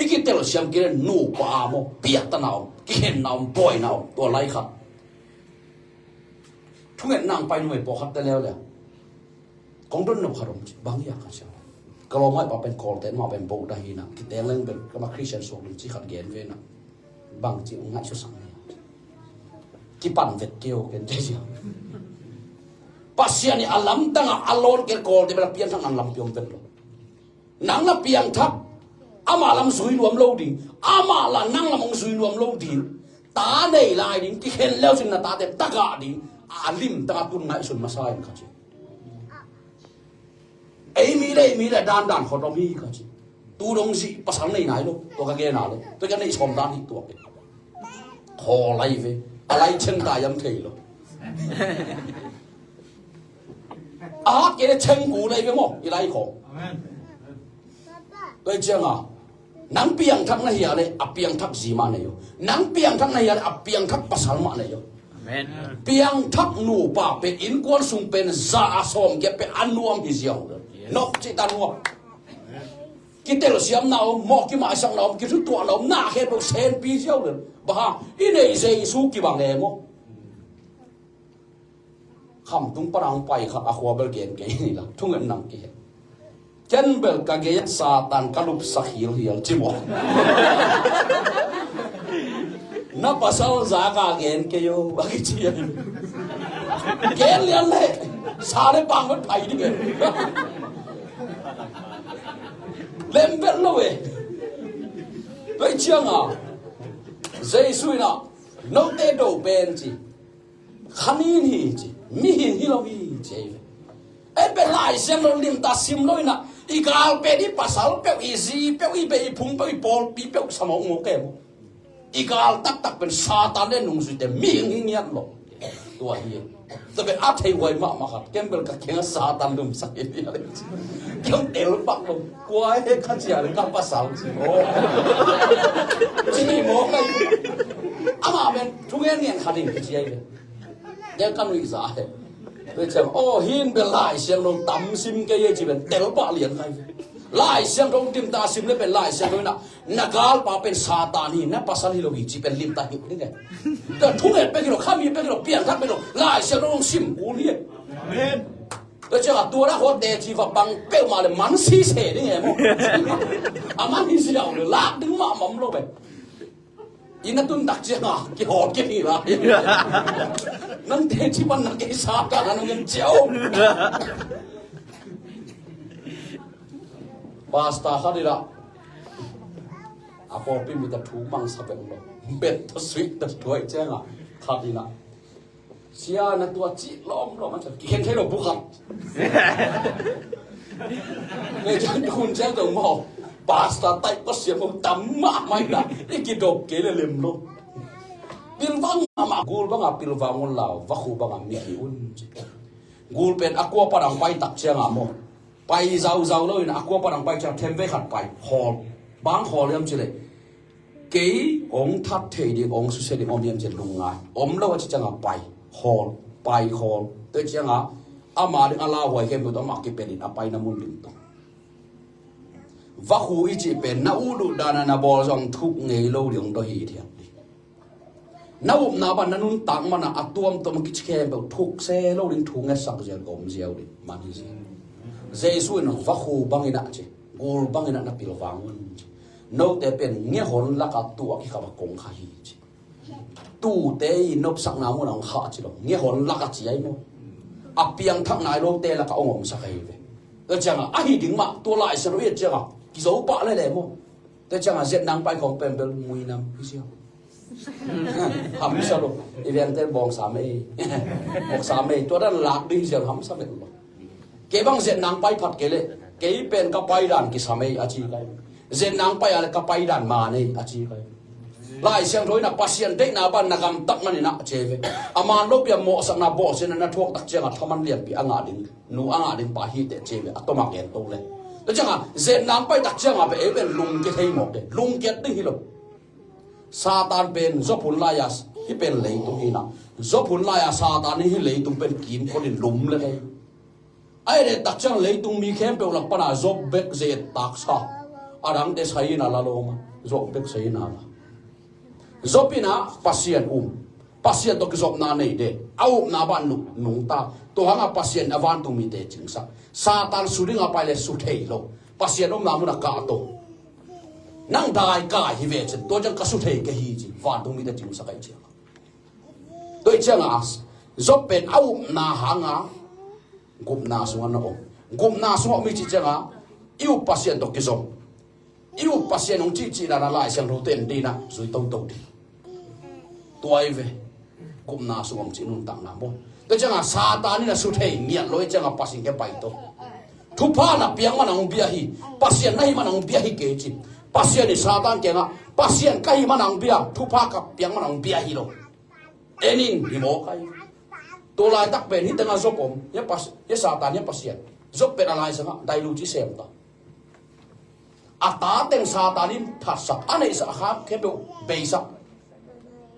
I kitel siam kei le nupa a maw, piahtana om, kikhenna om, buaina om, tua lai khat. Thungetna ang pai numei pawlkhat te leuleu. Kong don nop khat om ci, bang hi a ka sia. Ka lawm ngaih pa pen Kawlte mah pen boh dah hi na, kiteng leng pen kama Christian suak ding ci khat gen ve na. Bang ci ngaihsut sak ni. Kipan vet kei o ken te sia. Pasian i a lamdang a a lawn ken Kawlte bel a pianthak nang lampi om vet lo. Nang la piangthak, amah lam zui nuam lo ding, amah la nang lam hong zui nuam lo ding. Ta nei lai ding, kikhen leu sin na tate tagah ding, a limtang a tun ngaihsun masa in kha ci. Ei mi le, ei mi le, dandan khawt om hi kha ci. Tu dong zih pasal nei nai lo, tua ka gen a lo, tua ka nei sawm dan hi tua ke. Khaw lai ve, a lai cheng ta yam thei lo. A hat kei le cheng gu lai ve maw, i lai khawng. Tua hi cianga, nang piangthak na hia le, a piangthak zi mah nei o. Nang piangthak na hia le, a piangthak pasal mah nei o. Amen. Piangthak nupa pen innkuan sung pen za a sawm kia pen a nuam hi ziau. Yes. Nok ci ta nuam. Kitelsiamna om, mawh kimaisakna om, kithutuahna om, na khen lo senpi ziau le. Baha, i nei Jesu kibang e maw. Khamtung pan a hong pai khat a khua bel gen kei ni la, thungen nang kihe. Ken bel ka gei Satan ka lupsak hilhial ci maw. Na pasal za ka gen kei o, a kici a. Gen lian le, sa le pang vat pai ding e. Lem bel lo e. Tua hi cianga, Jesu in a, note do pen ci. Khanin hi ci, mihing hi lo hi ci ei ve. Ei pen Lai Siangtho limta sim lo inah, i gal pen i pasal peuh, i zi peuh, i bei i phung peuh, i pawlpi peuh sa mawkmawk e maw. I gal taktak pen Satan le nungzuite mihing hi ngiat lo. Tua hi. Tua pen a thei huai mahmah khat, ken bel ka kiangah Satan lumsak hi hi a le ci. Kiang tel pak lo. Kua he kha cia le ka pasal ci maw. Ci hi maw kai. Amah pen thungen ngen kha ding ci ei ve. Ken ka nuihza he. Tua ciang, aw, hin bel Lai Siangtho tam sim kei e ci pen tel pah lian kai. Lai Siangtho dim ta sim le pen Lai Siangtho inah, na galpa pen Satan hi, na pasal hi lo hi ci pen limta hi ding e. Tua thungen pek hi lo, khami pek hi lo, piangthak pek hi lo, Lai Siangtho hong sim kul hi e. Amen. Tua ciang a tua na khua teci va bang peuhmah le man sise ding e maw. A man hi ziau le lak ding mahmah om lo ve. Inn a tun tak cianga kihawl kei hi lai. Nang teci pan nang kei sa ka na nong en ciau. Pastor khat inah, a pawlpi mite thu mangsa bek lo. Bet ta suih ta tuai cianga khat inah, sia na tua cih lawmlawm a ciang kikhen thei lo bukhat. Kei ciang dun ciang dong maw. Pastor taih Pasian maw tam mahmah inah, i kidop kei le lem lo. Pilvang mahmah, gul banga pilvang un lau, vakhu banga migi un ci. Gul pen a kua pan ang pai tak cianga maw. Pai zauzau lo in a kua pan ang pai ciang themvei khat pai khawl. Bang khawl hiam ci le. Kei hong that thei ding, hong susia ding om hiam ci lungngai. Om lo a ci cianga pai khawl, pai khawl. Tua cianga ama ding a lauhuai khempeuh tawh amah kipelin a paina mun lim tawh. Vakhu i cih pen na utlut dana na bawl zong thuk ngei lo ding hong tawh hithiat ding. Na upna ban na nuntak mana a tuamtuam a kici khempeuh thuk se lo ding, thu ngetsak ziau, om ziau ding man hi zi. Jesu in vakhu bangin a ci, gul bangin a na pilvang un ci. Note pen ngehon laka tua kikhap a kong kha hi ci. Tute i nopsakna mun a hong khah ci lo, ngehon laka ci ai maw. A piangthak nai lote laka hong omsak ahi ve. Tua cianga ahi ding mah tua Lai Siangtho i et cianga kizo pah lele maw. Tua cianga zet nang pai khawng pen bel muinam hi sia. Hamsa lo. I vengte bawngsa mei. Bawngsa mei. Tua dan lak ding hi sia hamsa mei lo. Kei bang zet nang pai phat kei le. Kei pen ka pai dan kisa mei a ci kai. Zet nang pai a le ka pai dan ma nei a ci kai. Lai Siangtho in a Pasian deihna ban na gamtak man in a ci ve. A man lo pia mawhsakna bawlsiatna na thuak tak cianga thaman lianpi a ngah ding. Nu a ngah ding pa hi teh ci ve. A tawm a gen to le. Tua cianga zet nang pai tak cianga pe ei pen lungkia thei mawk de. Lungkiat ding hi lo. Satan pen Job hun lai-a hih pen leitung hi na. Job hun lai-a Satan in hih leitung pen kimkot in lum le thei. A et et tak ciang leitung mi khempeuh lak pana Job bek zet taksa. A dangte sai in a la lawm a. Job bek sai in a la. Job in a Pasian um. Pasian tawh kizopna nei de. A upna ban nungta. Tua hanga Pasian a vantung mite cingsak. Satan su ding a pai le su thei lo. Pasian omna mun a kahto. Nang dai kai hi ve cin, tua ciang ka su thei kei hi ci, vantung mite cingsak ahi ciang. Tua hi ciangah Job pen a upna hanga gupna sungah na om. Gupna sungah om i cih ciangah i up Pasian tawh kizom. I up Pasian hong cihcih dan a Lai Siangtho ten dinah zui toto ding. Tua hi ve. Gupna sung om cih nuntakna maw? Tua ciangah Satan in a su thei ngiat lo hi ciangah Pasian kiang pai to. Thupha na piak man a hong bia hi. Pasian na hi man a hong bia hi kei ci. Pasian in Satan kiangah Pasian ka hi man a hong bia. Thupha ka piak man a hong bia hi lo. En in hi maw kai. Tua laitak pen hi tengah Job om. Hia Pas-, hia Satan hia Pasian. Job pen a lai sangah dailu ci sem ta. A ta teng Satan in thatsak, a neihsak a kham khempeuh beisak.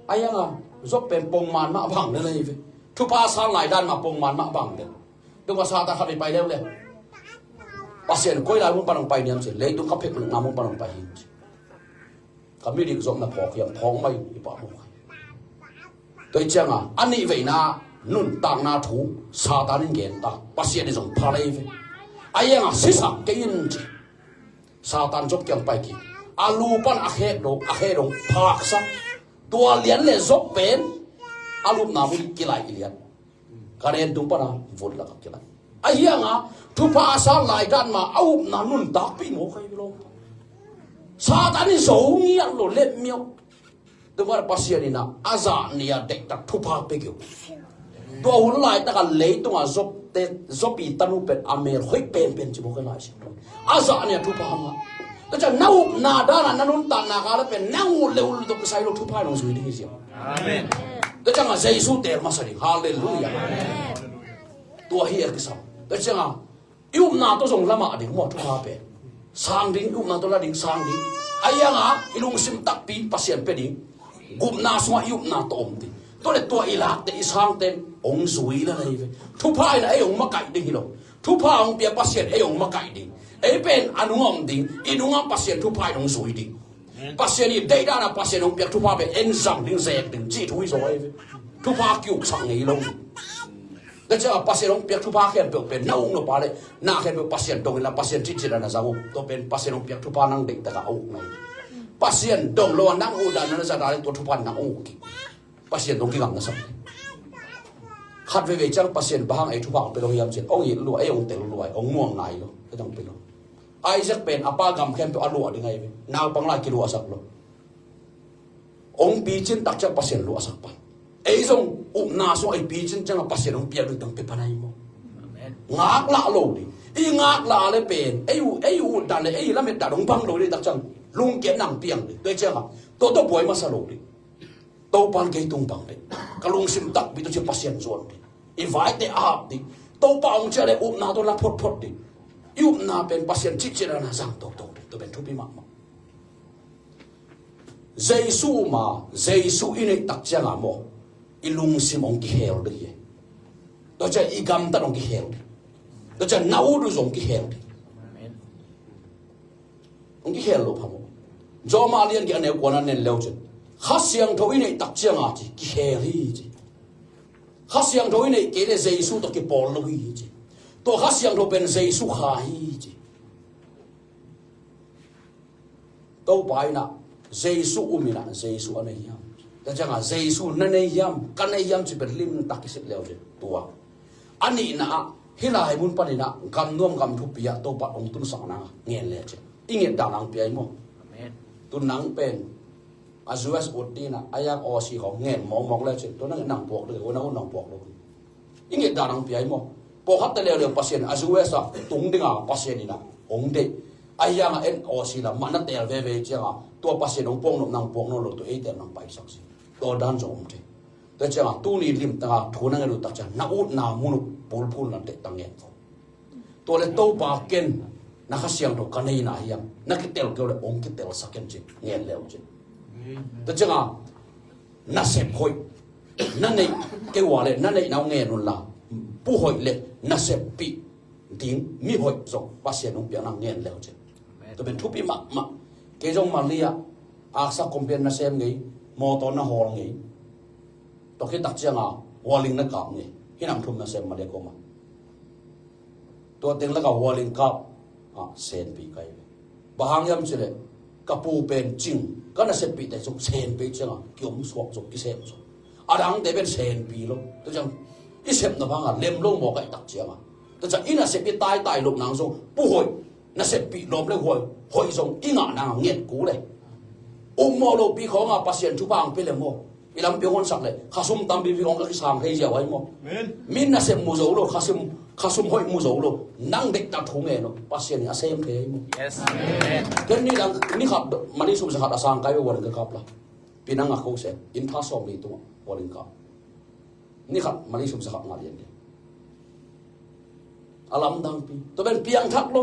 A hianga Job pen pongman mah bang le lei ve. Thupha sang lai dan mah pongman mah bang le. Tua Satan khat vei pai leuleu. Pasian koi lai mun pan hong pai niam ci. Leitung ka phek na mun pan hong pai hi ci. Ka midik zopna phawk hiam, phawk mai i pah mawk. Tua hi cianga a nih veina nuntakna thu Satan in gen ta, Pasian in zong pha lei ve. A hianga sisak kei in ci. Satan Job kiang pai kik. A lu pan a khek dong, a khek dong phaksak. Tua lian le Job pen a lupna mun kilai i lian. Ka ren tung pana vut laka kilai. A hianga thupha a sang lai dan ma a upna nuntakpih maw kai lo. Satan in zo ngiat lo let miau. Tua Pasian in a zah nih a deihtak thupha pia kei uh. Tua hun laitaka leitungah Job te, Job i tanu pen a mel hoih penpen ci maw kai lai si. A zah nih a thupha hang a. Tua ciang na upna dana na nuntakna kala pen nang uh le uh lutuk kisai lo thupha in hong zui ding hi ziau. Amen. Tua ciangah Jesu tel masa ding. Halleluiah. Amen. Tua hi a kisam. Tua ciangah i upna tawh zong lamah ding maw thupha pen. Sang ding, i upna tawh la ding, sang ding. A hianga i lungsim takpi Pasian pia ding. Gupna sungah i upna tawh om ding. Tua le tua i lakte i sangten hong zui la lei ve. Thupha in a ei hong makaih ding hi lo. Thupha hong pia Pasian ei hong makaih ding. Ei pen a nungah om ding. I nungah Pasian thupha in hong zui ding. Pasian i deih dana Pasian hong piak thupha pen en zang ding, zek ding cih thu hi zaw ei ve. Thupha kiuksak ngei lo. Tua ciangah Pasian hong piak thupha khempeuh pen na uk nop a le na khempeuh Pasian dong inla Pasian cihcih dana zang uk. Tua pen Pasian hong piak thupha nang deihtakah a uk ngei. Pasian dong lo a nang uk dana na zat a le tua thupha nang uk kik. Pasian dong kingam na sak. Khat veivei ciang Pasian bang hang ei thupha hong pia lo hiam cin hong it lua, ei hong tel lua, hong muang nai lo. Ei dang pia lo. Isaac pen a pa gam khempeuh a luah ding ahi ve. Naupang lai kiluahsak lo. Hong picin tak ciang Pasian luahsak pan. Ei zong upna sung ei picin ciangah Pasian hong piak ding tang pia pan ahi maw? Amen. Ngaklah lo ding. I ngaklah le pen ei uh, ei uh dan le ei lamet dan hong bang lo ding tak ciang lungkiat nang piang ding. Tua ciangah tua tua buai masa lo ding. Topa in kei tung bang ding. Ka lungsim takpi tawh ci Pasian zuan ding. I vaite a hap ding. Topa hong ciah le upna tawh la photphot ding. I upna pen Pasian cihcih dana zang toktok ding. Tua pen thupi mahmah. Jesu ma, Jesu i neih tak cianga maw i lungsim hong kihel ding hi. Tua ciang i gamtat hong kihel ding. Tua ciang na ut uh zong kihel ding. Hong kihel lo pha maw? Rom a lian giat a neu kuana nen leu cin Kha Siangtho i neih tak cianga ci kihel hi ci. Kha Siangtho i neih kei le Jesu tawh kipawl lo hi ci. Tua Kha Siangtho pen Jesu Kha hi ci. Topa inah Jesu um inah Jesu a nei hiam? Tua ciangah Jesu na nei hiam, ka nei hiam ci pen limtak kisit leu cin tua. A nihna ah hih lai mun paninah gamnuam gam thupi ah Topa hong tunsakna ngen le cin i nget dan ang piai maw? Amen. Tu nang pen a U S ut dinah a yak Aussie khawng ngen mawkmawk le cin tu nang nang puak ding, na ut nang puak lo. I nget dan ang piai maw? Pawlkhatte leuleu Pasian a U S ah tung dinga Pasian inah hong deih. A hiangah en Aussie lam mah na teel veve ciangah tua Pasian hong puak nop nang puak nawn lo, tua ei teel nang paisak si. Tua dan zong om thei. Tua ciangah tuni limtanga thu na ngen uh tak ciang na utna mun uh pulphul na deih tang ngen ko. Tua le Topa ken na Kha Siangtho ka neihna hiam, na kitel keu le hong kitelsak ken ci ngen leu cin. Tua ciangah nasep hoih na neih keu a le na neihna uh ngen unla pu hoih le naseppih ding mi hoih zong Pasian hong piakna ngen leu cin. Tua pen thupi mahmah. Kei zong Malaysia ah aksa kompian nasem ngei, mawtaw na hawl ngei. Tua khit tak cianga hualing na kap ngei. Hih nam thum nasem Malaysia koma. Tua teng laka hualing kap Ah, senpi kai ve. Bang hang hiam cih leh ka pu pen cing, ka naseppihte zong senpi ciangah kiom suak zong kisem zong. A dangte pen senpi lo. Tua ciang i sepna bangah lem lo maw ka hih tak ciangah. Tua ciang i nasep i taitai loh nang zong pu hoih, naseppih lawm le hoih, hoih zong i ngah nang nget kul e. Um mawh lopi khawngah Pasian thupha ang pia le maw. I lampi hong honsak le khasum tampipi khawng ka kisang thei ziau ahi maw. Amen. Min nasem mu zo lo, khasum, khasum hoih mu zo lo. Nang deihtak thu ngen lo. Pasian in a sem thei ahi maw. Yes. Amen. Ken ni dang, ni khat, mani sum za khat a sang kai ve, warning ka kap la. Pi nang a ko se, inn tha sawm li tungah warning ka. Ni khat, mani sum za khat nga lian lian. A lamdangpi. Tua pen piangthak lo.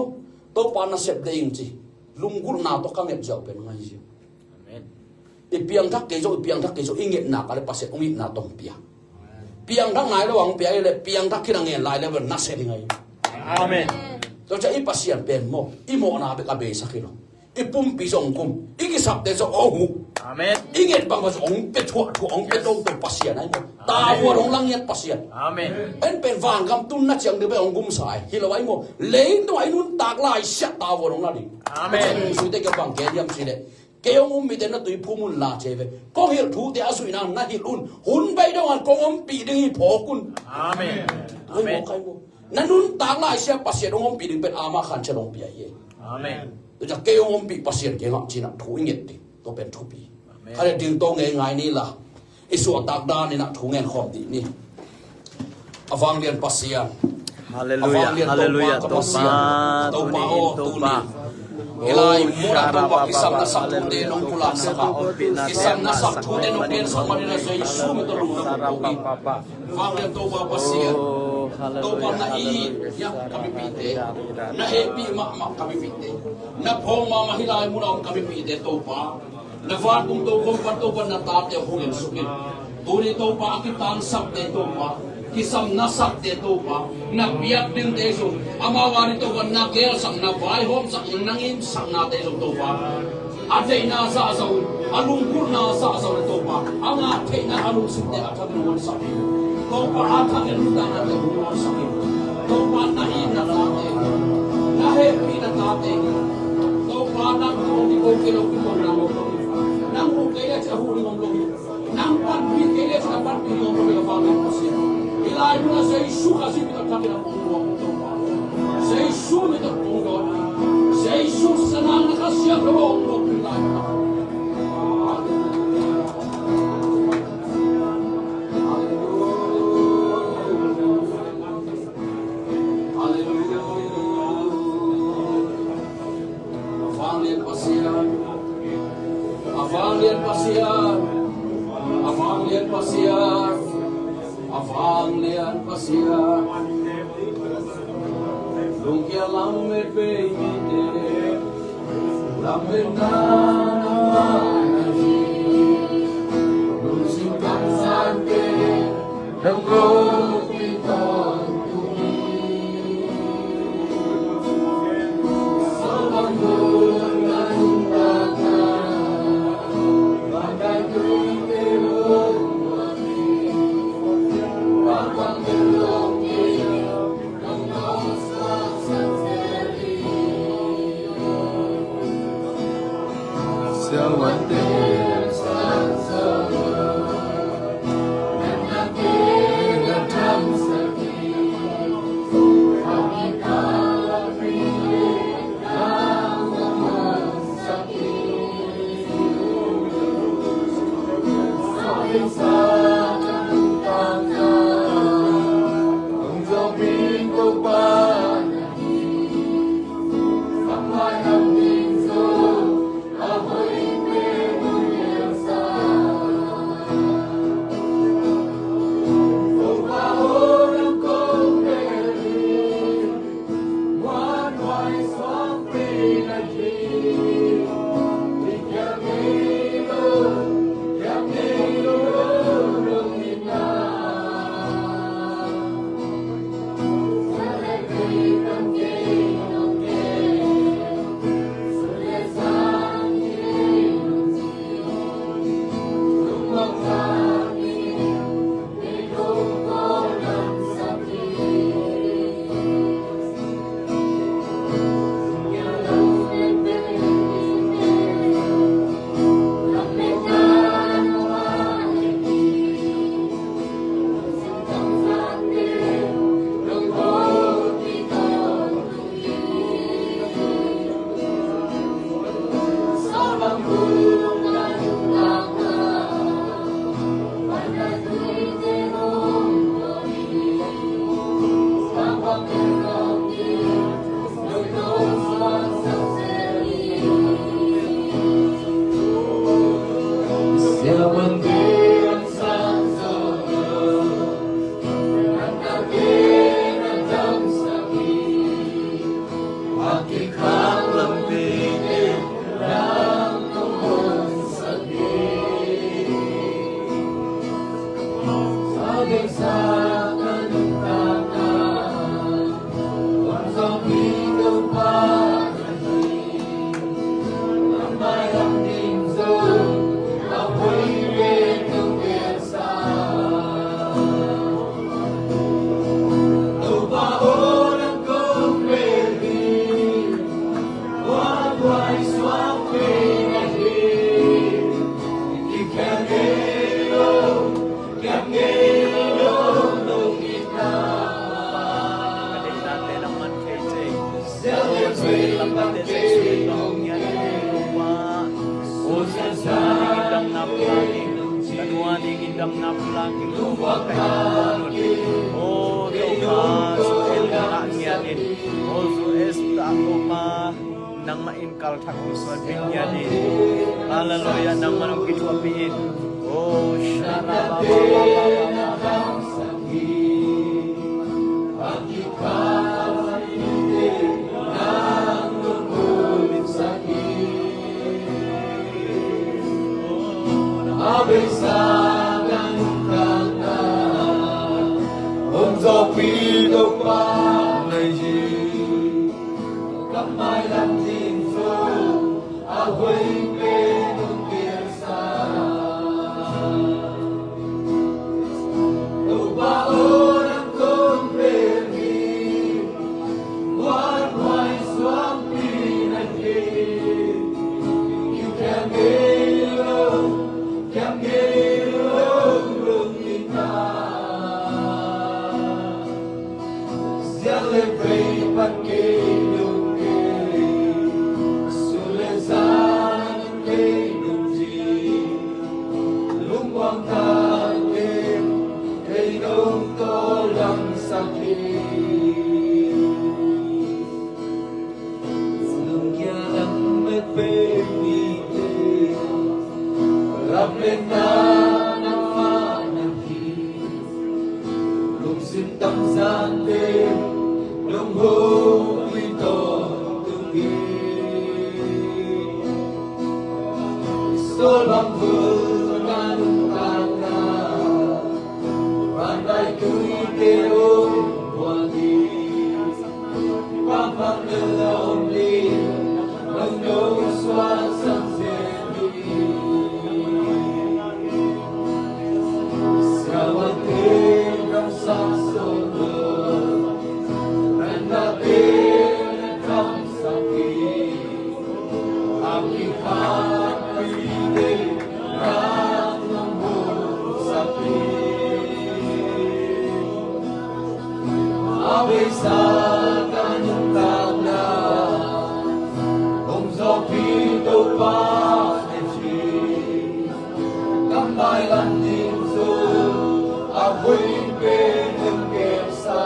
Topa nasep ding ci. Lunggulhna tawh ka nget ziau pen ngai ziau. Amen. I piangthak kei zong, i piangthak kei zong, i ngetna ka le Pasian hong itna tawh pia. Piangthak nai lo hong pia i le, piangthak khin a ngen lai le, nasem ding ahi. Amen. Tua ciang i Pasian pen maw, i mawhna bek a beisak hi lo. I pumpi zong kum, i kisapte zong hong huh. Amen. I nget bangbang zong hong pia thuahthuah, hong pia toto Pasian ahi maw. Tavuan hong la ngiat Pasian. Amen. En pen vangam tunna ciang ding pen hong gumsa ahi. Hi lo ahi maw. Leitungah i nuntak laisiah tavuan hong la ding. Amen. Tua ciang nungzuite kiang bang gen hiam cih leh, kei hong um mite na tuiphum un la ci ve. Kong hilh thute a zuihna na hilh un. Hun bei dongah kong ompih ding hi phawk un. Amen. Amen. Kai maw. Na nuntak laisiah Pasian hong ompih ding pen ama khanciat hong pia hi. Amen. Tua ciang kei hong ompih Pasian kiangah ci-in ah thu i nget ding. Tua pen thupi. Amen. Kha le ding to ngei ngai ni la. I suahtak dan in ah thu ngen khawm dih ni. A vanglian Pasian. Hallelujah, a vanglian hallelujah, Topa ka Pasian. Topa, Topa aw, tuni in, tuni in Topa. Hih lai mun ah Topa kisam na sak thute nong pulaksak a. Kisam na sak thute nong piansak manin a Jesu min tawh lungdam kong ko hi. Vanglian Topa Pasian. Oh, hallelujah, Topa na it, hallelujah, hallelujah, ka mipite. Na hehpih mahmah ka mipite. Na phawng mahmah hih lai mun ah om ka mipite Topa. Na vantung tokhom pan Topa na tate hong hong en suk in. Tuni Topa a kitangsapte Topa, kisam na sakte Topa, na biak dingte zong, amau a ding Topa na geelsak, na vaihawmsak, na ngimsaknate zong Topa. A theihna zahzah un, a lunggulhna zahzah un Topa, a ngah theihna a lungsimte a thakin hong honsak in. Topa a thakin nuntaknate hong honsak in. Topa na it na tate, na hehpih na tate, Topa nang hong kiko kei lo kiko nang hong lo. Nang huh kei le ci a huh ding om lo hi. Nang panpih kei le ci a panpih ding om lo hi a vanglian Pasian. Hih lai mun ah Jesu Khazih min tawh thakin a hong luang Topa. Jesu min tawh hong luang. Jesu sanang na Kha Siangtho hong luang hih lai mun ah. Hallelujah. A vanglian Pasian, a vanglian Pasian, a vanglian Pasian, a vanglian Pasian. Lungkia lamet bei mite, lametna nangmah na hi. Lungsim kamsangte, nang ko pi tawntung hi. Ka nu a dingin damna pulak in, Topa ka innkuan un, aw Topa, Joel ka ngah ngiat in, aw Joel, Topa, nangmah in kalthak hong suanpih ngiat in. Halleluiah, nangmah hong kithuahpih in. Aw, sha ra ba ba ba ba ba ba. A beisa kan kangna, hong zawhpih Topa na hi. Ka mailam ding zong a hoih pen hong piangsa. Topa aw, nang kong pen hi. Wan huai suangpi na hi. Kiu kiam ngei lo, kiam ngei lo, lungdam na. Ziang le vei pan kei nong kei, sun le zan kei nong ci, lungmuang tak kei, kei nong tawldamsak hi. Lungkia lam met pe ni te, lam le na nangmah na hi. Lungsim tamzante nong hopih tawntung hi. Sawl bang vul na nuntakna, van dai tuite hong buak hi. Bang bang na om ding, nong nong suan sang zen hi. A beisa ka nuntakna hong zawhpih Topa na hi. Ka mailam ding zong a hoih pen hong piangsa.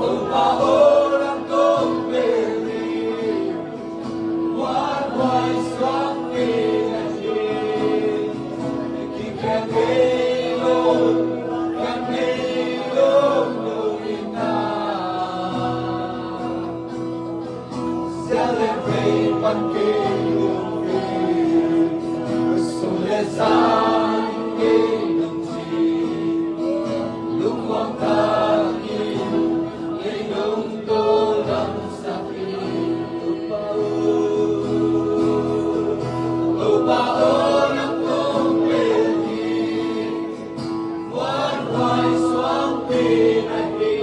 Topa aw, nang kong pen hi. Wan huai suangpi na hi. Kiu kiam ngei lo, kiam ngei lo, lungdam na. Ziang le vei pan kei nong kei, sun le zan kei nong ci, lungmuang tak in kei nong tawldamsak hi. Topa aw, Topa aw, nang kong pen hi. Wan huai suangpi na hi.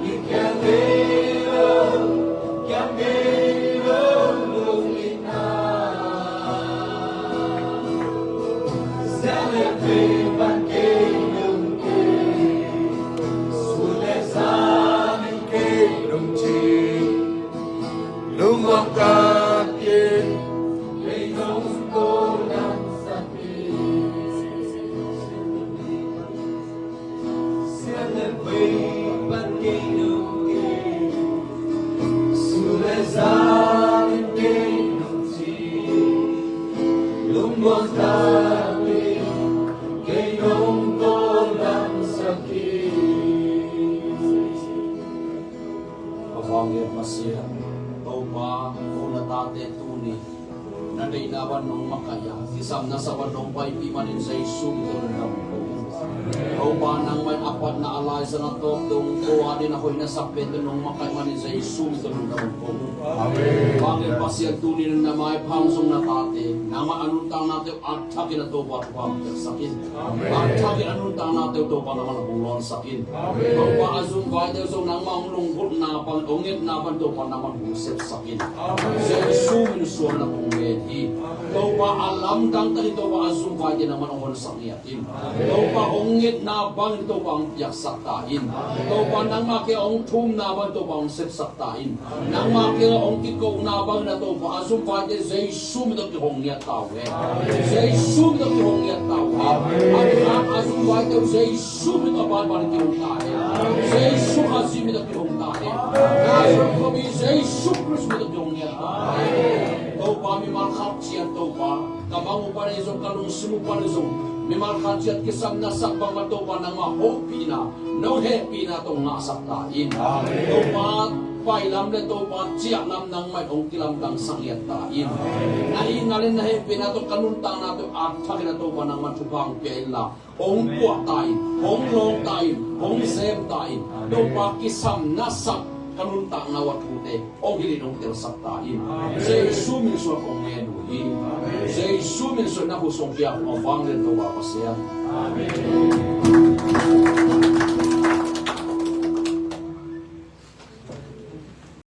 Kiu kiam ngei lo, kiam ngei lo, lungdam na. Ziang le vei pan kei nong kei, sun le zan kei nong ci, lungmuang tak in kei nong tawldamsak hi. Sun le zan kei nong ci, lungmuang tak in kei nong tawldamsak hi. Ka vanglian Pasian, Topa, ko na tate tuni na deihna bang nong makaih a, kisam na sa bang nong paipih manin Jesu min tawh lungdam ko. Topa, nangmah in a patna a laizang a tawp dong ko a ding a hoih na sak pen tawh nong makaih manin Jesu min tawh lungdam ko. Amen. Vanglian Pasian, tuni na maipha hong zong na tate, nangmah a nuntaknate uh a thakin a Topa thupha hong piaksak in. Amen. A thakin a nuntaknate uh Topa nangmah hong lawnsak in. Amen. Topa a zumvaite uh zong nangmah hong lunggulhna bang, hong etna bang Topa nangmah hong sepsak in. Amen. Jesu min suang na kong ngen hi. Topa a lamdang takin Topa a zumvaite nangmah hong honsak ngiat in. Topa hong etna bangin Topa hong piaksak ta in. Topa nangmah kiang hong thumna bangin Topa hong sepsak ta in. Nangmah kiang hong kikohna Bang na Topa, a zumvaite Jesu min tawh kihong ngiat ta uh hen. Jesu min tawh kihong ngiat ta uh hen. A min a zumvaite uh Jesu min tawh banban kihong ta hen. Jesu Khazih min tawh kihong ta hen. Nazareth khuami Jesu Khrist min tawh kihong ngiat ta hen. Topa, mimal khat ciat Topa, ka bang uh pan ahi zong, ka lungsim uh pan ahi zong, mimal khat ciat kisam na sak bangmah Topa, nangmah hopihna, no hehpihna tawh ngahsak ta in. Topa, pailam le Topa ciahlam nangmah in hong kilamdangsak ngiat ta in. Na itna le na hehpihna tawh ka nuntakna tawh a thakin a Topa, nangmah thupha hong pia inla, hong puah ta in, hong lawng ta in, hong sem ta in. Topa, kisam na sak ka nuntakna uh a thute hong hilh in hong telsak ta in. Jesu min suang kong ngen uh hi. Jesu min suang na hu song pia kong a vang lian Topa Pasian. Amen.